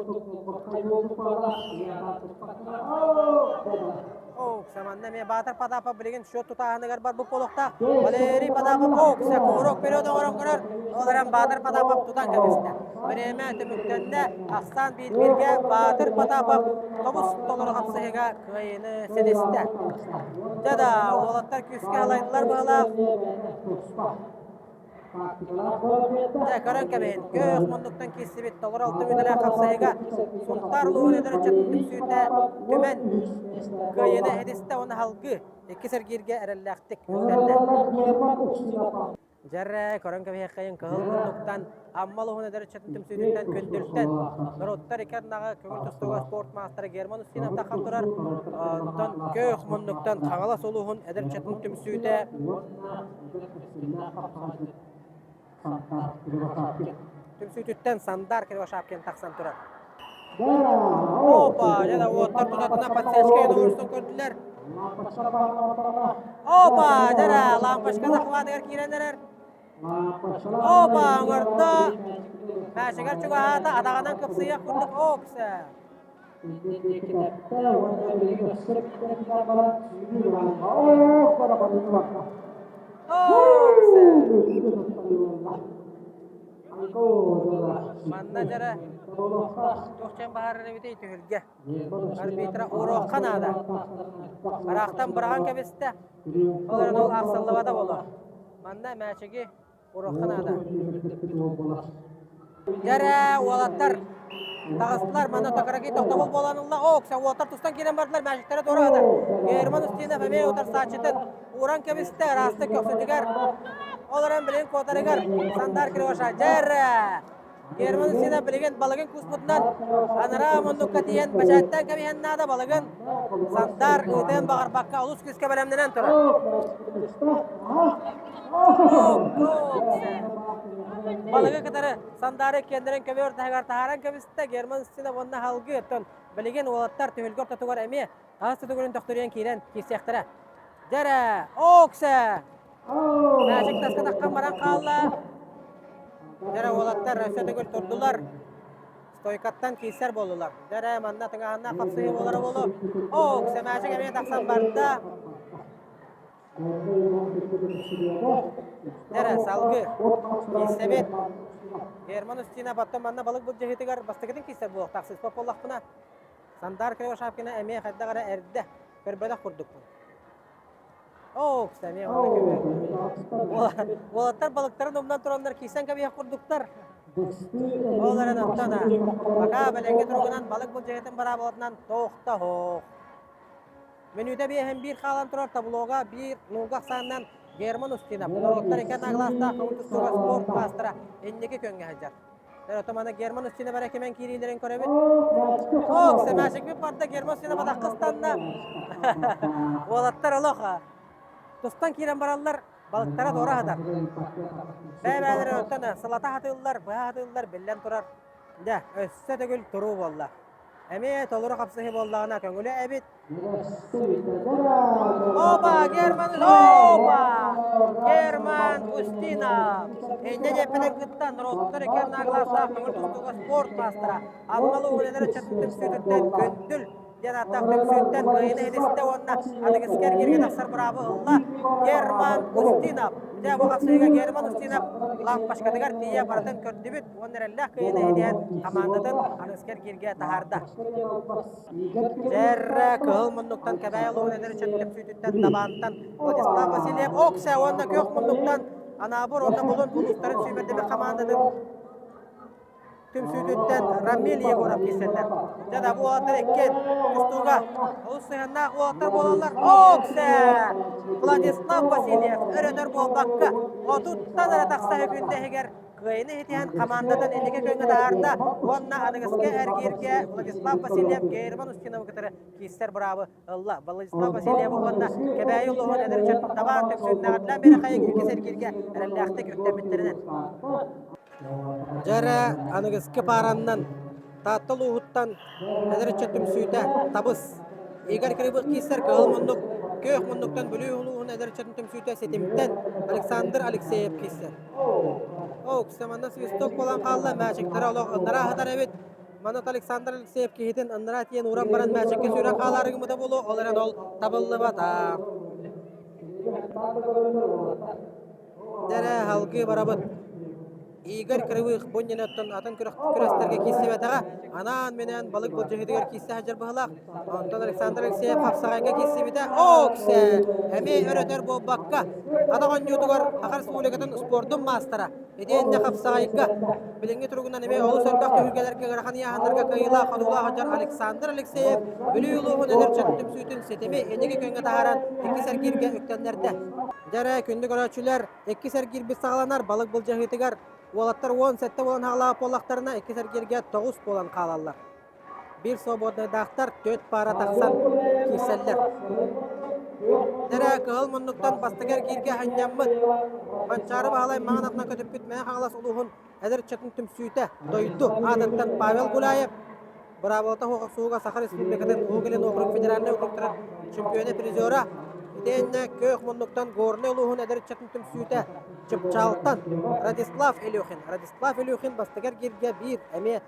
Окса манна эмиэ Баатыр Потапов билигин счет тутааһыныгар барбыт буолуохтаах. Валерий Потапов Окса кувырок вперед оҥорон көрөр. Ол эрэн Баатыр Потапов тутан кэбистэ. Бириэмэ түмүктэннэ. Ахсаан биир-бииргэ Баатыр Потапов тобус толору хапсыһыыга кыайыыны ситистэ. Дьэ да, уолаттар күүскэ алайдылар быһыылаах. Дьэ, көрөн кэбиһин, күөх муннуктан киирсибит толору алта мүнэлээх хапсыһыыга Сунтаар улууһун эдэр ыччатын түмсүүтэ Түмэн кыайыыны ситистэ уонна салгыы иккис эргииргэ эрэллээхтик үктэннэ. Дьэрэ, көрөн кэбиһиэххэйин кыһыл муннуктан Амма улууһун эдэр ыччатын түмсүүтүттэн Күндүлтэн норуоттар икки ардынааҕы көҥүл тустууга спорт маастара Герман Устинов таххан турар. Онтон күөх муннуктан Хаҥалас улууһун эдэр ыччатын түмсүүтэ Түмсүүтүттэн Сандар Кривошапкин тахсан турар. Опа, дьэ да уоттар тутатына подсечка уурсан көрдүлэр. Опа, дьэ да лампочка захватыгар киирэн эрэр. Опа, оҥордо. Мээчигэр чугаһаата, атаҕынан кыпсыйах курдук окса. Манна дьара туохчан баһарар эбитий түһүлгэ. Арбитра уруокка наада. Ыраахтан быраҕан кэбистэ. Ол эрэн ол аахсыллыбата буолуо. Манна мээчиги Уруокка наада. Дьэрэ, уолаттар таҕыстылар. Манна Токараки тохтобул буолан ылла. О, уолаттар тустан киирэн бардылар. Мээчиктэрэ туора атар. Герман Устинов эмиэ утарсааччытын ууран кэбистэ. Ыраастык көхсүтүгэр. Ол эрэн билигин куотарыгар Сандар Кривоша. Дьэрэ! Герман Устинов билигин балыгын кууспутунан анараа муннукка тиийэн бэчээттээн кэбиһэн наада балыгын Сандар ыытыан баҕарбакка олус күүскэ бэлэмнэнэн турар. Балыгы кытары Сандары иккиэннэрин көбүөр таһыгар таһааран кэбистэ. Герман Устинов уонна Халгы оттон билигин уолаттар түһүлгэ ортотугар эмиэ хаһыс да төгүлүн төхтүрүйэн киирэн киирсиэхтэрэ. Дьэрэ! Оксе! Мээчик таска таххан баран хаалла. Дьэрэ уолаттар өссө төгүл турдулар. Стойкаттан киирсэр буоллулар. Дьэрэ манна тыҥааһыннаах хапсыһыы буолара буолуо. Оксе мээчик эмиэ тахсан барда. Дьэрэ салгыы киирсэбит. Герман Устинов оттон манна балык былдьаһыытыгар бастакытын киирсэр буолуохтаах сыыспат буоллахпына. Сандар Кривошапкина эмиэ хайдах эрэ эрдэ көрбөтөх курдукпун. Оо, эмиэ уонна көмө. Уолаттар балыктарын умнан тураннар киирсэн кэбиһэх курдуктар. Ол эрэн оттон пока бэлэҥҥэ туругунан балык былдьаһыытын быраабылатынан тоохто оһох. Мүнүүтэ биэһин биир хаалан турар таблога биир нууга ахсаанынан Герман Устинов, норуоттар икки атаҕалаахтаах көҥүл тустууга спорт маастара инники күөҥҥэ сылдьар. Отомана Герман Устинов эрэ кимэн киириилэрин көрөбүт. Ок, сэмээчикпит барда Герман Устинов атахха ыстанна. Уолаттар олох тустан киирэн бараллар, балыктара туора сытар. Бэйэ-бэйэлэрин оттон сылата сатыыллар, быһа сатыыллар, биллэн турар. Дьэ, өссө төгүл туруу буолла. Эмиэ толору хапсыһыы буоллаҕына көҥүлэ эбит. Опа, Герман, опа! Герман Устинов! Инньэ диэппитин кытта норуоттар икки наглаастаах көҥүл тустууга спорт маастара Аммалы уһунэлэр ыччатын түмсүүтүттэн Күндүл диэн ааттаах түмсүүттэн кыайыыны ситистэ уонна аныгыскы эргииргэ тахсар быраабы ылла Герман Устинов. Дьэ, бу хапсыһыыга Герман Устинов лампочкатыгар тиийэ барытын көрдүбүт уонна эрэллээх кыайыыны ситиһэн хамаандатын аныгыскы эргииргэ таһаарда. Дьэррэ кыһыл муннуктан Кэбээйи улууһун эдэр ыччат түмсүүтүттэн Дабаантан Владислав Васильев Оксе уонна күөх муннуктан Анаабыр уонна Булун улуустарын сүүмэрдэммит хамаандатын түмсүүтүттэн Рамиль Егоров киирсэллэр. Дьэ да бу уолаттар иккиэн тустууга олус сыһыаннаах уолаттар буолаллар. Оксе! Владислав Васильев өрөтөр буолбакка отуттан эрэ тахса күндэһигэр. Кыайыны иһитиһэн хамаандатын инники күөҥҥэ таһаарда уонна аныгыскы эргииргэ Владислав Васильев Герман Устиновы кытары киирсэр быраабы ылла. Владислав Васильевы уонна Кэбээйи улууһун эдэр ыччат табаан түмсүүтүнэҕэрдээн биэрэхэйик иккис эргииргэ эрэллээхтик үктэммиттэринэн. Дьэ аныгыскы паараннан Таатта улууһуттан эдэр ыччат түмсүүтэ Табыс Игорь Кривых киирсэр Кыһыл муннук Күөх муннуктан Бүлүү улууһун эдэр ыччатын түмсүүтэ Ситимтэн Александр Алексеев киирсэр. Оо, манна свисток буолан хаалла, мээчиктэрэ олох ыннараа сытар эбит. Манна Александр Алексеев киһитин ыннараа тиийэн ууран баран мээчиккэ сүүрэн хаалаары гыммыта буолуо, ол эрэн ол табыллыбата. Дэрэ, салгыы барабыт. Игорь Кривых бу иннинэ атын күрэстэргэ киирсибэтэҕэ. Анаан-минээн балык былдьаһыытыгар киирсэ сылдьар быһыылаах. Онтон Александр Алексеев хапсаҕайга киирсибитэ. Оксе! Эмиэ өрөтөр буолбакка, атах оонньуутугар Саха Республикатын спордун маастара. Итиэннэ хапсаҕайга билиҥҥи туругунан эмиэ олус элбэх түһүлгэлэргэ ыарахан ыйааһыннарга кыайыылаах хотуулаах сылдьар Александр Алексеев Бүлүү улууһун эдэр түмсүүтүн ситими инники күөҥҥэ таһааран иккис эргииргэ үктэннэрдэ. Дьэ эрэ, күндү көрөөччүлэр, иккис эргиирбит саҕаланар балык былдьаһыытыгар уолаттар 17 буолан хаалаабыт буоллахтарына, иккис эргииргэ 9 буолан хаалаллар. Биир свободнайдаахтар түөрт паара тахсан киирсэллэр. Дэрэ кыһыл муннуктан бастакы эргииргэ ханньаммыт Манчаары Баһылай маҥан атынан көтүппүт Мэҥэ Хаҥалас улууһун эдэр ыччатын түмсүүтэ дойду аатыттан Павел Гуляев быраабылата суох охсуһууга Саха Республикатын Уһук Илин уокурук федеральнай округтарын чемпиона призера итиэннэ күөх муннуктан Горнай улууһун эдэр ыччатын түмсүүтэ Чыпчаалтан Радислав Илюхин. Радислав Илюхин бастакы эргииргэ биир эмиэ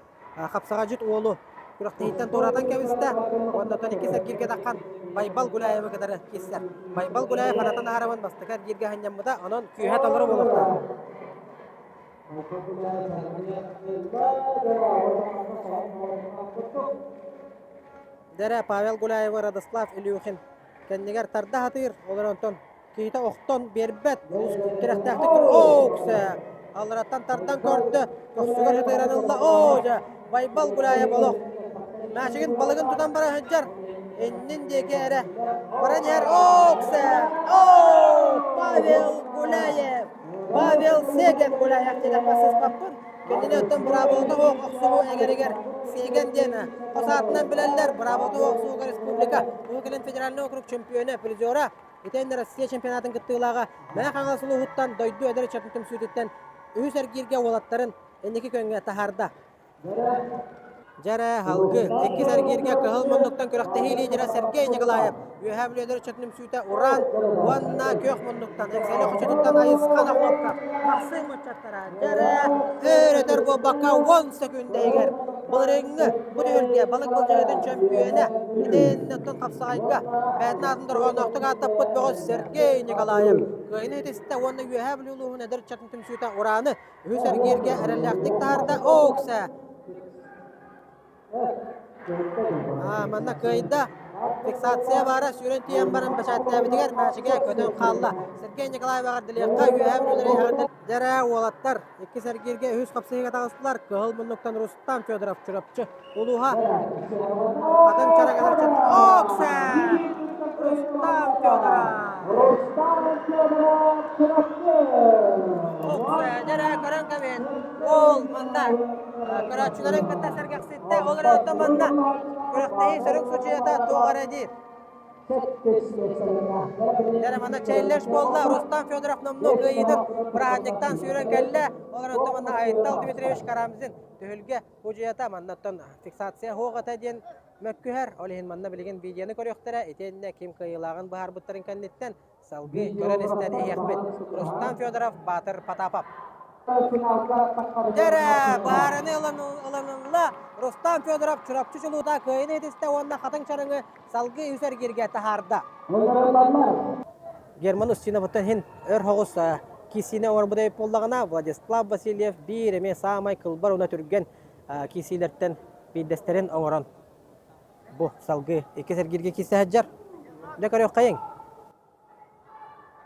хапсаҕадьыт уолу күрэхтэһииттэн туоратан кэбистэ. Оннотон иккис эргииргэ таххан Байбал Гуляевы кытары киирсэр. Байбал Гуляев аратан аһарабын бастакы эргииргэ ханньаммыта, онон күүһэ толору буолуохтаах. Дэрэ Павел Гуляевы Радослав Илюхин кэннигэр тарда сатыыр, олор онтон киһитэ охтон биэрбэт, олус тирэхтээхтик Ооксэ аллараттан тардан көрдө, көхсүгэр сытыаран ылла, оо дьэ, Байбал Гуляев олох мээчигин балыгын тутан бара сылдьар, иннин диэки эрэ баран иһэр, Ооксэ, оо, Павел Гуляев! Павел Сеген Гуляев диэтэххэ сыыспаппын. Кинини оттон быраабылата суох охсуһуу эҥэригэр Сеген диэн хос аатынан билэллэр. Быраабылата суох охсуһууга республика Уһук Илин федеральнай округ чемпиона, призера, итиэннэ Россия чемпионатын кыттыылааҕа Мэҥэ Хаҥалас улууһуттан дойду эдэр ыччатын түмсүүтүттэн үһүс эргииргэ уолаттарын инники күөҥҥэ таһаарда. Дьэрэ, Халгы, иккис эргииргэ кыһыл муннуктан күрэхтэһии лидера Сергей Николаев, Үөһээ Бүлүүлэр ыччатын түмсүүтэ Уран уонна күөх муннуктан Эксэли хочотуттан Айысхан Охлопков, Махсыым ыччаттара Дьэрэ, өр-өтөр буолбакка 10 секунда иһигэр былырыыҥҥы бу түһүлгэ балык былдьаһыытын чөмпүйүөнэ итиннэ хапсаҕайга бэйэтин аатын дорҕоонноохтук ааттаппыт бөҕөс Сергей Николаев кыайыыны ситистэ уонна Үөһээ Бүлүү улууһун эдэр ыччатын түмсүүтэ Ураны Үһүс эргииргэ эрэллээхтик таһаарда Оуксе. Манна кыайда. Фиксация баара сүүрэн тиийэн баран бэчээттээбитигэр мээчигэ көтөн хаалла. Сергей Николаев эҕэрдэлиэххэ үөһээ бүлүүлэри эҕэрдэл. Дьэрэ уолаттар иккис эргииргэ үһүс хапсыһыыга таҕыстылар. Кыһыл муннуктан Рустам Федоров Чурапчы улууһа. Атын чарагалар Оксе! Рустам Федоров! Рустам Федоров Чурапчы! Оксе, дьэрэ көрөн кэбин. Ол манна көрөөччүлэрин кытта сэргэхситтэ. Ол эрэ оттон манна күрэхтэһии сөрүк судьуйата туох эрэ диир. Дьэрэ манна челлендж буолла. Рустам Федоров номнуо кыайыытын бырааһынньыктаан сүүрэн кэллэ. Ол эрэ оттон манна Айтал Дмитриевич Карамзин түһүлгэ Судьуйата маннаттан фиксация суох этэ диэн мөккүһэр. Ол иһин манна билигин видеоны көрүөхтэрэ. Итиэннэ ким кыайыылааҕын быһаарбыттарын кэнниттэн салгыы көрөн-истэн иһиэхпит. Рустам Федоров, Баатыр Потапов. Дьэрэ, быһаарыны ылынылла. Рустам Федоров Чурапчы чулуута кыайыыны итистэ уонна хатыҥ чарыҥы салгыы үс эргииргэ таһаарда. Герман Устиновыттан иһин өр соҕус киирсиини оҥорбут эбит буоллаҕына, Владислав Васильев биир эмиэ саамай кылбар уонна түргэн киирсиилэртэн биирдэстэрин оҥорон бу салгыы иккис эргииргэ киирсэ сылдьар. Дьэ көрүөххэйиҥ.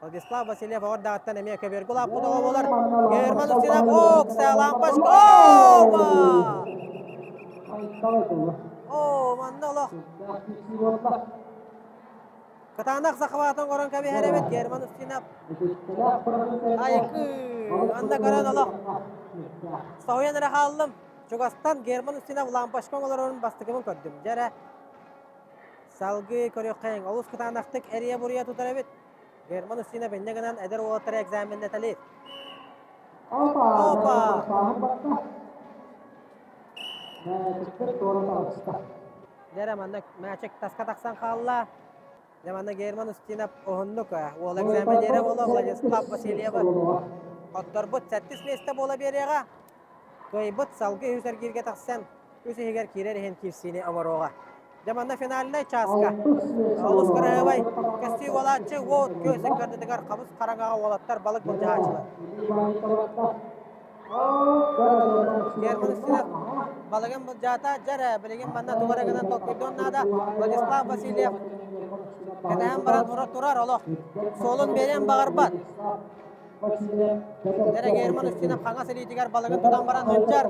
Владислав Васильев оҕордааҕыттан эмиэ көбүөргэ улааппыт оҕо буолар. Герман Устинов окса лампочка оба! Оо, манна олох Кытаанах захватын оҥорон кэбиһэр эбит Герман Устинов. Айыкы, анда көрөн олох. Соһуйан эрэ хааллым. Чугастан Герман Устинов лампочка оҥорорун бастакыбын көрдүм. Дьэ эрэ, салгыы көрүөххэйиҥ. Олус кытаанахтык эрийэ-буруйа тутар эбит. Герман Устинов инньэ гынан эдэр уолаттары экзаменнэтэлиир. Опа! Дьэ эрэ, манна мээчик таска тахсан хаалла. Дьэ манна Герман Устинов уһуннук уол экзаменера буола Владислав Васильевы хотторбут сэттис миэстэ буола биэриэҕэ. Кыайбыт салгыы үһүс эргииргэ тахсан үс иһигэр киирэр иһин киирсиини оҥоруоҕа. Дьэ манна финальнай чааска олус кыраһыабай көстүү буолааччы уот күөс ыккардытыгар хабыс хараҥаҕа уолаттар балык былдьаһааччылар. Герман Устинов балыгын былдьаата. Дьэ эрэ, билигин манна тугу эрэ гынан толкуйдуон наада. Владислав Васильев кэтэһэн баран турар турар олох суолун биэриэн баҕарбат. Дьэ Герман Устинов хаҥас илиитигэр балыгын тутан баран сылдьар.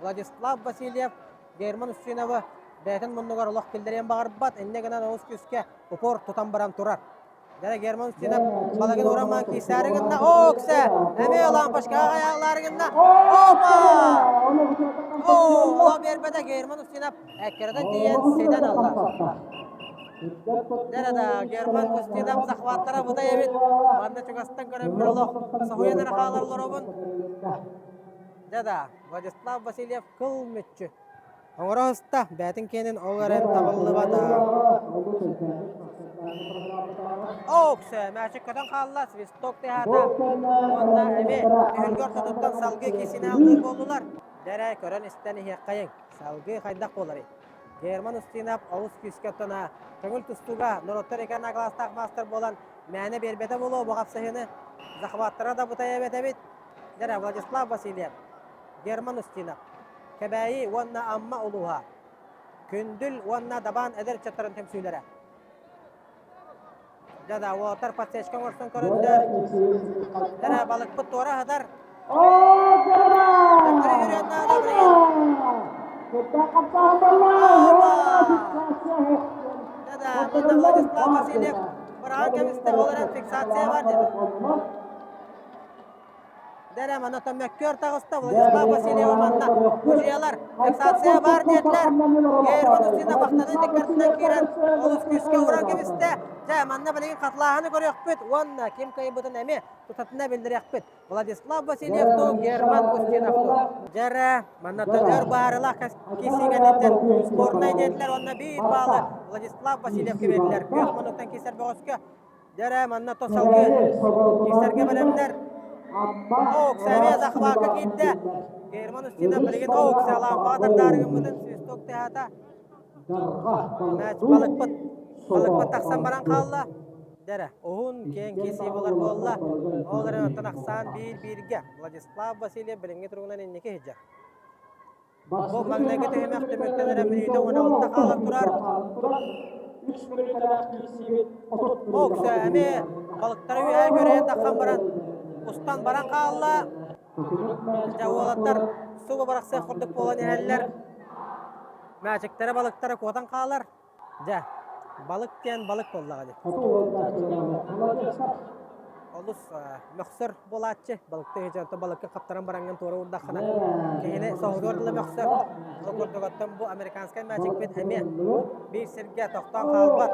Владислав Васильев Герман Устиновы бэйэтин муннугар олох киллэриэн баҕарбат. Инньэ гынан олус күүскэ упор тутан баран турар. Дьэ Герман Устинов балыгын урамаан киирсээри гынна. Оо, ксэ! Эмиэ лампочкаҕа хайаалаары гынна. Опа! Оо, биэрбэтэ Герман Устинов эккирэтэн тиийэн ситэн ылла. Дьэ да, Герман Устинов захваттара бутай эбит. Манна чугастан көрөн олох соһуйан эрэ хаалар олоробун. Дьэ да, Владислав Васильев кыл мүччү. Оҥоро сыста, бэйэтин киэнин ол эрэн табыллыбата. Ооксө, мээчик көтөн хаалла, свисток тыаһаата уонна эмиэ түһүлгэ ортотуттан салгыы киисини алгыыр буоллулар. Дэрэ, көрөн истэн иһиэххэйиҥ, салгыы хайдах буоларый? Герман Устинов олус күүскэ оттона көҥүл тустууга норуоттар икки кылаастаах маастар буолан мээнэ биэрбэтэ буолуо бу хапсыһыыны захваттара да бутайа эбит эбит. Дэрэ, Владислав Васильев, Герман Устинов. Кэбээйи уонна Амма улууһа, Күндүл уонна Дабаан эдэр ыччаттарын түмсүүлэрэ. Дьэ да, уолаттар подсечка оҥорсон көрөннөр, эрэ балыкпыт туора сытар. Төттөрү үрүөн наада билигин. Дьэ да, манна Владислав Васильев быраҕан кэбистэ, ол эрэн фиксация бар диэтэ. Дэрэ манна мөккүөр таҕыста Владислав Васильева манна Кужиялар фиксация баар диэтилэр. Герман Устинов бахтаныы тиккартынан киирэн олус күүскэ уран кэбистэ. Дьэ манна билигин хатылааһыны көрүөхпүт уонна ким кыайбытын эмиэ тутатына биллэриэхпит. Владислав Васильев ту Герман Устинов ту. Дьэрэ манна өр баарылаах киирсиигэтиттэн спорнай диэтилэр уонна биир баалы Владислав Васильевка биэрдилэр. Күөх муннуктан киирсэр бөҕөскө Дьэ манна то салгыы киирсэргэ бэлэмнэр. Ооксэ захвакка киирдэ. Герман Устинов билигин Ооксэ лаампаҕа тардаары гыммытын свисток тыаһаата. Мяч балыкпыт балыкпыт тахсан баран хаалла. Дэрэ, уһун киэҥ киирсии буолар буолла. Ол эрэн оттон ахсаан биир-бииргэ. Владислав Васильев билиҥҥи туругунан инники сылдьар. Бу маҥнайгы түһүмэх түмүктэнэрэ мүнүүтэ 16 хаалан турар. Оксө эмиэ балыктары үөһэ көрөйөн таххан баран устан баран хаалла. Дьэ уолаттар субу барахсыах курдук буолан иһэллэр. Мээчиктэрэ балыктара куотан хаалар. Дьэ, балык диэн балык буоллаҕа дии. Олус мөхсөр буолааччы. Балыкты дьонтон балыкка хаптаран бараҥҥын туора уурдаххына, киһини соһутуор дылы мөхсөр. Ол курдук оттон бу американскай мээчикпит эмиэ биир сиргэ тохтоон хаалбат.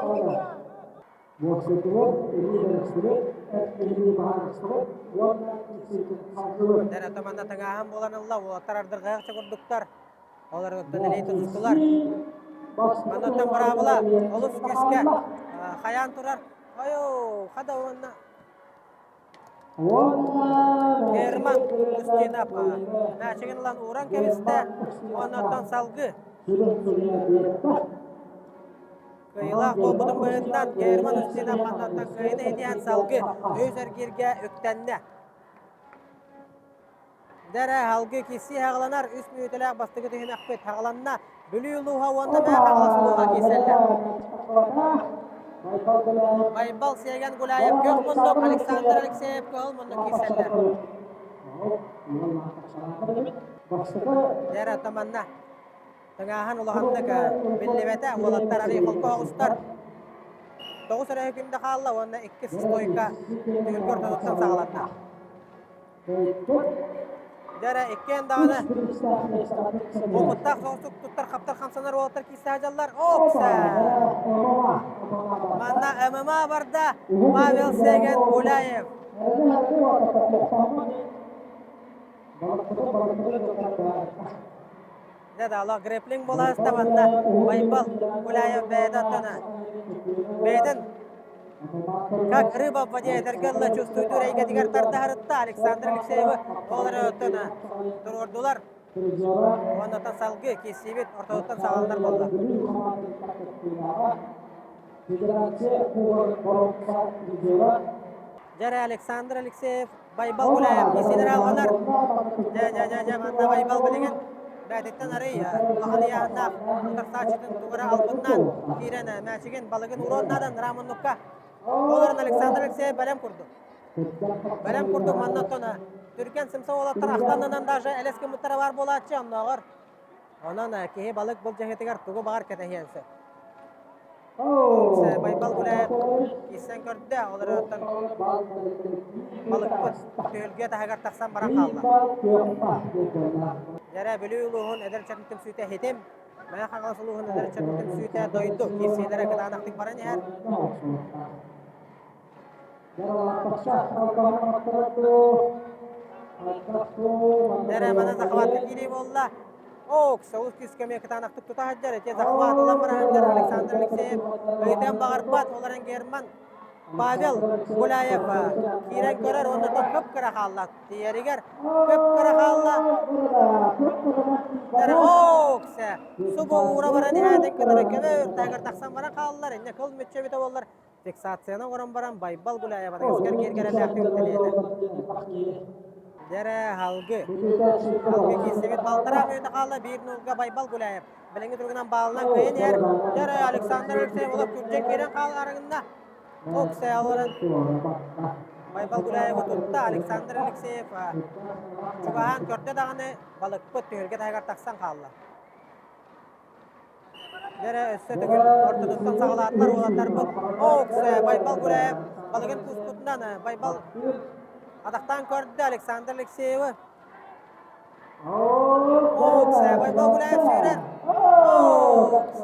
Дьэ, манна тыҥааһын буолан ылла, уолаттар ардырҕайах курдуктар. Олор оттон илии тутустулар. Маннаттан быраабыла олус күүскэ хайаан турар. Ойоо, хада уонна Герман Устинов мээчигин ылан ууран кэбистэ. Уонна салгыы Кыайыылаах буолбутун быһыытынан Герман Устинов маннаттан кыайыыны иһитиһэн салгыы үс эргииргэ үктэннэ. Дэрэ алгы киирсии хаҕыланар үс мүнүүтэлээх бастакы түһүмэхпит хаҕыланна. Бүлүү улууһа уонна Мэҥэ Хаҥалас улууһа киирсэллэр. Байбал Сиэгэн Гуляев күөх муннук, Александр Алексеев кыһыл муннук киирсэллэр. Дэрэ таманна. Тыҥааһын улаханнык биллибэтэ, уолаттар арый холку оҕустар. Тоҕус эрэ күндэ хаалла уонна иккис стойка түһүлгэ ортотуттан саҕаланна. Дьэ иккиэн даҕаны опыттаах соҕустук туттар хаптар хамсанар уолаттар киирсэ сылдьаллар. Опса! Манна ММА барда Павел Сеген Гуляев. Дьэ да, грэпплинг буоласта манна Байбал Гуляев бэйэтэ оттон бэйэтин как рыба в воде этэргэ дылы чувствуйдуур эйгэтигэр тардаһарытта Александр Алексеевы ол эрэ оттон туруордулар. Уонна салгыы киирсиибит ортотуттан саҕаланар буолла. Дьэ Александр Алексеев Байбал Гуляев киирсиилэр алҕанар. Дьэ, дьэ, дьэ, дьэ, манна Байбал билигин бээтиттэн арый улахан ыйааһыннаах утарсааччытын тугура албыннаан киирэн мээчигин балыгын уруон наадан Рамоннукка. Ол эрэн Александр Алексеев бэлэм курдук. Бэлэм курдук манна оттон түргэн сымса уолаттар ахтаннынан даже элэс гыммыттара баар буолааччы оннооҕор. Онон киһи балык былдьаһыытыгар тугу баҕар кэтэһиэн сөп. Байбал Гуляев киирсэн көрдө, ол эрэн балыкпыт түһүлгэ таһыгар тахсан баран хаалла. Дьэрэ Бүлүү улууһун эдэр ыччатын түмсүүтэ Хитим, Мэҥэ Хаҥалас улууһун эдэр ыччатын түмсүүтэ Дойду киирсиилэрэ кытаанахтык баран иһэр. Дьэрэ маны захватка киирии буолла. Ок, соус күүскэ эмиэ кытаанахтык тута сылдьар. Ити захват ылан бара сылдьар Александр Алексеев өйтөн баҕарбат, ол эрэн Герман Павел Гуляев киирэн көрөр уонна кып-кыра хаалла. Тиийэригэр кып-кыра хаалла. Ок, субу уура баран иһээтин кытары көмө үрдүгэр тахсан баран хааллар. Инньэ кыл мүччү эбитэ буоллар Фиксацияны оҥорон баран Байбал Гуляева таҥаскар киэргэлэлээхтик үктэлиэтэ. Дьэрэ халгы. Халгы киирсибит балтараа мүнүүтэ хаалла биир нуулга Байбал Гуляев. Билиҥҥи туругунан баалынан кыайан иһэр. Дьэрэ Александр Алексеев олох күрдьэн киирэн хааларыгынна. Оксэ олорон Байбал Гуляевы тутта Александр Алексеев чугаһаан көрдө даҕаны балыкпыт түһүлгэ таһыгар тахсан хаалла. Дьэрэ өссө төгүл ортотуттан саҕалаатылар уолаттарбыт. Оокс Байбал Гуляев балыгын кууспутунан Байбал атахтаан көрдө Александр Алексеевы. Оокс Байбал Гуляев сүүрэр. Оокс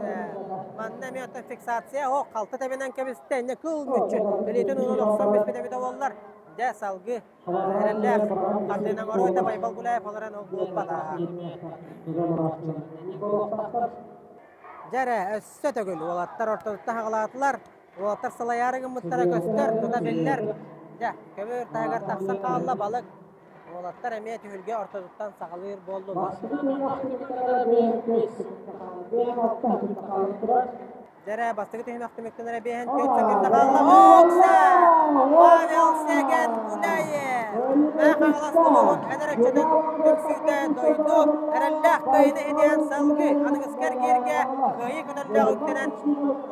манна эмиэ оттон фиксация оох халты тэбинэн кэбистэ инньэ кыл мүччү илиитин уунан охсон бүппүт эбитэ буоллар. Дьэ салгыы Эрэллээх хартыына оҥоруота Байбал Гуляев олорон ол буолбата. Дьэ эрэ, өссө төгүл уолаттар ортотуттан хаҕалаатылар. Уолаттар салайаары гыммыттара көстөр, тута биллэр. Дьэ, көмүр таһыгар тахсан хаалла балык. Уолаттар эмиэ түһүлгэ ортотуттан саҕалыыр буоллулар. Дьэрэ, бастакы түһүмэх түмүктэнэрэ биэһэн түөрт сөкүндэ хаалла. Окса! Павел Сеген Гуляев! Мэҥэ Хаҥалас улууһун эдэр ыччатын түмсүүтэ дойду эрэллээх кыайыыны иһитиэн салгыы аныгыскы эргииргэ кыайыы көтөллөөх үктэнэн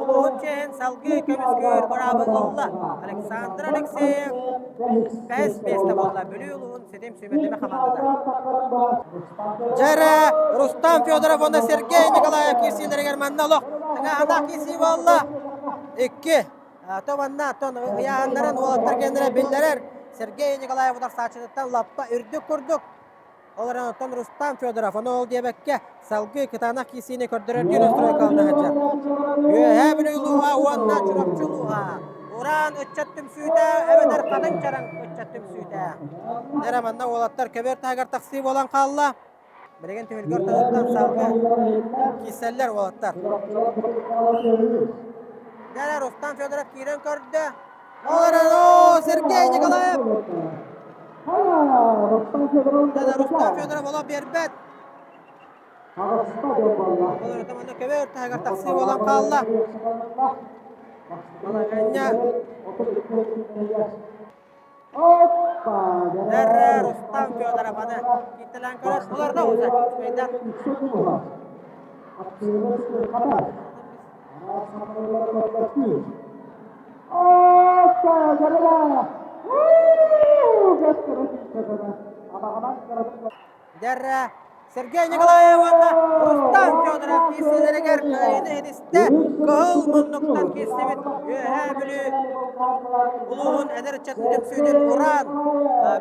улууһун чиэһин салгыы көмүскүүр быраабы ылла. Александр Алексеев бэһис миэстэ буолла. Бүлүү улууһун ситим сүүмэрдэмэ хамаандата. Дьэрэ, Рустам Федоров уонна Сергей Николаев киирсиилэригэр манна олох тыҥааһыннаах киирсии буолла. Икки. То манна тон ыйааһыннарын уолаттар кэннэрэ биллэрэр. Сергей Николаев утарсааччытыттан лаппа үрдүк курдук. Ол эрэн оттон Рустам Федоров ону ол диэбэккэ салгыы кытаанах киирсиини көрдөрөрдүү настройкалана сылдьар. Үөһээ Бүлүү улууһа уонна Чурапчы улууһа. Ураан ыччат түмсүүтэ эбэтэр Хатыҥ Чараҥ ыччат түмсүүтэ. Эрэ манна уолаттар көбүөр таһыгар тахсыы буолан хаалла. Билигин түһүлгэ ортотуттан салгыы киирсэллэр уолаттар. Дьэ Рустам Федоров киирэн көрдө. Ол эрэн, оо, Сергей Николаев! Рустам Федоров олох биэрбэт. Ол манна көбөр таһыгар тахсыы буолан хаалла. Балаһыанньа Дәррэ Рустам Федоров аны кииртэлээн көрөр. Олордо уже. Өйдөн. Дәррэ. Сергей Николаев уонна Рустам Федоров киирсиилэригэр кыайыыны ситистэ. Кыһыл муннуктан киирсибит Үөһээ Бүлүү улууһун эдэр ыччатын түмсүүтүн Уран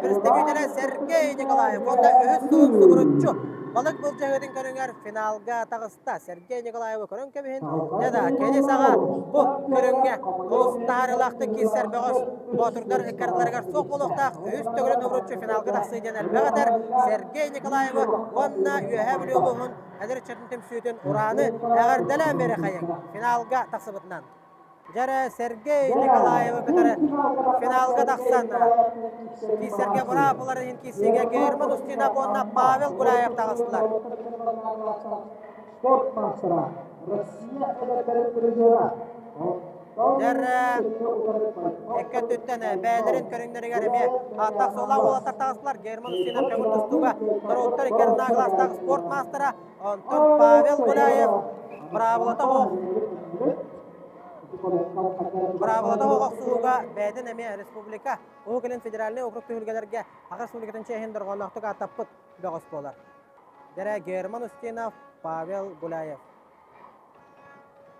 представителэ Сергей Николаев уонна үһүс сылын субуруччу балык былдьаһыытын көрүҥэр финалга таҕыста. Сергей Николаевы көрөн кэбиһин. Дьэ да, кини саҕа бу көрүҥҥэ олус таһаарыылаахтык киирсэр бөҕөс Боотурдар ыккардыларыгар суох буолуохтаах үһүс төгүлүн уһулуччу финалга тахсыы диэн элбэх этэр Сергей Николаевы уонна Үөһээ Бүлүү улууһун эдэр ыччатын түмсүүтүн Ураны эҕэрдэлээн биэрэхэйиҥ финалга тахсыбытынан. Дьэрэ Сергей Николаевы кытары финалга тахсан киирсэргэ быраап ылар иһин киирсиигэ Герман Устинов уонна Павел Гуляев таҕыстылар. Спорт маастара, Россия эдэрдэрин призера. Дьэрэ икки өттүттэн бэйэлэрин көрүҥнэригэр эмиэ ааттаах суоллаах уолаттар таҕыстылар. Герман Устинов көҥүл тустууга норуоттар икки кылаастаах спорт маастара, онтон Павел Гуляев быраабылата суох быраабылата суох охсуһууга бэйэтин эмиэ республика Уһук Илин федеральнай округ түһүлгэлэргэ Саха Республикатын чиэһин дорҕоонноохтук ааттаппыт бөҕөс буолар. Дэрэ Герман Устинов, Павел Гуляев.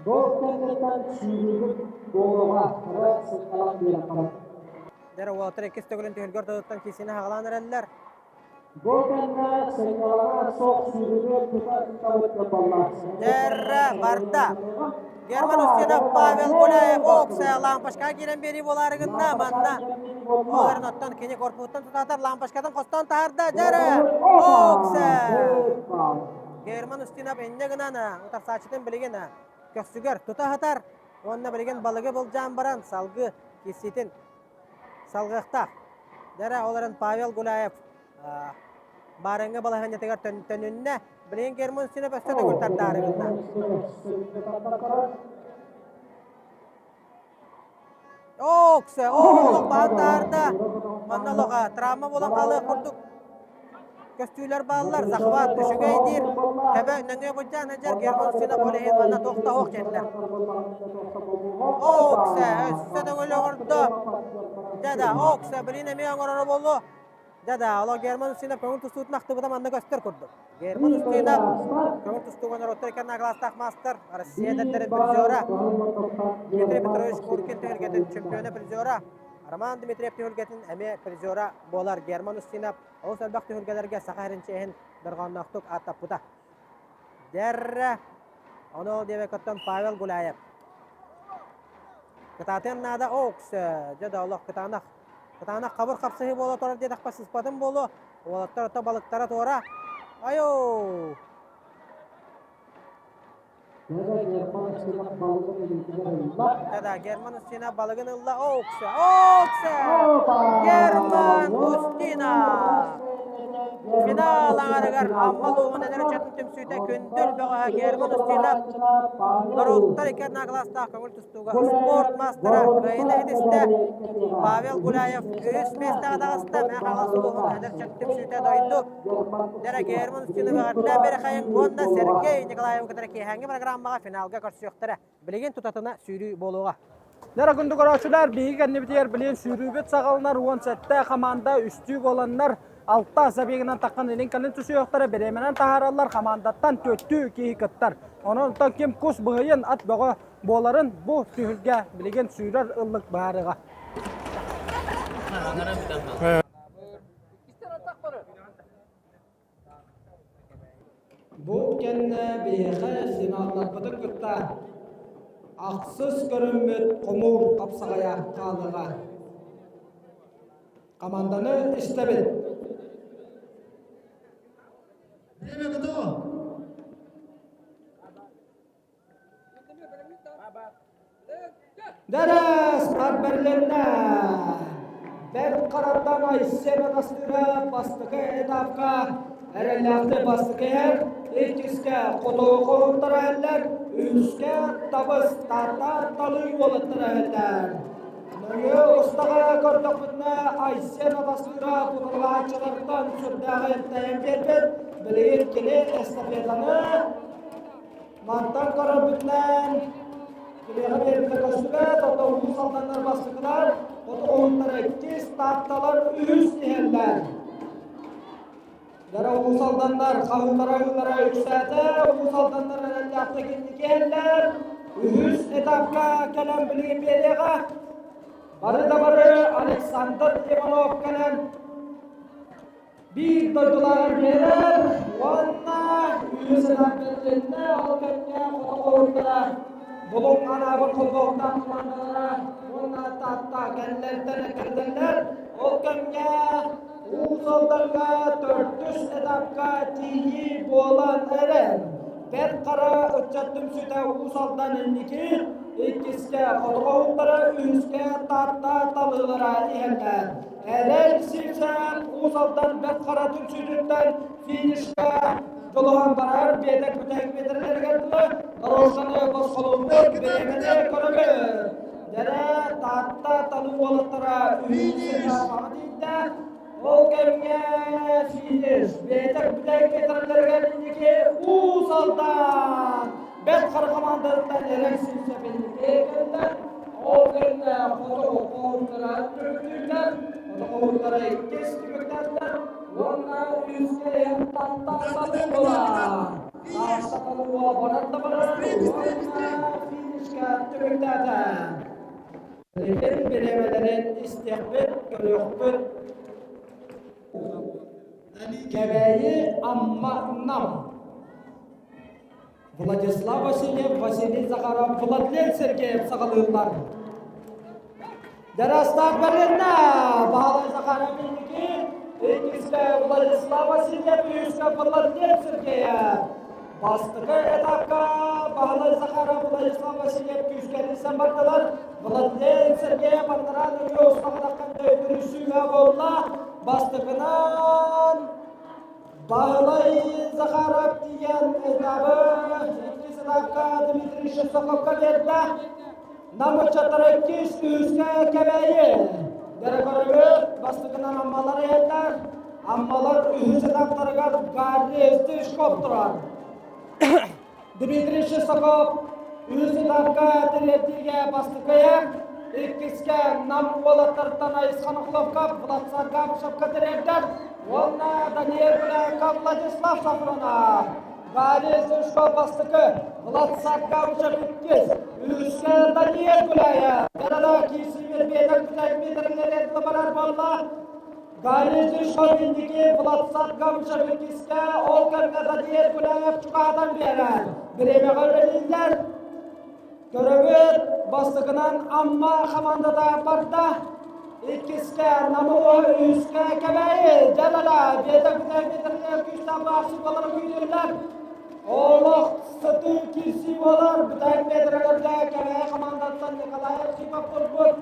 Бу кэнниттэн сүүрүүбүт буолуоҕа, кыра сынньалаҥ биэрэххэ. Дэрэ уолаттар иккис төгүлүн түһүлгэ ортотуттан киирсиини хаҕалаан эрэллэр. Бу кэннэ сынньалаҥа суох сүүрүүнү тута ыытабыт диэн буолла. Дэрэ барда. Герман Устинов, Павел Гуляев, Окса лампочкаҕа киирэн биэрии буолаары гынна. Манна олорун оттон кини корпуһуттан тутаатар лампочкатын хостоон таһаарда. Дэрэ Окса! Герман Устинов инньэ гынан утарсааччытын билигин көхсүгэр тута сытар уонна билигин балыгы былдьаан баран салгыы киирсиитин салгыахтаах. Дэрэ ол эрэн Павел Гуляев баарыҥҥы балаһыанньатыгар төнүннэ. Билигин Герман Устинов өссө төгүл тардаары гынна. Оксе, олох баһан таарда. Манна олох травма буолан хаалыах курдук көстүүлэр бааллар. Захват үчүгэй диир. Төбө нөҥүө былдьаан сылдьар Герман Устинов ол иһин манна туох да суох диэтилэр. Оксе, өссө төгүл оҥордо. Дьэ да, Оксе, блин эмиэ оҥороро буолуо. Дьэ да, олох Герман Устинов көҥүл тустуутун ахтыбыта манна көстөр курдук. Герман Устинов көҥүл тустууга норуоттар икки кылаастаах маастар, Россия эдэрдэрин призера, Дмитрий Петрович Куркин түһүлгэтин чемпиона призера, Роман Дмитриев түһүлгэтин эмиэ призера буолар Герман Устинов олус элбэх түһүлгэлэргэ саха сирин чиэһин дорҕоонноохтук ааттаппыта. Дэррэ, ону ол диэбэккэттэн Павел Гуляев. Кытаатыан наада, оокс, дьэ да олох кытаанах Кытаанах хабыр хапсыһыы буола турар диэтэхпэ сыспатым буолуо. Уолаттар ото балыктара туора. Айоо! Да-да, Герман Устина балыгын ылла. Оукса! Оукса! Герман Устина! Финал аҥарыгар Амма улууһун эдэр ыччатын түмсүүтэ Күндүл бөҕөһө Герман Устинов норуоттар икки кылаастаах көҥүл тустууга спорт маастара кыайыыны ситистэ. Павел Гуляев үһүс миэстэҕэ таҕыста. Мэҥэ Хаҥалас улууһун эдэр ыччатын түмсүүтэ дойду Дэрэ Герман Устинов эҕэрдэ Берехайын уонна Сергей Николаевы кытары киэһээҥҥи программаҕа финалга көрсүөхтэрэ. Билигин тутатына сүүрүү буолуоҕа. Нара күндү көрөөччүлэр, биһиги кэннибитигэр билигин сүүрүүбүт саҕаланар 17 хамаанда үстүү буоланнар алта забегынан таххан илин кэлин түсүөхтэрэ бириэмэнэн таһаараллар хамаандаттан түөртүү киһи кыттар. Онон ким кус быһыйын ат бөҕө буоларын бу түһүлгэ билигин сүүрэр ыллык баарыга. Бу кэннэ биһиэхэ финалларбытын кытта ахсыс көрүммүт хомуур хапсаҕайа хаалыаҕа. Команданы истэбит. Время готово. Дәрес Берлиннә Бэрт Хараттан Айсен Атастыыра бастакы этапка эрэллээхтик бастакы иһэр, иккискэ хотугу хоһуттара иһэллэр, үһүскэ табыс Таатта талыы уолаттара иһэллэр. Нөҥүө устаҕа көрдөхпүтүнэ Айсен Атастыыра кутурҕааччылартан сүрдээҕин тэйэн биэрбит, билигин кини эстафетаны Мантан көрөрбүтүнэн киниэхэ биэрбитэ көстүбэт, оттон Уус Алданнар бастакылар, хоту уһуннара иккис, Таатталар үһүс иһэллэр. Дара Уус Алданнар хаһыылара-ыһыылара үксээтэ, Уус Алданнар эрэллээхтик инники иһэллэр. Үһүс этапка кэлэн билигин биэриэҕэ. Бары да бары Александр Иванов кэлэн биир дойдулааҕар биэрэр уонна үһүс этап бэрилиннэ. Ол кэмҥэ хоту хоһуттара Булуҥ Анаабыр холбоһуктаах хамаандалара уонна Таатта кэллэртэн эккирэтэллэр. Ол кэмҥэ Уус Алданга төрдүс этапка тиийии буолан эрэр. Бэрт Хара ыччат түмсүүтэ Уус Алдан инники, иккискэ Хотугу үһүскэ Таатта талыылара иһэллэр. Эрэл Сивцев Уус Алдан Бэрт Хара түмсүүтүттэн финишка дьулуһан барар биэтэк бүтэһик миэтэрэлэригэр дылы дорожканы босхолуурбут бириэмэни көрөбүт. Дэрэ Таатта талыы уолаттара үһүс этапаҕа тиийдэ. Ол кэмҥэ финиш биэтэк бүтэһик миэтэрэлэригэр инники Уус Алдан Бэрт Хара хамаандатыттан Эрэл Сивцев инники кэллэ. Ол кэннэ хоту хоһуттара түмүктүүллэр. Хоту хоһуттара иккис түмүктэллэр. Уонна үскэ Таатта талыы буола. Таатта талыы буола барар да барар. Уонна финишка түмүктээтэ. Билигин бириэмэлэрин истиэхпит, көрүөхпүт. Кэбээйи Амма Нам. Владислав Васильев, Василий Захаров, Владлен Сергеев саҕалыыллар. Дәрәстаах бэрилиннэ! Баһылай Захаров инники, иккискэ Владислав Васильев, үһүскэ Владлен Сергеев. Бастакы этапка Баһылай Захаров, Владислав Васильев күүскэ эрийсэн бардылар. Владлен Сергеев анараа нөҥүө устаҕатаххан өйдөрүсүүгэ буолла. Бастакынан Баһылай Захаров тиийэн этабы иккис этапка Дмитрий Шестаковка биэрдэ. Нам ыччаттара иккис, үһүскэ Кэбээйи. Дэрэ бастакынан Аммалар иһэллэр. Аммалар үһүс этаптарыгар Гарри Стишков турар. Дмитрий Шестаков үһүс этапка тириэрдиигэ бастакыйа, иккискэ Нам уолаттартан Айысхан Охловка, Влад Саргамшевка тириэрдэр уонна Даниил Гуляевка Владислав Сафронов. Гарри Сушков бастакы, Влад Саргамшев иккис, үһүскэ Даниил Гуляев. Дара киирсиибит биэтэк бүтэк метрилэр барар буолла. Гарри инники Владсат Гамшев иккискэ, ол кэмҥэ Даниил Гуляев чугаһатан биэрэр. Бириэмэҕэ үлэлииллэр. Көрөбүт, бастакынан Амма хамаандата барда. Иккискэ Намуо, үһүскэ Кэбээйи, Дьалала, биэтэк бүтэһик метрилэр күүстээх баарсы буолара күүтүллэр. Олох сытыы киирсии буолар. Бүтэһик метрэлэргэ Кэбээйи хамаандаттан Николай Архипов турбут.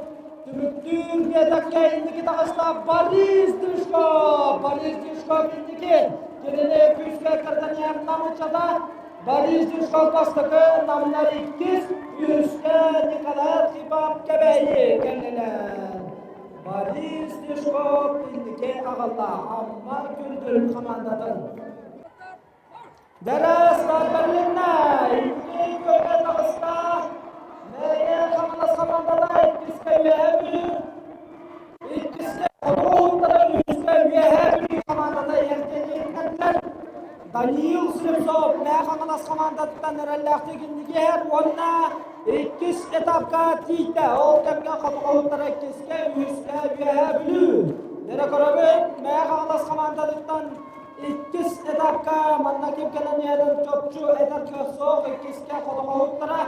Түмүктүүр биэтэккэ инники таҕыста Борис Дышков! Борис Дышков инники! Кинини күүскэ кырданьяр намычата Борис Дышков бастакы, намнар иккис, үһүскэ Николай Архипов Кэбээйи кэллилэр. Борис Дышков инники аҕалла Амма Күндүл хамаандатын. Дәрәс бәрбәрлиннә икки көйгө таҕыста. Мэйэ Хаҥалас хамаандата иккискэ Үөһээ Бүлүү, иккискэ Хотугу уһуктара, үһүскэ Үөһээ Бүлүү хамаандата эрдэлиэхтэрдилэр. Даниил Слепцов Мэйэ Хаҥалас хамаандатыттан эрэллээхтик инники иһэр уонна иккис этапка тиийдэ. Ол кэмҥэ Хотугу уһуктара иккискэ, үһүскэ Үөһээ Бүлүү. Дэрэ көрөбүт, Мэйэ Хаҥалас хамаандатыттан Иккис этапка манна ким кэлэн иһэрин чопчу этэр кыах суох. Иккискэ хотоҕоһуттара,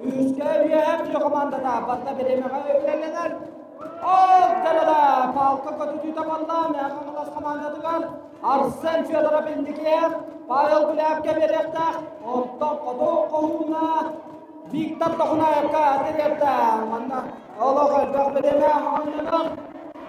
үһүскэ үөһээ Бүлүү хамаандата барда бириэмэҕэ үлэлэнэр. Ол кэлэлэ палка көтүтүүтэ балла Мэхэ Хаҥалас хамаандатыгар Арсен Федоров инникиэр Павел Гуляевка биэриэхтээх. Оттон хоту хоһууна Виктор Тохунаевка тириэртэ. Манна олох элбэх бириэмэ оонньонор.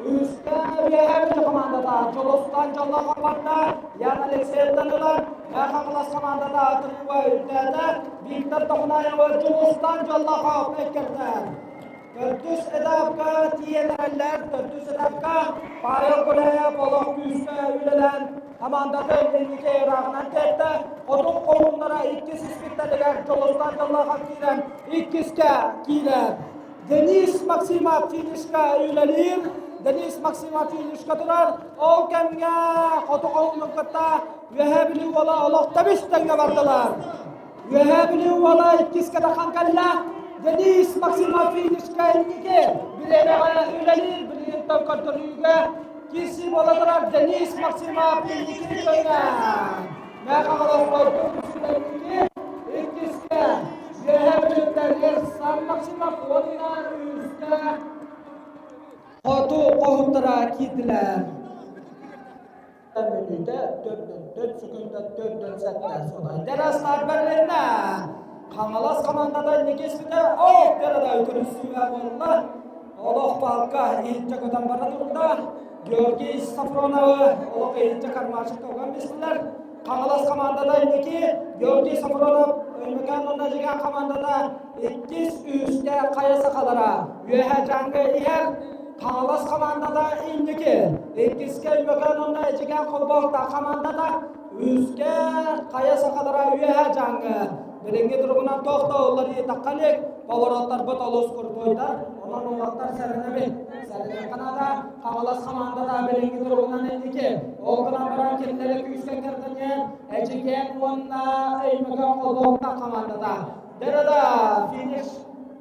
Үскэ Үөһээ Бүлүү хамаандата Дьулустан Дьоллоох барда. Ян Алексеевтан ылар. Хаҥалас хамаандата тылыыга үрдээтэ. Виктор Тохунаевы Дьулустан Дьоллоохов эккирдэ. Төрдүс этапка тиийэн эрэллэр. Төрдүс этапка Павел Гуляев олох күүскэ үлэлээн хамаандатын инники ырааҕынан тиэртэ. Хотун хоһууннара иккис испиттэригэр Дьулустан Дьоллоохов киирэн иккискэ киирэр. Денис Максимов финишка үлэлиир. Денис Максимов финишка турар. Ол кэмҥэ хоту хоһуунун кытта Үөһээ Бүлүү уола олох тэбис тэҥҥэ бардылар. Үөһээ Бүлүү уола иккис катахан кэллэ. Денис Максимов финишка инники бириэмэҕэ үлэлиир билигин көрдөрүүгэ киирсии буола турар Денис Максимов инники көҥҥэ. Мэхаҕалас инники иккискэ Үөһээ Бүлүүттэн Ерсан Максимов уонна үһүскэ Хоту хоһуттара киирдилэр. Мүнүүтэ төрдөн төрт секунда төрдөн сэттэ суодай. Дэрастар бэрилиннэ. Хаҥалас хамаандата инники испитэ ол дэрада үтүрүссүүбэ буолла. Олох палка иһитчэ көтөн бара турда. Георгий Сафроновы олох иһитчэ кармашек туган бистилэр. Хаҥалас хамаандата инники Георгий Сафронов Өймөкөөн уонна Жиган хамаандата иккис үһүскэ хайа сахалара Үөһээ Дьааҥы иһэр Хаҥалас хамаандата инники иккискэ Өймөкөөн уонна Эдьигээн холбоһуктаах хамаандата үһүскэ хайа сахалара Үөһээ Дьааҥы билиҥҥи туругунан туох да уларыйытахха илик повороттарбыт олус курдуйдар онон уолаттар сэрэнэбит сэрэнэххэ наада Хаҥалас хамаандата билиҥҥи туругунан инники ол гынан баран кинилэри күүскэ кэрдэниэн Эдьигээн уонна Өймөкөөн холбоһуктаах хамаандата Дэрада финиш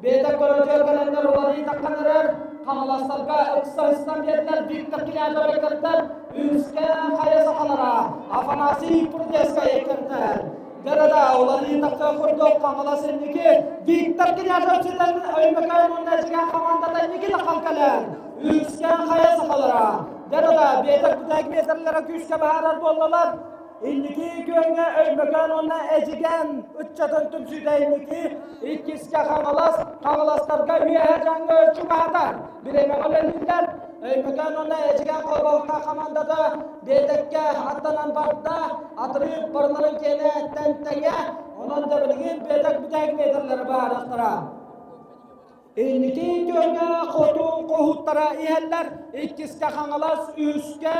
бэйэтэ көрөтүөр кэлэннэр уларыйыы таххан эрэр Хаҥаластарга ыкса ыстан биэрдилэр Виктор Князев эккирдэр үһүскэ хайа сахалара Афанасий Прудецкай эккирдэр Дэрада уларыйыы тахсан курдук Хаҥалас инники Виктор Князев ситэн Өймөкөөн уонна Эдьигээн хамаандата инники таххан кэлэр үһүскэ хайа сахалара Дэрада бэйэтэ бүтэһик метрлара күүскэ баһаарар буоллалар Инники күөҥҥэ Өймөкөөн уонна Эдьигээн ыччатын түмсүүтэ инники иккискэ Хаҥалас, Хаҥаластарга Үөһээ Дьааҥы чугаһатар. Бириэмэҕэ үлэлииллэр. Өймөкөөн уонна Эдьигээн холбоһуктаах хамаандата биэтэккэ аттанан барда. Атырыып барыларын киэнэ тэн-тэҥэ. Онон да билигин биэтэк бүтэһик метрлары баһаарыахтара. Инники күөҥҥэ хоту хоһуттара иһэллэр. Иккискэ Хаҥалас, үһүскэ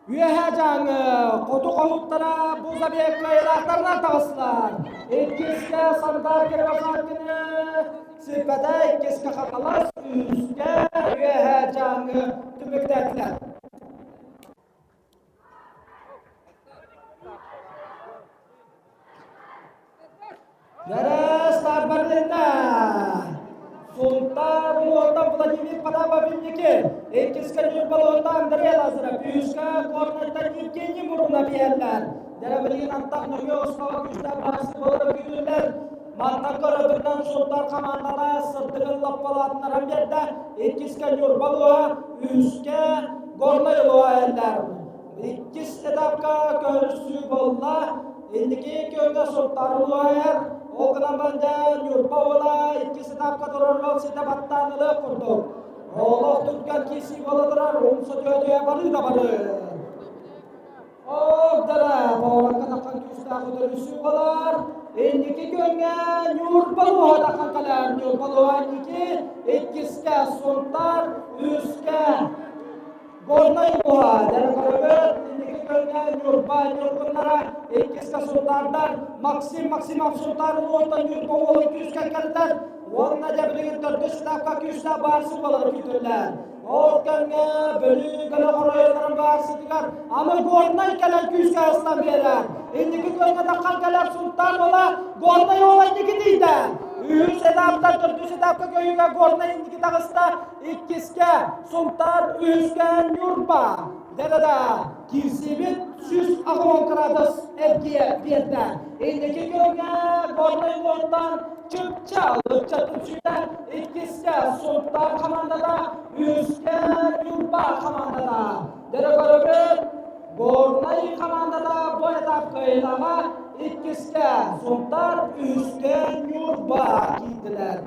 Үөһээ Дьааҥы хоту хоһуттара бу забегка ыраахтарынан таҕыстылар. Иккискэ Сангаар Кривошапкины сиппэтэ, иккискэ Хаҥалас, үһүскэ Үөһээ Дьааҥы түмүктээтилэр. Гараж Барлетта! Сунтаар улууһуттан Владимир Потапов инники, иккискэ Ньурба улууһуттан Андрей Лазарев, үһүскэ Горнайтан Евгений Мурунов иһэллэр. Дэрэбилиин антах нөҥүө оскуола күүстээх баһсы буолара күүтүллэр. Мантан көрөбүтүнэн Сунтаар хамаандата сырдыгын лаппалаатыннаран биэрдэ. Иккискэ Ньурба улууһа, үһүскэ Горнай улууһа иһэллэр. Иккис этапка көрсүү буолла. Инники күөҥҥэ Сунтаар Ол гынан баран дьэ Ньурба уола иккис этапка турар ситэ баттаан ылыах курдук. Олох түргэн киирсии буола турар, умса түө-түө барыы да барыы. Огдара боорокко таххан күүстээх үтөрүсүү буолар. Инники күөҥҥэ Ньурба луоһа таххан кэлэр. Ньурба луоһа инники, иккискэ Сунтаар, үһүскэ Горнай улууһа Дэрэ инники күөҥҥэ Ньурба ньургуннара иккискэ Сунтаардар Максим Максимов Сунтаар улууһуттан Ньурба уолун күүскэ кэлтэр уонна дьэ билигин төрдүс этапка күүстээх баарсы буолара күүтүллэр. Ол кэмҥэ Бүлүү көлөх оройуоннарын баарсытыгар аны Горнай кэлэн күүскэ астан биэрэр. Инники күөҥҥэ таххан кэлэр Сунтаар уола Горнай уола инники тиийдэ. Үһүс этаптан төрдүс этапка көһүүгэ Горнай инники таҕыста. Иккискэ Сунтаар, үһүскэ Ньурба. Дэ-да-да, киирсиибит 180 градус эргийэ биэрдэ. Инники күөҥҥэ Горнай улууһуттан Чыпчаал ыччат түмсүүтэ, иккискэ Сунтаар хамаандата, үһүскэ Ньурба хамаандата. Дэрэ көрөбүт, Горнай хамаандата бу этап кыайыылааҕа, иккискэ Сунтаар, үһүскэ Ньурба киирдилэр.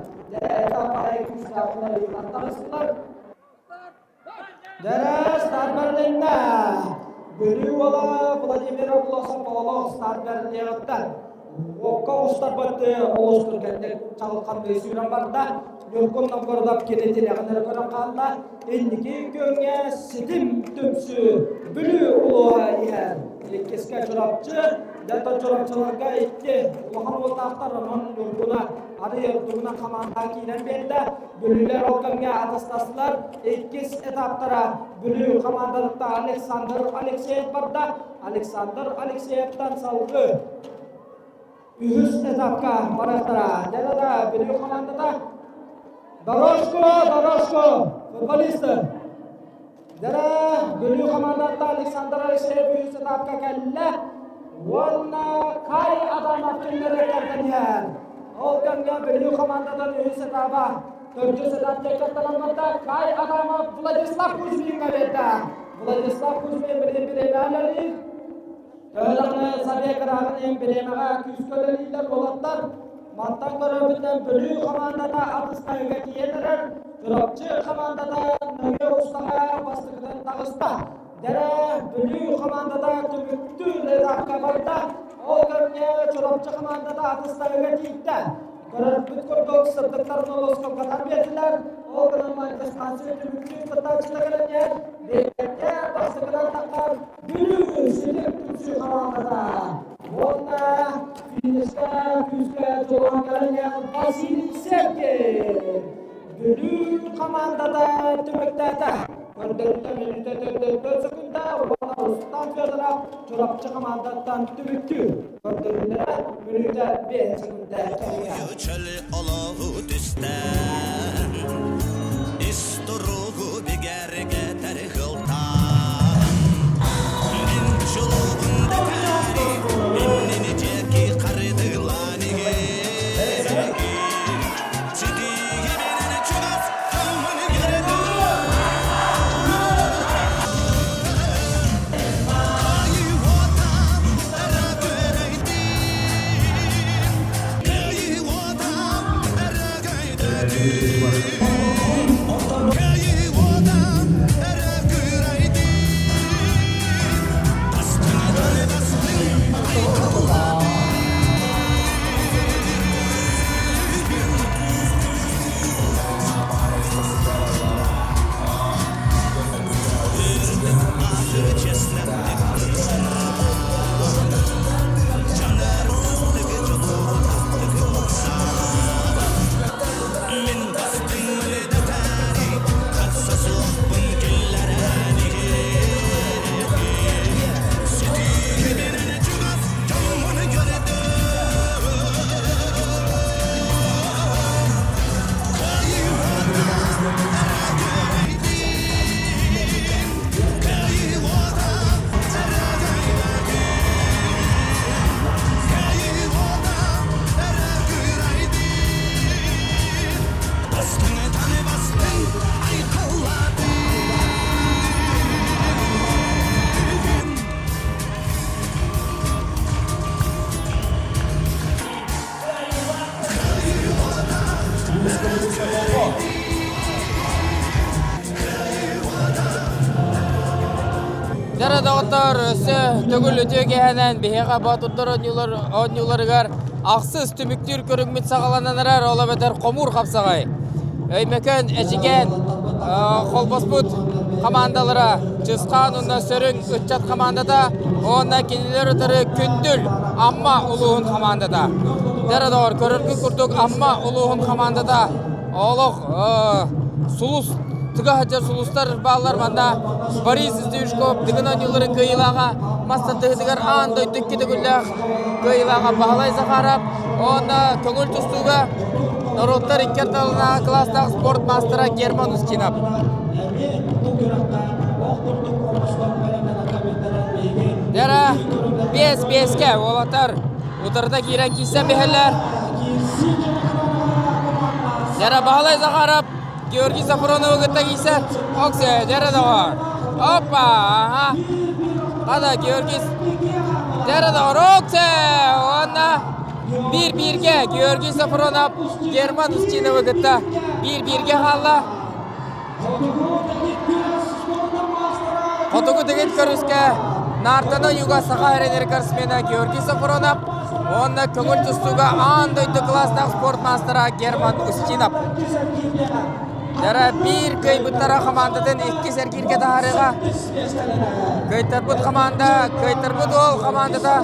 Дэрэ старберлинна Бүлүү уола Владимир Облосов олох старберлиэҕиттэн уокка устарбыт олус түргэнник чаҕылханныы сүүрэн барда. Ньургун Новгородов кини тилэҕин эрэ көрөн хаалла. Инники күөҥҥэ ситим түмсүү Бүлүү улууһа иһэр. Иккискэ Чурапчы, Дьэ, Чурапчыларга икки улахан уоллаахтар Роман Ньургуна арый ордугунан хамаандаҕа киирэн биэрдэ. Бүлүүлэр ол кэмҥэ атастастылар. Иккис этаптара Бүлүү хамаандатыттан Александр Алексеев барда. Александр Алексеевтан салгыы үһүс этапка барыахтара. Дьэ, Бүлүү хамаандата Дорожку, дорожку, футболисты! Дьэ, Бүлүү хамаандата Александр Алексеев үһүс этапка кэллэ уонна Кай Адамов кинилэри кэргэн иһэр. Ол кэмҥэ Бүлүү хамаандатын үһүс этаба төрдүс этапка кытталаммыта Кай Адамов Владислав Кузьмиҥҥа биэрдэ. Владислав Кузьмин билигин бириэмэҕэ үлэлиир. Төһө даҕаны Сабия кырааҕын иһин бириэмэҕэ күүскэ үлэлииллэр уолаттар. Мантан көрөрбүтүнэн Бүлүү хамаандата атыстаһыыга тиийэн эрэр. Чурапчы хамаандата нөҥүө устаҕа бастакытын таҕыста. Дэрэ Бүлүү хамаандата түмүктүүр этапка барда. Ол кэмҥэ Чурапчы хамаандата атыстаһыыга тиийдэ. Көрөрбүт курдук сырдыктарын олус кылгатан биэрдилэр. Ол гынан манифестация түмүктүүр кыттааччыта кэлэн иһэр. Биэтэккэ бастакынан таххар Бүлүү ситим түмсүү хамаандата уонна финишка күүскэ дьулуһан кэлэн иһэр Василий Сергеев Бүлүү хамаандата түмүктээтэ. Көрдөрүүтэ мүнүүтэ төрдөрдөн секунда уонна Рустам Федоров Чурапчы хамаандаттан түмүктүүр. Көрдөрүүлэрэ мүнүүтэ 5 секунда кэриҥэ. Чөл олоҕу түстээн, ис туругу бигэргэтэр кылтаан. Мин чулуубун дэтээри, иннини диэки харыдылаан иһэргин. Ситиһибинэн чугас дьоммун көрдүм. Дьэ доҕоттор, өссө төгүл үтүө киэһэнэн биһиэхэ боотурдар оонньуулар оонньууларыгар ахсыс түмүктүүр көрүҥмүт саҕаланан эрэр, ол эбэтэр хомуур хапсаҕай. Өймөкөөн, Эдьигээн холбоспут хамаандалара Чысхаан уонна Сөрүҥ ыччат хамаандата уонна кинилэр утары Күндүл Амма улууһун хамаандата. Дьэ доҕор, көрөргүт курдук Амма улууһун хамаандата олох сулус тыга сылдьар сулустар бааллар манна Борис Издюшков Дыгын оонньууларын кыайыылааҕа мас тардыһыытыгар аан дойду икки төгүллээх кыайыылааҕа Баһылай Захаров уонна көҥүл тустууга норуоттар икки ардыларынааҕы кылаастаах спорт маастара Герман Устинов. Дера 5-5-ке уолаттар утарыта киирэн киирсэн биһэллэр. Дера Баһылай Захаров Георгий Сафроновы кытта киирсэр. Оксе, дера доҕор. Опа, ага. Хада Георгий Дера доҕор, оксе! Уонна биир-бииргэ Георгий Сафронов Герман Устиновы кытта биир-бииргэ хаалла. Хотугу дэгит көрүскэ Нартана Юга саха эрэнэр смена Георгий Сафронов уонна көҥүл тустууга аан дойду кылаастаах спорт маастара Герман Устинов. Дара биир кыайбыттара хамаандатын иккис эргииргэ таһаарыыга. Кыайтарбыт хамаанда, кыайтарбыт уол хамаандата.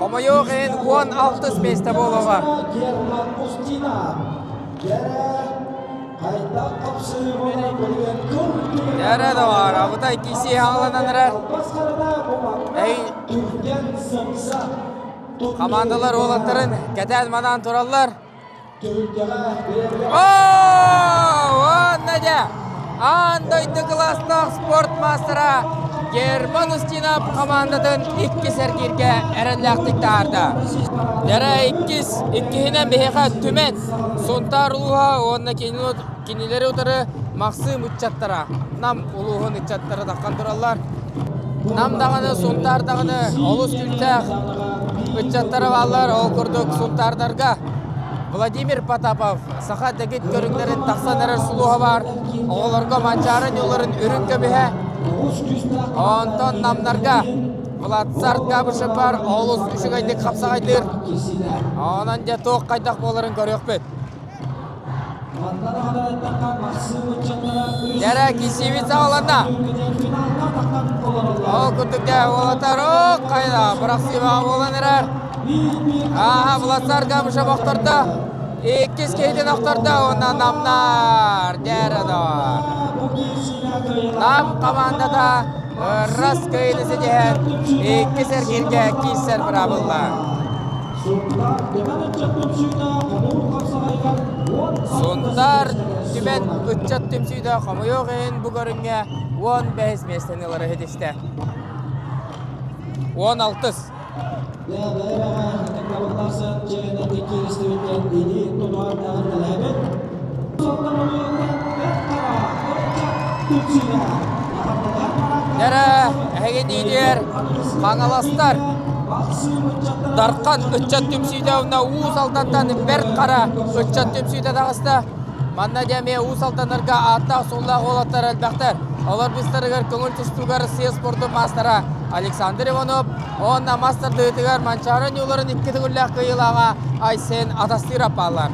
Хомойуох иһин 16 миэстэ буолуоҕа. Дьэрэ да бар, абытай киси хааланан эрэр. Эй, командалар уолаттарын кэтээн-манаан тураллар. Оо, Надя! Аан дойду кылаастаах спорт маастара Герман Устинов командатын иккис эргииргэ эрэллээхтик таһаарда. Дьэрэ иккис, иккиһинэн биһиэхэ Түмэн, Сунтаар улууһа уонна кинилэри утары Махсыым ыччаттара, Нам улууһун ыччаттара таххан тураллар. Нам даҕаны, Сунтаар даҕаны олус күүстээх ыччаттара бааллар. Ол курдук Сунтаардарга Владимир Потапов саха дэгит көрүҥнэрин тахсан эрэр сулуһа баар. Оҕолорго Манчаары ньууларын үрүҥ көмүһэ. Онтон намнарга Владсар Габышев бар олус үчүгэйдик хапсаҕайдыыр. Онон дьэ туох хайдах буоларын көрүөхпүт. Дьэрэ кисиибит саҕаланна. Ол курдук дьэ уолаттар ок хайда бырахсыыбаҕа буолан эрэр. Ааһа Владсар Габышев охтордо. Иккис киһитин охтордо уонна намнар дьэрэ Нам командата ырас кыайыыны ситиһэн иккис эргииргэ киирсэр быраабылла. Сунтаар Түмэн ыччат түмсүүтэ хомойуох иһин бу көрүҥҥэ 15 миэстэни ылары ситистэ. 16. Дэрэ, эһигин Хаҥаластар Дархан ыччат түмсүүтэ уонна Уус Алдантан Бэрт Хара ыччат түмсүүтэ таҕыста. Манна дьэ эмиэ Уус Алданнарга ааттаах-суоллаах уолаттар элбэхтэр. Олор быстарыгар көҥүл тустууга Россия спордун маастара Александр Иванов уонна мас тардыһыытыгар Манчаары ньууларын икки төгүллээх кыайыылааҕа Айсен Атастыров бааллар.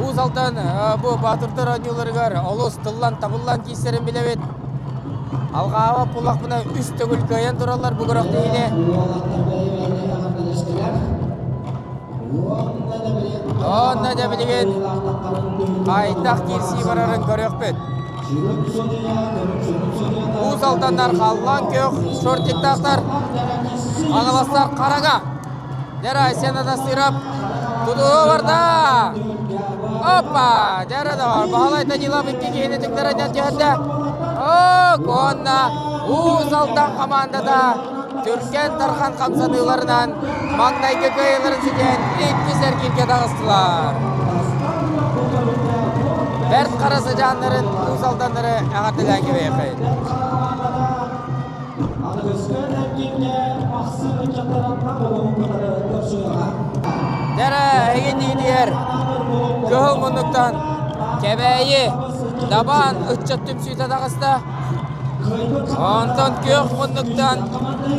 Уус Алдан бу баатырдар оонньууларыгар олус тыллан-табыллан киирсэрин билэбит. Алҕаабат буоллахпына үс төгүл кыайан тураллар бу күрэхтэһиини. Онно дьэ билигин хайдах киирсии барарын көрүөхпүт. Уус Алданнар халлаан күөх шортиктаахтар, Хаҥаластар хараҥа. Дьэ Айсен Атастыров тутуһу барда. Опа! Дьэ да Баһылай Данилов икки киһини түктэрэн түһэрдэ. О, уонна Уус Алдан командата түргэн тархан хамсаныыларынан маҥнайгы кыайыыларын ситиһэн иккис эргииргэ таҕыстылар. Бэрт Хара сыдьааннарын Уус Алданнары эҕэрдэлээн кэбиһиэххин. Дьэрэ, эһигин иитигэр кыһыл муннуктан Кэбээйи Дабаан ыччат түмсүүтэ таҕыста. Онтон күөх муннуктан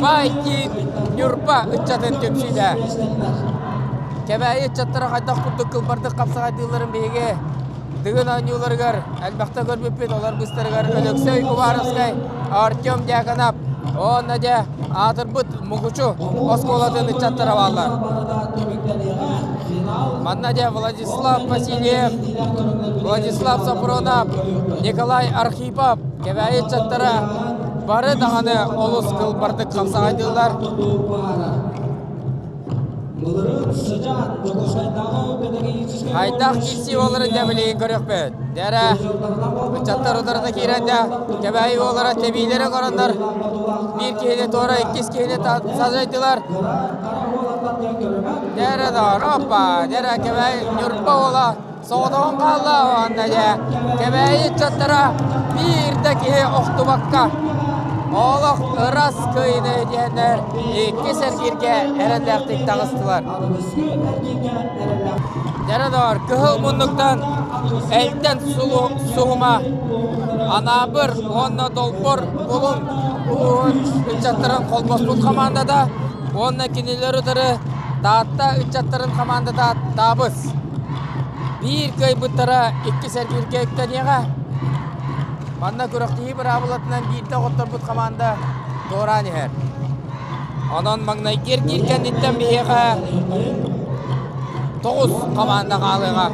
Байтиит Ньурба ыччатын түмсүүтэ. Кэбээйи ыччаттара хайдах курдук кылбардык хапсаҕайдыылларын биһиги Дыгын оонньууларыгар элбэхтэ көрбүппүт, олор быстарыгар Өлөксөй Уваровскай, Артем Дьяконов уонна дьэ аатырбыт Мукучу оскуолатын ыччаттара бааллар. Манна дьэ Владислав Васильев, Владислав Сапронов, Николай Архипов Кэбээйи ыччаттара бары даҕаны олус кылбардык хапсаҕайдыыллар. Хайдах киирсии буоларын дьэ билигин көрүөхпүт. Дьэрэ, ыччаттар утарыта киирэн дьэ, Кэбээйи уоллара тэбиилэрэ короннор биир киһини туора, иккис киһини сажайдылар. Дьэрэ доор, опа, дьэрэ Кэбээйи Ньурба уола соҕотоҕун хаалла уонна дьэ Кэбээйи ыччаттара биир да киһи охтубакка олох ырас кыайыыны диэннэр иккис эргииргэ эрэллээхтик таҕыстылар. Дьэрэ доор, кыһыл муннуктан Элтэн Суһума, Анаабыр уонна Долбор Булуҥ улууһун ыччаттарын холбоспут хамаандата уонна кинилэр утары Таатта ыччаттарын хамаандата Таабыс. Биир кыайбыттара иккис эргииргэ үктэниэҕэ. Манна күрэхтэһии быраабылатынан биирдэ хотторбут хамаанда. туораан иһэр. Онон маҥнайгы эргиир кэнниттэн биһиэхэ тоҕус хамаанда хаалыаҕа.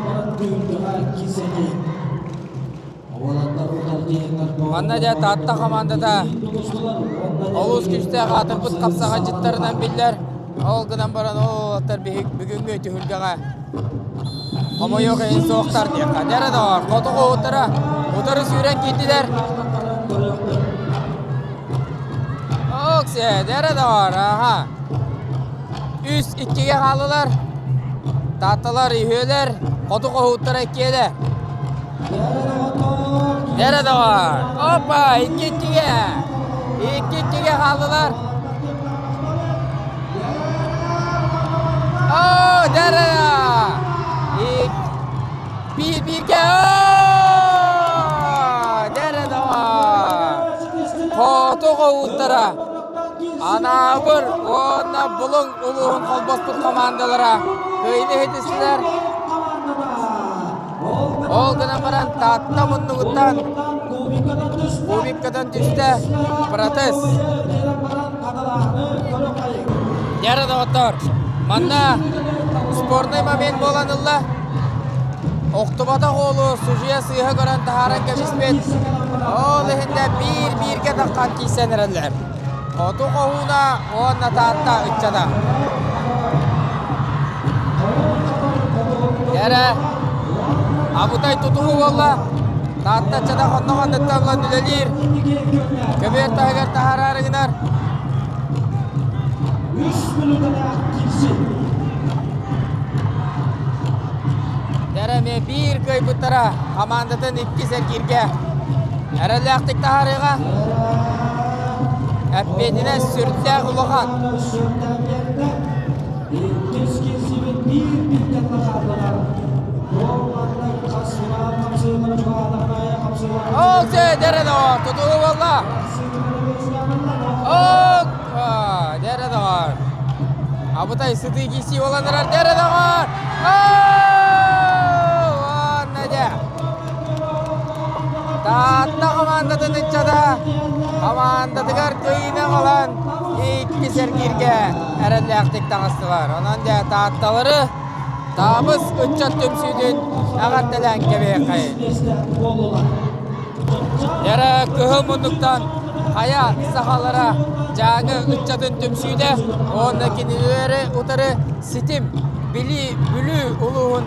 Манна дьэ Таатта хамаандата олус күүстээх аатырбыт хапсаҕайдьыттарынан биллэр. Ол гынан баран ол уолаттар бүгүҥҥү түһүлгэҕэ хомойуох иһин суохтар диэххэ. Дьэ доҕор, хотугу уһуттара утары сүүрэн киирдилэр. Оксе, дьэ доҕор, аха. Үс иккигэ хааллылар. Таатталар үһүөлэр, хоту хоһууттара иккиэлэ. Дьэ доҕор, опа, икки иккигэ. Икки иккигэ хааллылар. Оо, дьэ Биир бииргэ. Оо, дьэ доҕор. Хоту хоһууттара Анаабыр уонна Булуҥ улууһун холбоспут хамаандалара кыайыыны иһитистилэр. Ол гынан баран Таатта муннугуттан кубиккатан түстэ протез. Дьэ доҕоттор, манна спорный момент буолан ылла. Охтубатах уолу судьуйа сыыһа көрөн таһааран кэбиспит. Ол иһин биир-бииргэ таххан киирсэн эрэллэр. Хоту хоһууна уонна Таатта ыччата. Эрэ абытай тутуһу буолла. Таатта ыччата хонно-хоннуттан ылан үлэлиир. Көбүөр таһыгар таһаараары гынар. Үс мүнүүтэлээх киирсии. Дьэ эмиэ биир кыайбыттара хамаандатын иккис эргииргэ эрэллээхтик таһаарыаҕа. Эппиэтинэс сүрдээх улахан. Иккис киирсибит биир бииртэн хааллылар. Ол дьэ доҕор, тутуу буолла. Ок, дьэ доҕор. Абытай сытыы киирсии буолан эрэр, дьэ доҕор. Уонна дьэ. Таатта хамаандатын ыччата хамаандатыгар кыайыыны аҕалан иккис эргииргэ эрэллээхтик таҕыстылар. Онон дьэ Таатталары Таабыс ыччат түмсүүтүн эҕэрдэлээн кэбиһиэххэйин. Эрэ кыһыл муннуктан хайа сахалара Дьааҥы ыччатын түмсүүтэ уонна кинилэри утары ситим Билии Бүлүү улууһун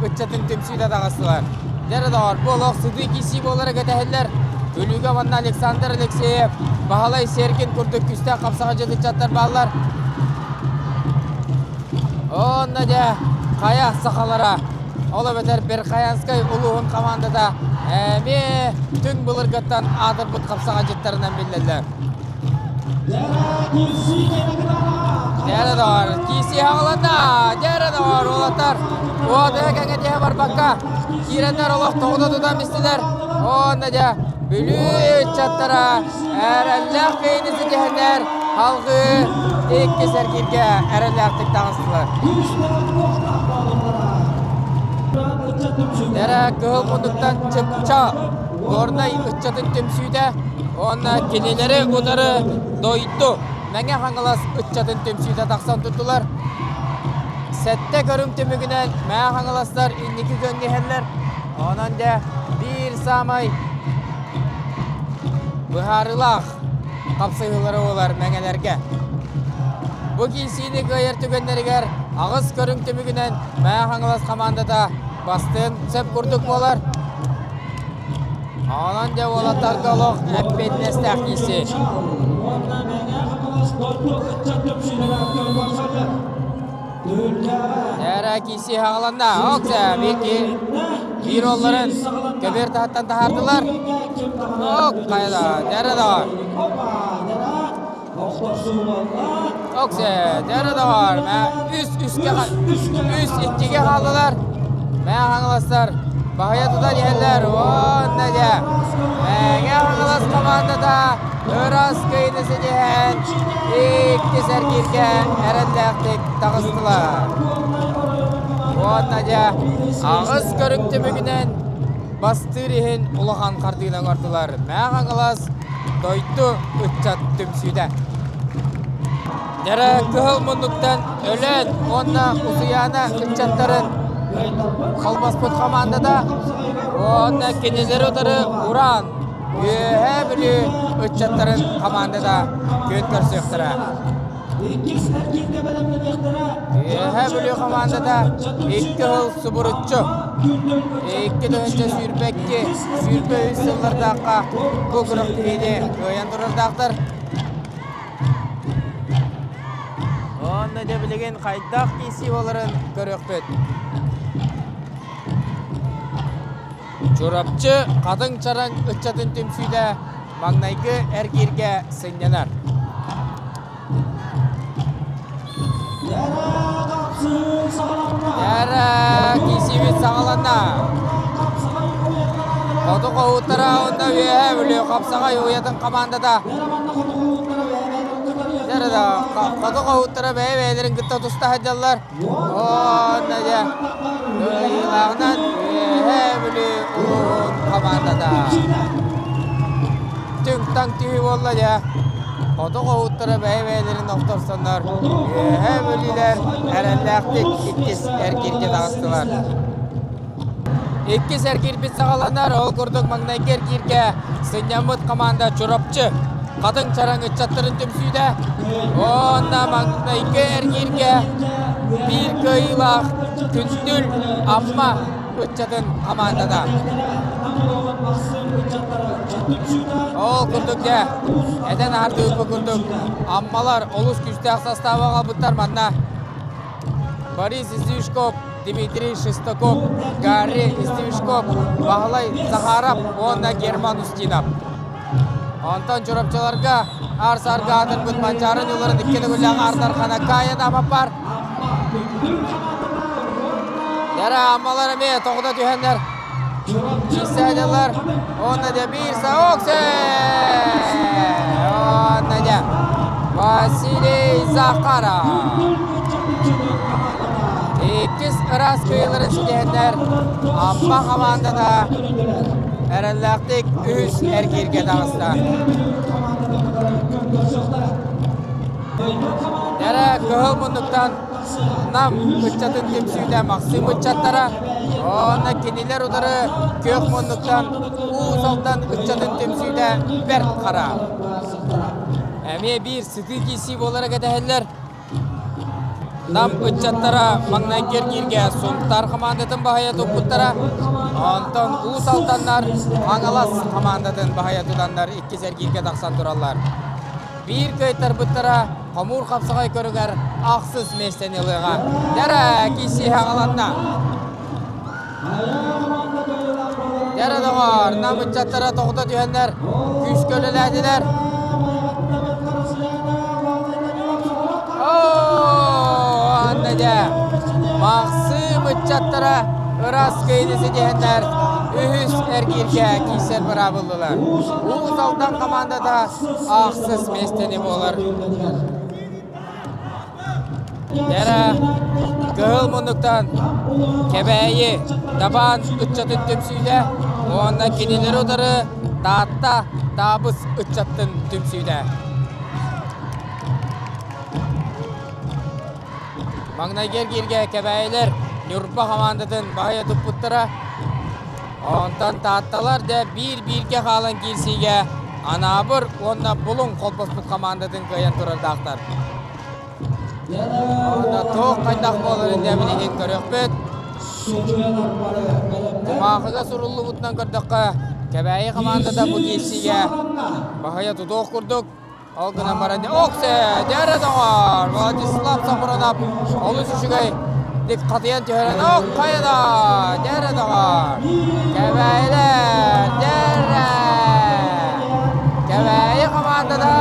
ыччатын түмсүүтэ таҕыстылар. Дьэ доҕор, бу олох сытыы киирсии буолара кэтэһиллэр. Бүлүүгэ уонна Александр Алексеев, Баһылай Сергин курдук күүстээх хапсаҕайдьыт ыччаттар бааллар. Онно дьэ хайа сахалара, ол эбэтэр Верхоянскай улууһун хамаандата эмиэ түҥ былыргыттан аатырбыт хапсаҕайдьыттарынан биллэллэр. Дьэ доҕор, киирсии хаҕыланна! Дьэ доҕор, уолаттар уотуһа кэҥэтиһэ барбакка киирэннэр олох тоҕута тутан истилэр. Уонна дьэ Бүлүү ыччаттара эрэллээх кыайыыны ситиһэннэр салгыы иккис эргииргэ эрэллээхтик таҕыстылар. Эрэ кыһыл муннуктан чыпча Горнай ыччатын түмсүүтэ уонна кинилэри утары дойду Мэҥэ Хаҥалас ыччатын түмсүүтэ тахсан турдулар. Сэттэ көрүҥ түмүгүнэн Мэҥэ Хаҥаластар инники күөҥҥэ иһэллэр. Онон дьэ биир саамай быһаарыылаах хапсыһыылары буолар мэҥэлэргэ. Бу киирсиини кыайар түгэннэригэр аҕыс көрүҥ түмүгүнэн Мэҥэ Хаҥалас хамаандата бастыан сөп курдук буолар. Онон дьэ уолаттарга олох эппиэтинэстээх киирсии. Эрэ киирсии хаҕыланна. Оксе, биир биир уолларын көбүөр таһыттан таһаардылар. Ок, хайда, дьэрэ доҕор. Оксе, дьэрэ доҕор. Үс үскэ үс иккигэ хааллылар. Мэ Хаҥаластар баһыйа тутан иһэллэр. Уонна дьэ Мэҥэ Хаҥалас командата Ыраас кыайыыны ситиһэн, иккис эргииргэ эрэллээхтик таҕыстылар. Уонна дьэ, аҕыс көрүҥ түмүгүнэн бастыыр иһин улахан хардыыны оҥордулар. Мэҥэ Хаҥалас. Дойду ыччат түмсүүтэ. Дьэрэ кыһыл муннуктан Өлөөн уонна Усуйаана ыччаттарын холбоспут хамаандата уонна кинилэри утары Уран Үөһээ Бүлүү ыччаттарын хамаандата күөн көрсүөхтэрэ. Үөһээ Бүлүү хамаандата икки сыл субуруччу 2022 23 сыллардаахха бу күрэхтэһиини кыайан турардаахтар. Уонна дьэ билигин хайдах киирсии буоларын көрүөхпүт. Чурапчы Хатыҥ Чараҥ ыччатын түмсүүтэ маҥнайгы эргииргэ сынньанар. Эрэ киирсиибит саҕаланна. Хоту хоһууттара уонна Үөһээ Бүлүү хапсаҕай уйатын хамаандата Хоту хоһууттара бэйэ-бэйэлэрин кытта туста сылдьаллар. Уонна дьэ кыайыылааҕынан Үөһээ Бүлүү улууһун хамаандата. Түҥ-таҥ түһүү буолла дьэ. Хоту хоһууттара бэйэ-бэйэлэрин охторсоннор Үөһээ Бүлүүлэр эрэллээхтик иккис эргииргэ таҕыстылар. Иккис эргиирбит саҕаланар, ол курдук маҥнайгы эргииргэ сынньаммыт команда Чурапчы Хатыҥ Чараҥ ыччаттарын түмсүүтэ уонна маҥнайгы эргииргэ биир кыайыылаах Күндүл Амма ыччатын командата. Ол курдук дьэ, этэн аһардыыппыт курдук Аммалар олус күүстээх састааба аҕалбыттар манна. Борис Издивишков, Дмитрий Шестаков, Гарри Издивишков, Баһылай Захаров уонна Герман Устинов. Онтон Чурапчыларга аар-саарга аатырбыт Манчаары ньууларын икки төгүллээх Аар Ханаккаайа Дамаппар. Дара Аммалар эмиэ тоҕута түһэннэр киирсээдилэр. Уонна дьэ биир Саоксе! Уонна дьэ Василий Захаров. Иккис ыраас кыайыыларын ситиһэннэр Амма хамаандата эрэллээхтик үһүс эргииргэ таҕыста. Эрэ кыһыл муннуктан Нам ыччатын түмсүүтэ Махсым ыччаттара уонна кинилэр утары күөх муннуктан Уус Алдан ыччатын түмсүүтэ Бэрт Хара. Эмиэ биир сытыы киирсии буолара кэтэһэллэр. Нам ыччаттара маҥнайгы эргииргэ Сунтаар хамаандатын баһыйа туппуттара. Онтон Уус Алданнар Хаҥалас хамаандатын баһыйа тутаннар иккис эргииргэ тахсан тураллар. Биир кыайтарбыттара хомуур хапсаҕай көрүҥэр ахсыс миэстэни ылыаҕа. Дэрэ киирсии аҕаланна. Дэрэ доҕоор, нам ыччаттара тоҕута түһэннэр күүскэ үлэлээтилэр. Оо, анна дьэ, Махсыым ыччаттара ыраас кыайыыны ситиһэннэр үһүс эргииргэ киирсэр быраабыллылар. Уус Алдан хамаандата ахсыс миэстэни буолар. Дьэрэ кыһыл муннуктан Кэбээйи Дабаан ыччатын түмсүүтэ уонна кинилэри утары Таатта Таабыс ыччатын түмсүүтэ. Маҥнайгы эргииргэ Кэбээйилэр Ньурба хамаандатын баһыйа туппуттара. Онтон Таатталар дэ биир-бииргэ хаалан киирсиигэ Анаабыр уонна Булуҥ холбоспут хамаандатын кыайан турардаахтар. Онно туох хайдах буоларын дэ билигин көрүөхпүт. Кумаахыга суруллубутунан көрдөххө, Кэбээйи хамаандата бу киирсиигэ баһыйа тутуох курдук. Ол гынан баран Оксе, дьэрэ доҕор! Владислав Сафронов олус үчүгэй дик хатыйан түһэрэн ок хайада! Дьэрэ доҕор! Кэбээйилэр! Дьэрэ! Кэбээйи хамаандата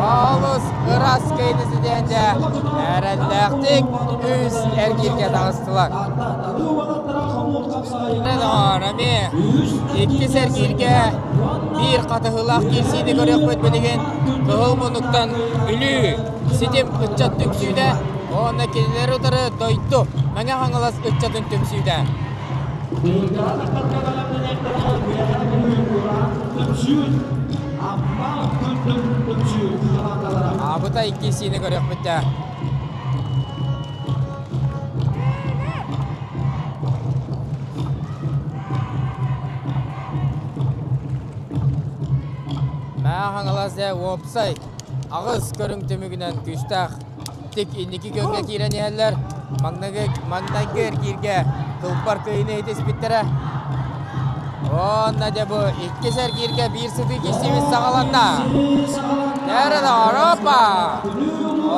олус ыраас кыайыыны ситиһэн дьэ эрэллээхтик үс эргииргэ таҕыстылар. Доҕор, эмиэ иккис эргииргэ биир хатыһыылаах киирсиини көрүөхпүт билигин Кыһыл муннуктан Бүлүү ситим ыччат түмсүүтэ уонна кинилэри утары дойду Мэҥэ Хаҥалас ыччатын түмсүүтэ. Абытай киирсиини көрүөхпүт да. Мэҥэ Хаҥалас уопсай аҕыс көрүҥ түмүгүнэн күүстээх тик инники күөҥҥэ киирэн иһэллэр. Маҥнайгы, маҥнайгы эргииргэ кылбар кыайыыны иһитиспиттэрэ. Уонна дьэ бу иккис эргииргэ биир сытыы киирсиибит саҕаланна. Дээрэ Опа!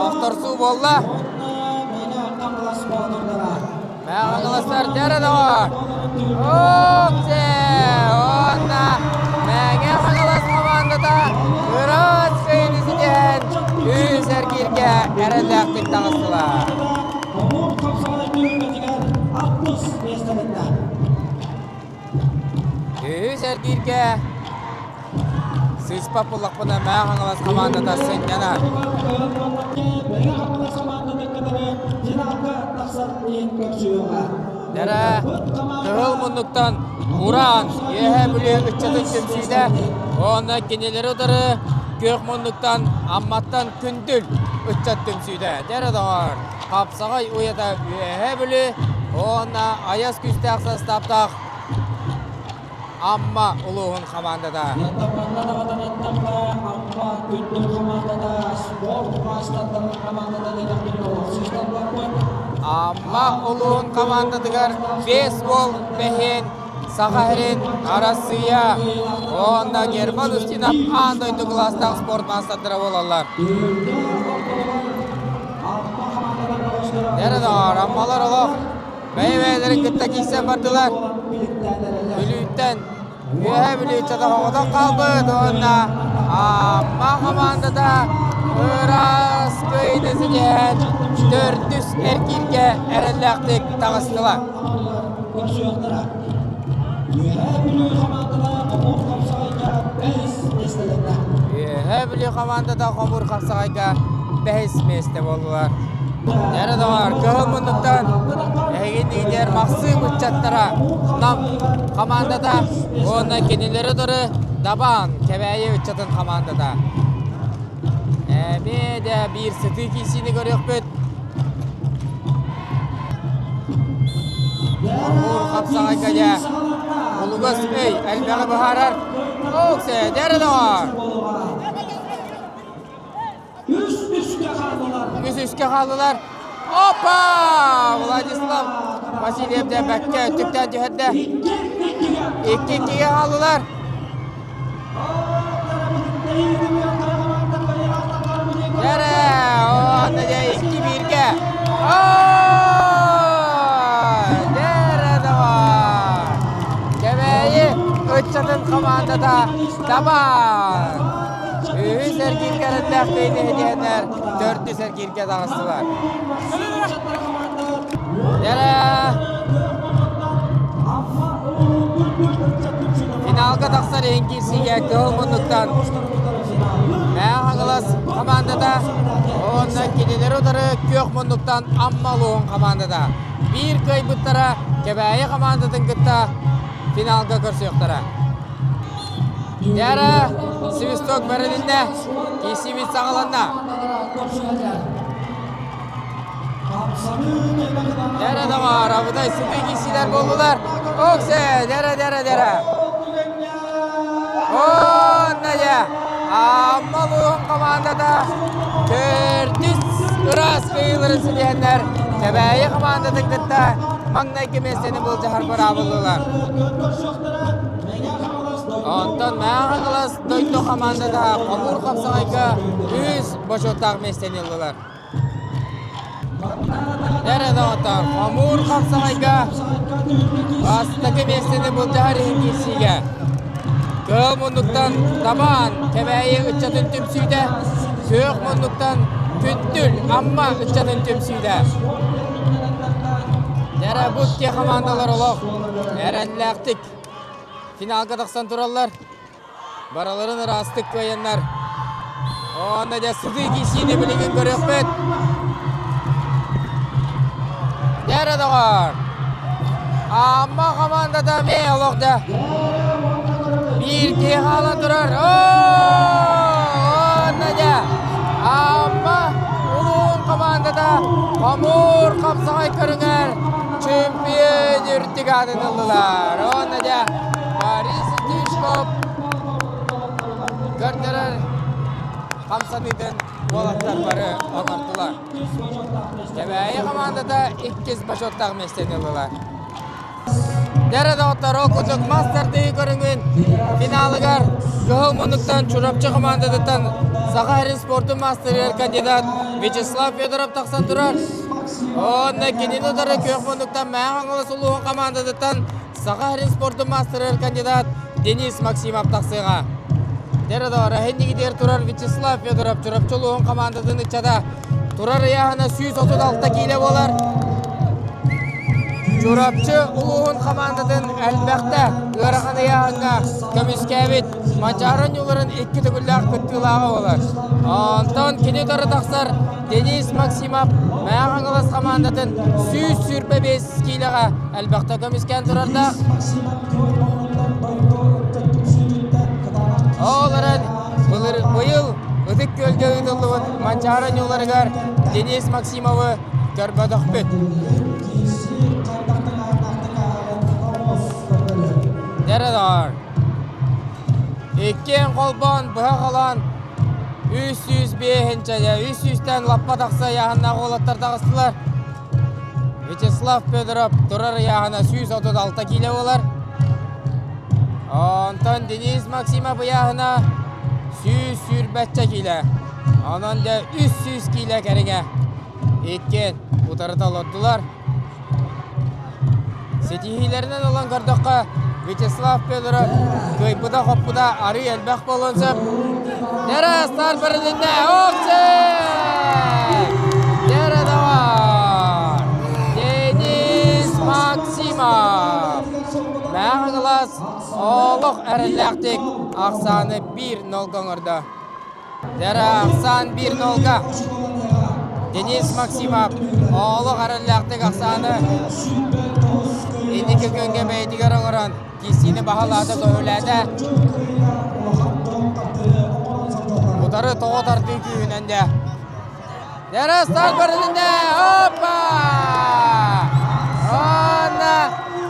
Охторсуу буолла. Мэҥэ Хаҥаластар дьэрэ доҕор! Оксе! Уонна Мэҥэ Хаҥалас хамаандата ыраас кыайыыны ситиһэн үс эргииргэ эрэллээхтик таҕыстылар. Үһүс эргииргэ сыыспат буллахпына Мэҥэ Хаҥалас хамаандата сынньанар. Дэрэ кыһыл муннуктан Уран Үөһээ Бүлүү ыччатын түмсүүтэ уонна кинилэри утары күөх муннуктан Амматтан Күндүл ыччат түмсүүтэ. Дэрэ доҕор, хапсаҕай уйата Үөһээ Бүлүү уонна айас күүстээх састааптаах Амма улууһун хамаандата. Амма улууһун хамаандатыгар 5 гол бэһин Саха сирин, Арассыыйа уонна Герман Устинов аан дойду кылаастаах спорт маастардара буолаллар. Дэрэ Аммалар олох Бэйэ-бэйэлэрин кытта киирсэн бардылар. Бүлүүттэн Үөһээ Бүлүүттэн оҕотох хаалбыт уонна Амма хамаандата ыраас кыайыыны ситиһэн төрдүс эргииргэ эрэллээхтик таҕыстылар. Үөһээ Бүлүү хамаандата хомуур хапсаҕайга бэһис миэстэ буоллулар. Дьэрэ доҕор, кыһыл муннуктан эһиги лидер Махсыым ыччаттара Нам хамаандата уонна кинилэри утары Дабаан Кэбээйи ыччатын хамаандата. Эмиэ да биир сытыы киирсиини көрүөхпүт. Хомуур хапсаҕайга дьэ Улугас өй элбэҕи быһаарар. Оксе, дьэрэ доҕор! Үс үскэ хааллылар. Опа! Владислав Васильев дэ бэккэ түктээн түһэрдэ. Икки иккигэ хааллылар. Дэрэ! Онно дьэ икки бииргэ. Дэрэ давай! Кэбээйи ыччатын хамаандата Табан! Үһүс эргииргэ эрэллээх тиһигиэннэр төрдүс эргииргэ таҕыстылар. Дэрэ! Финалга тахсар иһин киирсиигэ кыһыл муннуктан Мэҥэ Хаҥалас хамаандата уонна кинилэри утары күөх муннуктан Амма улууһун хамаандата. Биир кыайбыттара Кэбээйи хамаандатын кытта финалга көрсүөхтэрэ. Дьара свисток бэрилиннэ, киирсиибит саҕаланна. Дьэрэ доҕоор, абытай сытыы киирсиилэр буоллулар. Оксе, дьэрэ, дьэрэ, дьэрэ. Онно дьэ, Амма улууһун командата төрдүс ыраас кыайыыларын ситиһэннэр Кэбээйи командатын кытта маҥнайгы миэстэни былдьаһар быраабыллылар. Онтон Мэҥэ Хаҥалас дойду хамаандата хомуур хапсаҕайга үс бочуоттаах миэстэни ыллылар. Эрэ доҕоттор, хомуур хапсаҕайга бастакы миэстэни былдьаһар иһин киирсиигэ Кыһыл муннуктан Табаан Кэбээйи ыччатын түмсүүтэ, Күөх муннуктан Күндүл Амма ыччатын түмсүүтэ. Дьэрэ бу икки хамаандалар олох эрэллээхтик Финалга тахсан тураллар. Барыларын ыраастык кыайаннар. Онно дьэ сытыы киирсиини билигин көрүөхпүт. Дьэрэ доҕор! Амма хамаандата эмиэ олох да биир киһи хаалан турар. дьэ Амма улуун командата хомуур хапсаҕай көрүҥэр чемпион үрдүк аатын ыллылар. Уонна дьэ Борис Тишков көрдөрөр хамсаныытын уолаттар бары оҥордулар. Кэбээйи командата иккис бочуоттаах миэстэни ыллылар. Дэрэ доҕоттор, ол курдук мас тардыы көрүҥүн финалыгар Кыһыл муннуктан Чурапчы командатыттан Саха сирин спордун маастарыгар кандидат Вячеслав Федоров тахсан турар. Онно кинини утары күөх муннуктан Мэҥэ Хаҥалас улууһун командатыттан Саха сирин спордун маастарыгар кандидат Денис Максимов тахсыаҕа. Дэрэ доҕор, эһиннигитигэр турар Вячеслав Федоров Чурапчы улууһун командатын ыччата Турар ыйааһына 136 киилэ буолар. Чурапчы улууһун хамаандатын элбэхтэ ыарахан ыйааһыҥҥа көмүскээбит Манчаары ньууларын икки төгүллээх кыттыылааҕа буолар. Онтон кини утары тахсар Денис Максимов Мэҥэ Хаҥалас хамаандатын 125 киилэҕэ элбэхтэ көмүскээн турардаах. Ол эрэн былыр быйыл Ытык Күөлгэ ыытыллыбыт Манчаары ньууларыгар Денис Максимовы көрбөтөхпүт. Дэрэ Иккиэн холбоон быһа холоон 305 300-тэн лаппа тахса ыйааһыннаах уолаттар таҕыстылар. Вячеслав Федоров турар ыйааһына 136 киилэ буолар. Онтон Денис Максимов ыйааһына 120 киилэ. Онон дьэ 300 киилэ кэриҥэ иккиэн утарыта олордулар. Ситиһиилэринэн ылан көрдөххө, Вячеслав Федоров кыайбыта-хоппута арыый элбэх буолуон сөп. Дэрэ старт бэрилиннэ! Овцы! Дэрэ давай! Денис Максимов! Мэҥэ олох эрэллээхтик ахсааны 1-0 оҥордо. Дэрэ ахсаан 1-0-га. Денис Максимов олох эрэллээхтик ахсааны инники күҥҥэ бэйэтигэр оҥорон киирсиини баһылаата, көһүлээтэ. Утары тоҕо тардыы күүһүнэн дэ. Дэрэ старт бэрилиннэ! Опа! Уонна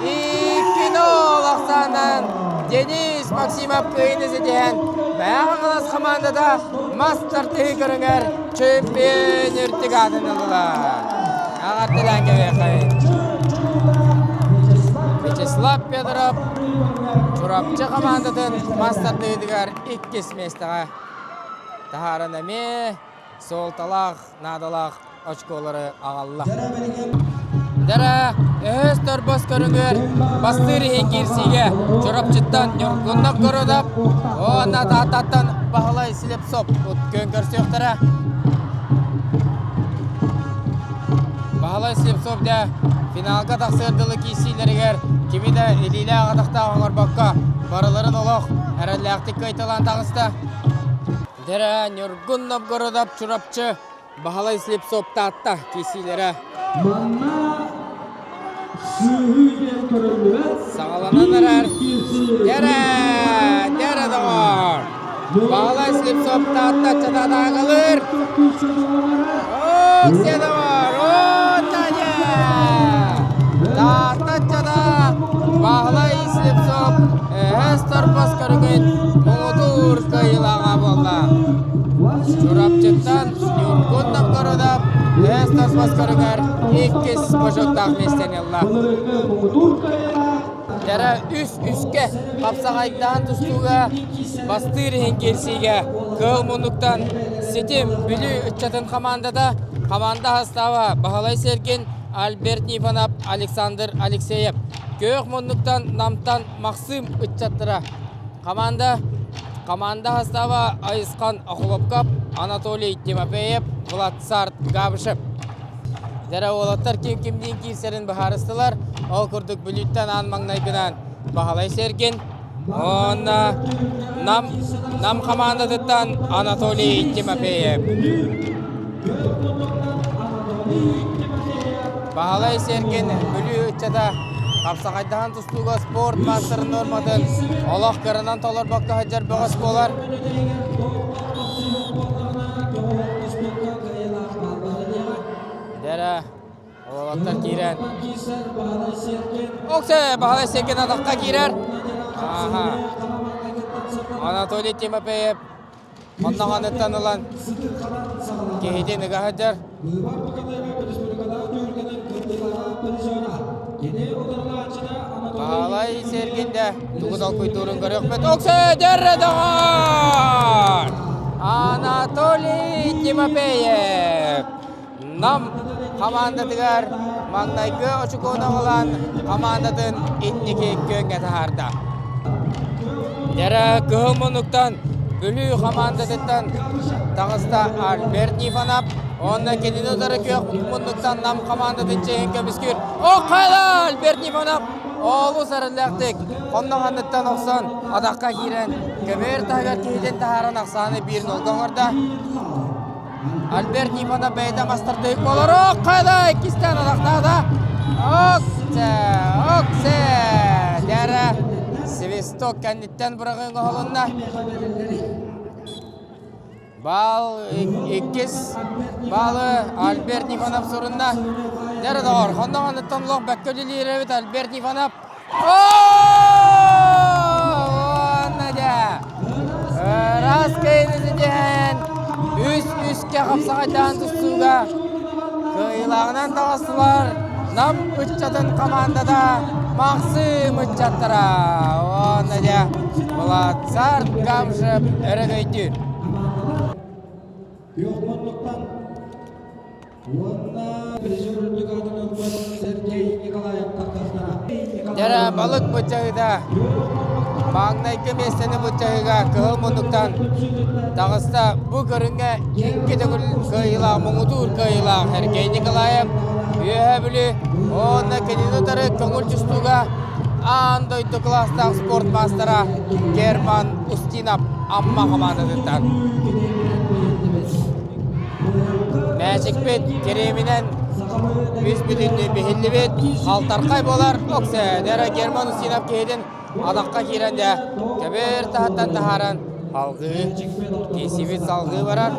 2-0 ахсаанынан Денис Максимов кыайыыны ситиһэн Мэҥэ Хаҥалас хамаандата мас тартыһыы көрүҥэр чемпион үрдүк аатын ылла. Аҕаттылаан кэбиэххэй. Вячеслав Федоров Чурапчы хамаандатын мас тардыһыытыгар иккис миэстэҕэ таһааран эмиэ суолталаах, наадалаах очколары аҕалла. Дара өһөс торбос көрүҥэр бастыыр иһин киирсиигэ Чурапчыттан Ньургуннап Городов уонна Тааттаттан Баһылай Слепцов күөн көрсүөхтэрэ. Баһылай Слепцов дэ финалга тахсыар дылы киирсиилэригэр кими да илиилээх атахтаах оҥорбокко барыларын олох эрэллээхтик кыайталаан таҕыста. Дэрэ Ньургун Новгородов Чурапчы Баһылай Слепцов Таатта киирсиилэрэ Манна сыыһыы диэн көрүллүбэт. Саҕаланан эрэр. Дэрэ! Дэрэ доҕор! Баһылай Слепцов Таатта чататаагалыыр. Оксе доҕор! О, Таня! Таатта чата Баһылай Слепцов эһэс торбос көрүҥүн муҥутуур кыайыылааҕа буолла. Чурапчыттан Ньургун Новгородов эһэс торбос көрүҥэр иккис бочуоттаах миэстэни ылла. Дьара үс үскэ хапсаҕайдаан тустууга бастыыр иһин киирсиигэ кыыл муннуктан Ситим Бүлүү ыччатын хамаандата хамаанда састааба Баһылай Сергин, Альберт Нифонов, Александр Алексеев. Күөх муннуктан Намтан Максим ыччаттара. Команда команда састааба Айысхан Охлопков, Анатолий Тимофеев, Влад Габышев. Дьэрэ уолаттар ким кимниин киирсэрин быһаарыстылар. Ол курдук Бүлүүттэн аан маҥнайгынан Баһылай Сергин, уонна Нам, Нам хамаандатыттан Анатолий Тимофеев. Баһылай Сергин Бүлүү ыччата хапсаҕайдаһан тустууга спорт маастарын нуорматын олох кыранан толорбокко сылдьар бөҕөс буолар. Уолаттар киирэн. Оксе, Баһылай Сергин атахха киирэр. Аха. Анатолий Тимофеев онноҕоныттан ылан киһитин ыга сылдьар. Баһылай Сергин да тугу толкуйдуурун көрүөхпүт. Оксе, дьэрре доҕор! Анатолий Тимофеев! Нам хамаандатыгар маҥнайгы очукуону ылан хамаандатын инники күөҥҥэ таһаарда. Дьэрэ кыһыл муннуктан Бүлүү хамаандатыттан таҕыста Альберт Нифонов уонна кинини утары күөх муннуктан Нам хамаандатын чиэһин көмүскүүр Охайла Альберт Нифонов олус эрэллээхтик хонноҕонуттан охсон атахха киирэн көбүөр таһыгар киһитин таһааран ахсааны 1-0 оҥордо. Альберт Нифонов бэйэтэ мастардык буолар. Ох, иккистээн атахтаата. Оксе, оксе! Дәрэ свисток кэнниттэн быраҕыы оҥоһулунна. Бал иккис балы Альберт Нифонов сурунна. Дәрэ доҕор, хонноҕоныттан лох бэккэ үлэлиир эбит Альберт Нифонов. Ыраас кыайыыны ситиһэн, үс үскэ хапсаҕайдаан тустууга кыайыылааҕынан таҕыстылар Нам ыччатын хамаандата Махсым ыччаттара. Уонна дьэ Владцарт Гамшев өрөгөйдүүр. Дьэрэ балык быччаһыыта маҥнайгы миэстэни быччаһыыга кыһыл муннуктан таҕыста. Бу көрүҥҥэ икки төгүл кыайыылаах, муҥутуур кыайыылаах Сергей Николаев Үөһээ Бүлүү уонна кинини утары көҥүл тустууга аан дойду кылаастаах спорт маастара Герман Устинов Амма хамаандатыттан. Мээчикпит кириэминэн үс бүтүннүү биһиллибит, халтархай буолар Оксе Дера Герман Устинов киһитин атахха киирэн дэ көбүөр таһыттан таһааран алгыы киисибит салгыы барар.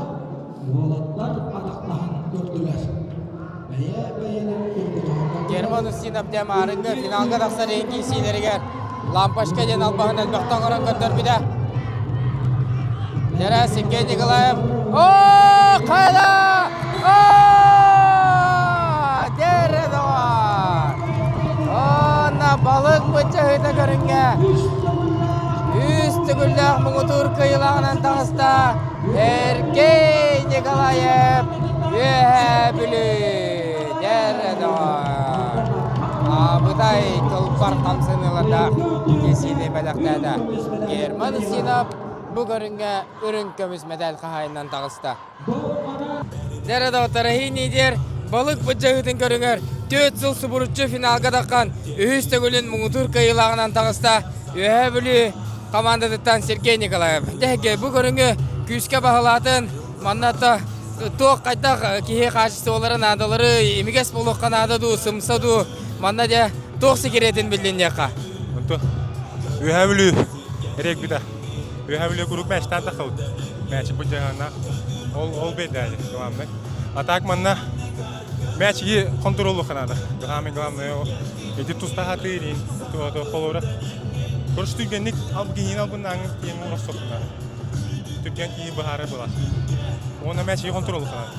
Герман Устинов дэ маарыҥҥы финалга тахсар иһин киирсиилэригэр Лампочка диэн албаһын элбэхтэ оҥорон көрдөрбүтэ. Дьэрэ Сергей Николаев. О, хайда! О, дьэрэ доҕор! Онно балык быччаһыыта көрүҥҥэ үс төгүллээх муҥутуур кыайыылааҕынан таҕыста Сергей Николаев Үөһээ Бүлүү. Дьэрэ доҕор! Абытай тылбар хамсаныылардаах киэсиини бэлэхтээтэ. Герман Устинов бу көрүҥҥэ үрүҥ көмүс мэтээл хаһаайынынан таҕыста. Дьэрэ доҕоттор, эһиини диэр балык быдьаһыытын көрүҥэр түөрт сыл субуруччу финалга таххан үһүс төгүлүн муҥутуур кыайыылааҕынан таҕыста Үөһээ Бүлүү командатыттан Сергей Николаев. Дьэ, бу көрүҥү күүскэ баһылаатын, манна туох хайдах киһи хаачыстыбалара наадалары имигэс буолуохха наада дуу, сымса дуу, манна дьэ туох секретин биллинниэххэ? Онто Үөһээ Бүлүү регбита. Үөһээ Бүлүү куруук мэчтаан тахабыт. Мэч бу дьаһана ол ол бэйдээли главное. А так манна мэчиги контроллуха надо. Главное главное эти тустаха тыырин, то холора. Короче түргэнник албгинин албын аңын тиен уросопна. Түргэн кии быһаары была. Уонна мэчиги контроллуха надо.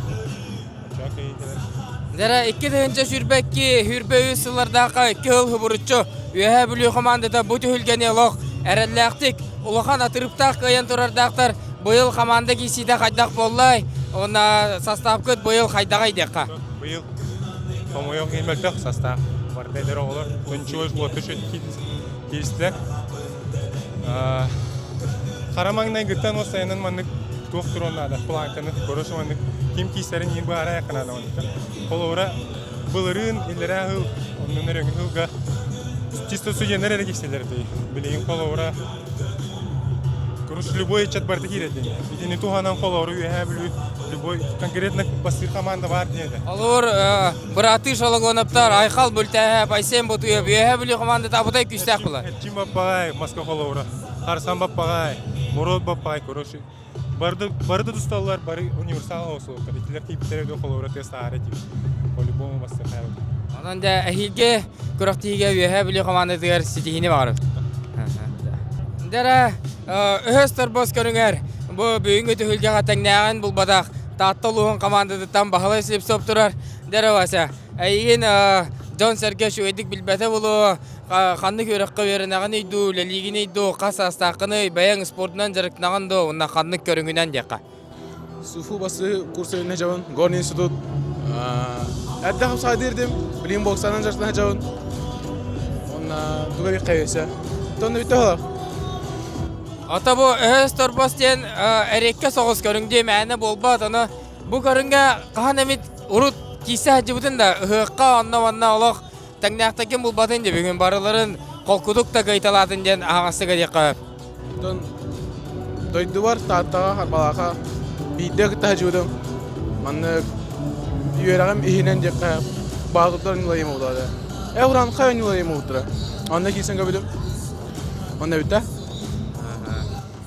Дьэрэ 2022 хүрбэ үс сыллардаахха икки сыл хубуруччу Үөһээ Бүлүү командата бу түһүлгэни олох эрэллээхтик, улахан атырыптаах кыайан турардаахтар. Быйыл команда киирсиитэ хайдах буоллай? Уонна састаапкыт быйыл хайдаҕай диэххэ? Быйыл хомойуох иһин мөлтөх састаап. Барыта эдэр оҕолор Тунчуой уоту киирстилэр. Хара маҥнайгыттан ол сайынын маннык туох туруон наада, планканы көрө маннык ким киирсэрин иһин быһаарайа наада маннык. Холобура, былырыын иллэрээ сыл, оннун өрөҥү сылга чисто студеннар эрэ киирсэллэр этэ. Билигин холобура Короче, любой ыччат барыта киирэр диэн. Итини туһанан холобура Үөһээ Бүлүү любой конкретно бастыыр команда баар диэн этэ. Олор бырааттыы Шологоновтар, Айхал Бүлтээһэп, Айсен Ботуев, Үөһээ Бүлүү командата абытай күүстээх буолар. Эрчим Баппаҕай, Москва холобура, Харсан Баппаҕай, Мурод Баппаҕай, короче. Бары бары да тусталлар, бары универсал оҕосулуктар. Итилэр тиийбиттэрэ дуу холобура тыас таһаара тиийбит. По-любому бастыхаабыт. Онон дьэ эһиилги күрэхтиһиигэ Үөһээ Бүлүү хамаандатыгар ситиһиини баҕарабыт. Дьэ өһөс торбос көрүҥэр бу бүгүҥҥү түһүлгэҕэ тэҥнээҕин булбатах Таатта улууһун хамаандатыттан Баһылай Слепцов турар. Дьэ Вася, эйигин дьон-сэргэ үчүгэйдик билбэтэ буолуо, ханнык үөрэххэ үөрэнэҕиний дуу, үлэлиигиний дуу, хас саастааххыный, бэйэҥ спордунан дьарыктанаҕын дуу, уонна ханнык көрүҥүнэн диэххэ. СУФУ бастыы курса үүнэ дьабын, Горный институт. Эрдэ хапсаайдыыр дим, билигин боксанан дьарыктана дьабын. Онна туга бик хайыса. Тонна бүттэ холох. Ото бу өһөс торбос диэн эриэккэ соҕус көрүҥ диэ мээнэ буолбат. Ону бу көрүҥҥэ хаһан эмит урут киирсэ сылдьыбытын да ыһыахха онно-манна олох тэҥнээхтэргин булбатын дии бүгүн барыларын холкутук да кыайталаатын диэн аһаҕастык этиэххэ Оттон дойдубар Тааттаҕа Харбалаахха биирдэ кытта сылдьыбытым. Маннык үөрэҕим иһинэн диэххэ баатырдар ньулайым буолла. Э уранхай ньулайым буолтара. Онно киирсэн көрбүтүм. Онно бүттэ.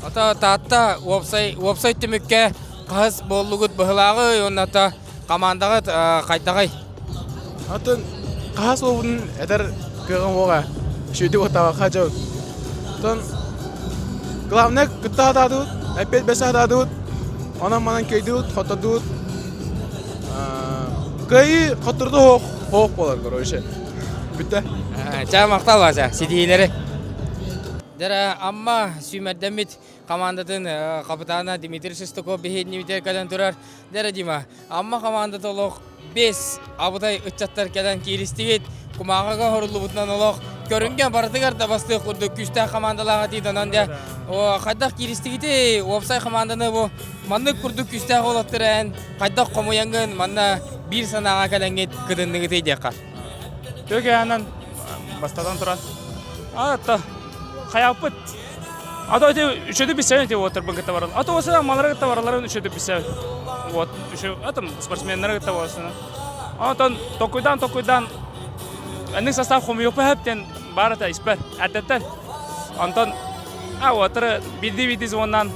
Ото Таатта уопсай уопсай түмүккэ хаһыс буоллугут быһылааҕый уонна ото Хамаандаҕыт хайдаҕый? Атын хаһа суолбутун этэр кыаҕым суоҕа. Үчүгэйдик уоттаабакка дьон. Оттон главное кытта сатаатыбыт, эппиэт бэс сатаатыбыт. Онон манан кыайдыбыт, хоттордубут. Кыайыы хотторду суох, суох буолар, короче. Бүттэ. Чэ, махтал, Вася. Ситиһиилэри. Дьэ, Амма сүүмэрдэммит командатын капитана Дмитрий Шестаков биһиэннибитигэр кэлэн турар. Дьэ, Дима, Амма командата олох бес абытай ыччаттар кэлэн кииристигит. Кумааҕыга хоруллубутунан олох көрүҥҥэ барытыгар да бастыах курдук күүстээх командалаах этии онон дьэ хайдах кииристигитий уопсай команданы бу маннык курдук күүстээх уолаттар эн хайдах хомуйаҥҥын манна биир санааҕа кэлэҥҥит кытынныгытый диэххэ. Төкөөнөн бастатан туран а хайаппыт А то эти үчүгэй билсэбин эти уоттарбын кытта баран. А то осына малары кытта бараларын үчүгэй билсэбин. Вот, еще этом спортсменнары кытта барасына. Онтон токуйдан токуйдан энник состав хомуйуохпа хэптен барата испер эрдэттэн. Онтон а уоттары бидди-бидди звоннан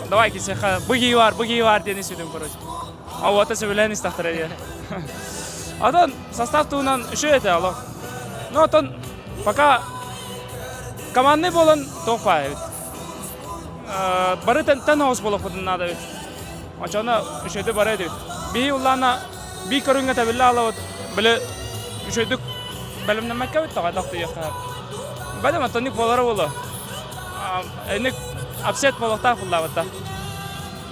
давай кисеха быги бар, быги бар диэн сүдүм короче. А уота сөбүлээн истахтара диэн. Атон состав туһунан үчүгэй этэ олох. Но отон Пока командный буолан туох баар эбит. Бары тэн оҕус буолуохпутун наада эбит. Очоно үчүгэйдик бары эбит. Биһи улаана бии көрүҥҥэ тэбиллэ алабыт. Били үчүгэйдик бэлэмнэммэккэ эбит тоҕо тиийиэххэ. Бэлэм оттонник буолара буолуо. Эник апсет буолуохтаах буллаабытта.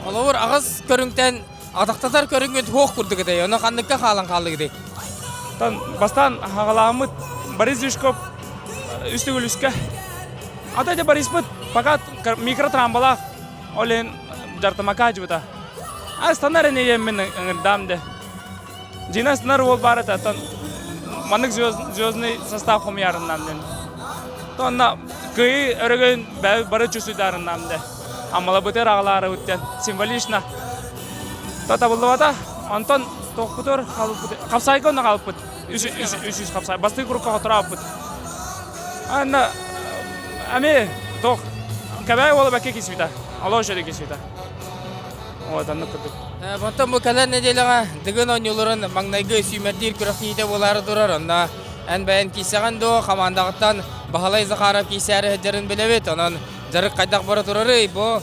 Холобур аҕыс көрүҥтэн Атахтатар көрүҥҥүт суох курдук этэй, ону ханныкка хаалан хааллыгытый? Бастаан хаҕалааммыт Борис Жишков үс төгүл үскэ. Ата ити Бориспыт пока микротрамбалаах ол иһин дьартамака дьыбыта. Астанар энийэммин ыҥырдаам де. Дьина станар уол баар этэ, оттон маннык звездный состав хомуйарыннаам диэн. Тонна кыайыы өрөгөйүн бары чувствуйдарыннаам де. Аммалабытыгар аҕалаарыбыт диэн символично. То табыллыбата. Онтон тохпутур хапсайга онно хаалбыт. Үс үс хапсай. Бастакы курукка хоторооппут. Анна ами тох кэбээ уола бэкке кисвита. Алоо шөдө кисвита. Вот оннук курдук. Онтон бу кэлэр нэдиэлэҕэ Дыгын оонньууларын маҥнайгы сүүмэрдиир күрэхтэһиитэ буолаары турар. Онно эн бэйэн киирсэҕин дуо? Хамаандаҕыттан Баһылай Захаров киирсээри сылдьарын билэбит. Онон дьарык хайдах бара турарый? Бу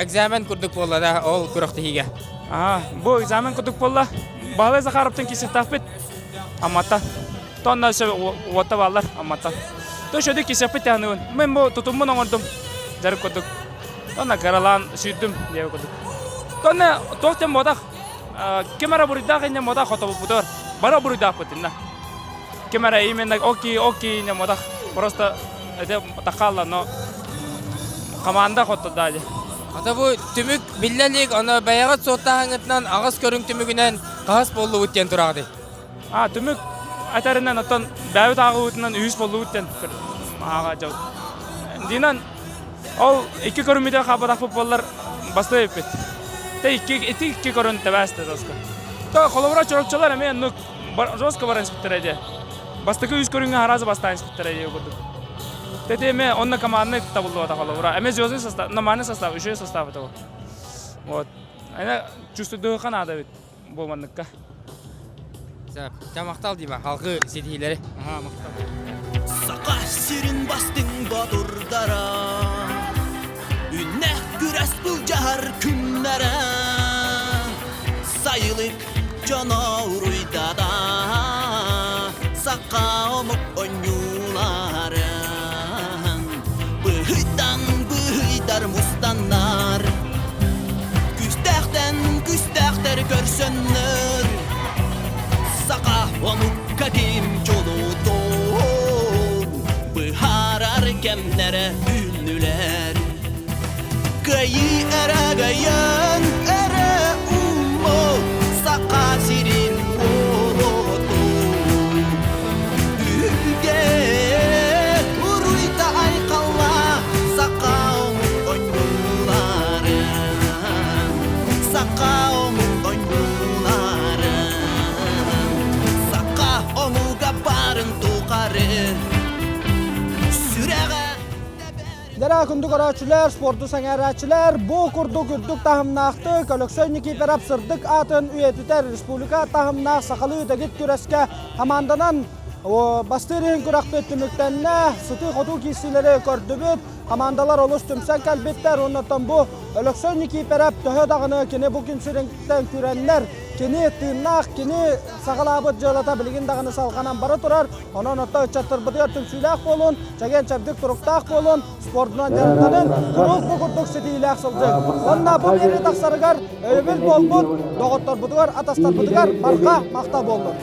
экзамен курдук буолла да ол күрэхтэһиигэ. Аа, бу экзамен курдук буолла. Баһылай Захаровтан киирсиэхтээхпит. Амматтан. Тонна өссө уотта бааллар Амматтан. То шөдү киирсиэхпит таһыныбын. Мен бу тутуммун оҥордум. Дьарык курдук. Тонна кыралаан сүүрдүм диэбит курдук. Тонна туох диэн буотах ким эрэ буруйдаах инньэ буотах хотобуппутугар бары буруйдаахпыт иннэ. Ким эрэ именно окей окей инньэ буотах просто это такалла но команда хотторда дии. Ата бу түмүк биллэ илик, ону бэйэҕит суоттааһыҥҥытынан аҕыс көрүҥ түмүгүнэн хаһыс буоллубут диэн тураҕытый? А түмүк этэринэн оттон бэйэбит ааҕыбытынан үһүс буоллубут диэн ааҕа дьабыт. Динан ол икки көрүммүтэ хаалбатахпыт буоллар бастыа эбиппит. Те икки ити икки көрүн тэбээсте жестко. То холобура чороччулар эмиэ оннук жестко баран испиттэрэ дии. Бастакы үс көрүҥҥэ араас бастаан испиттэрэ дии курдук. Тети эмиэ онно командный табыллыбата холобура. Эмиэ звездный состав, нормальный состав, үчүгэй состав это. Вот. Ана чувствуйдуха наада бит бу манныкка. Ча махтал дима, халқы ситиһиилэри. Аха, махтал. Саха сирин бастыҥ ботурдара Үннэх күрэс былдьаһар күннэрэ Сайылык дьоно уруйдата Саха омук онньууларын Быһыйтан быһыйдар мустаннар Күстээхтэн күстээхтэр көрсөннөр Саха омукка ким чулуутун Быһаарар кэмнэрэ үүннүлэр Кыайыы эрэгайын эрэ умму Саха сирин уолутун Үгэ уруйда айхалла Саха омук ойууларын Саха омук ойууларын Саха омуга барын тухары Сүрэҕэ Дара күндү көрөөччүлэр, спорду сэҥээрээччилэр, бу курдук үрдүк таһымнаахтык Өлөксөй Никифоров сырдык аатын үйэтитэр республика таһымнаах сахалыы дэгит күрэскэ хамаанданан бастыыр иһин күрэхпит түмүктэннэ. Сытыы-хотуу киирсиилэри көрдүбүт. Хамаандалар олус түмсэн кэлбиттэр. Оннуттан бу Өлөксөй Никифоров төһө даҕаны кини бу күн сириттэн күрэннэр, кини тыыннаах, кини саҕалаабыт дьыалата билигин даҕаны салҕанан бара турар. Онон отто ыччаттарбытыгар түмсүүлээх буолун, чэгиэн-чэбдик туруктаах буолун, спордунан дьарыктанын, куруук бу курдук ситиилээх сылдьыҥ. Уонна бу биэрии тахсарыгар өйөбүл буолбут доҕотторбутугар, атастарбытыгар барҕа махтал буоллун.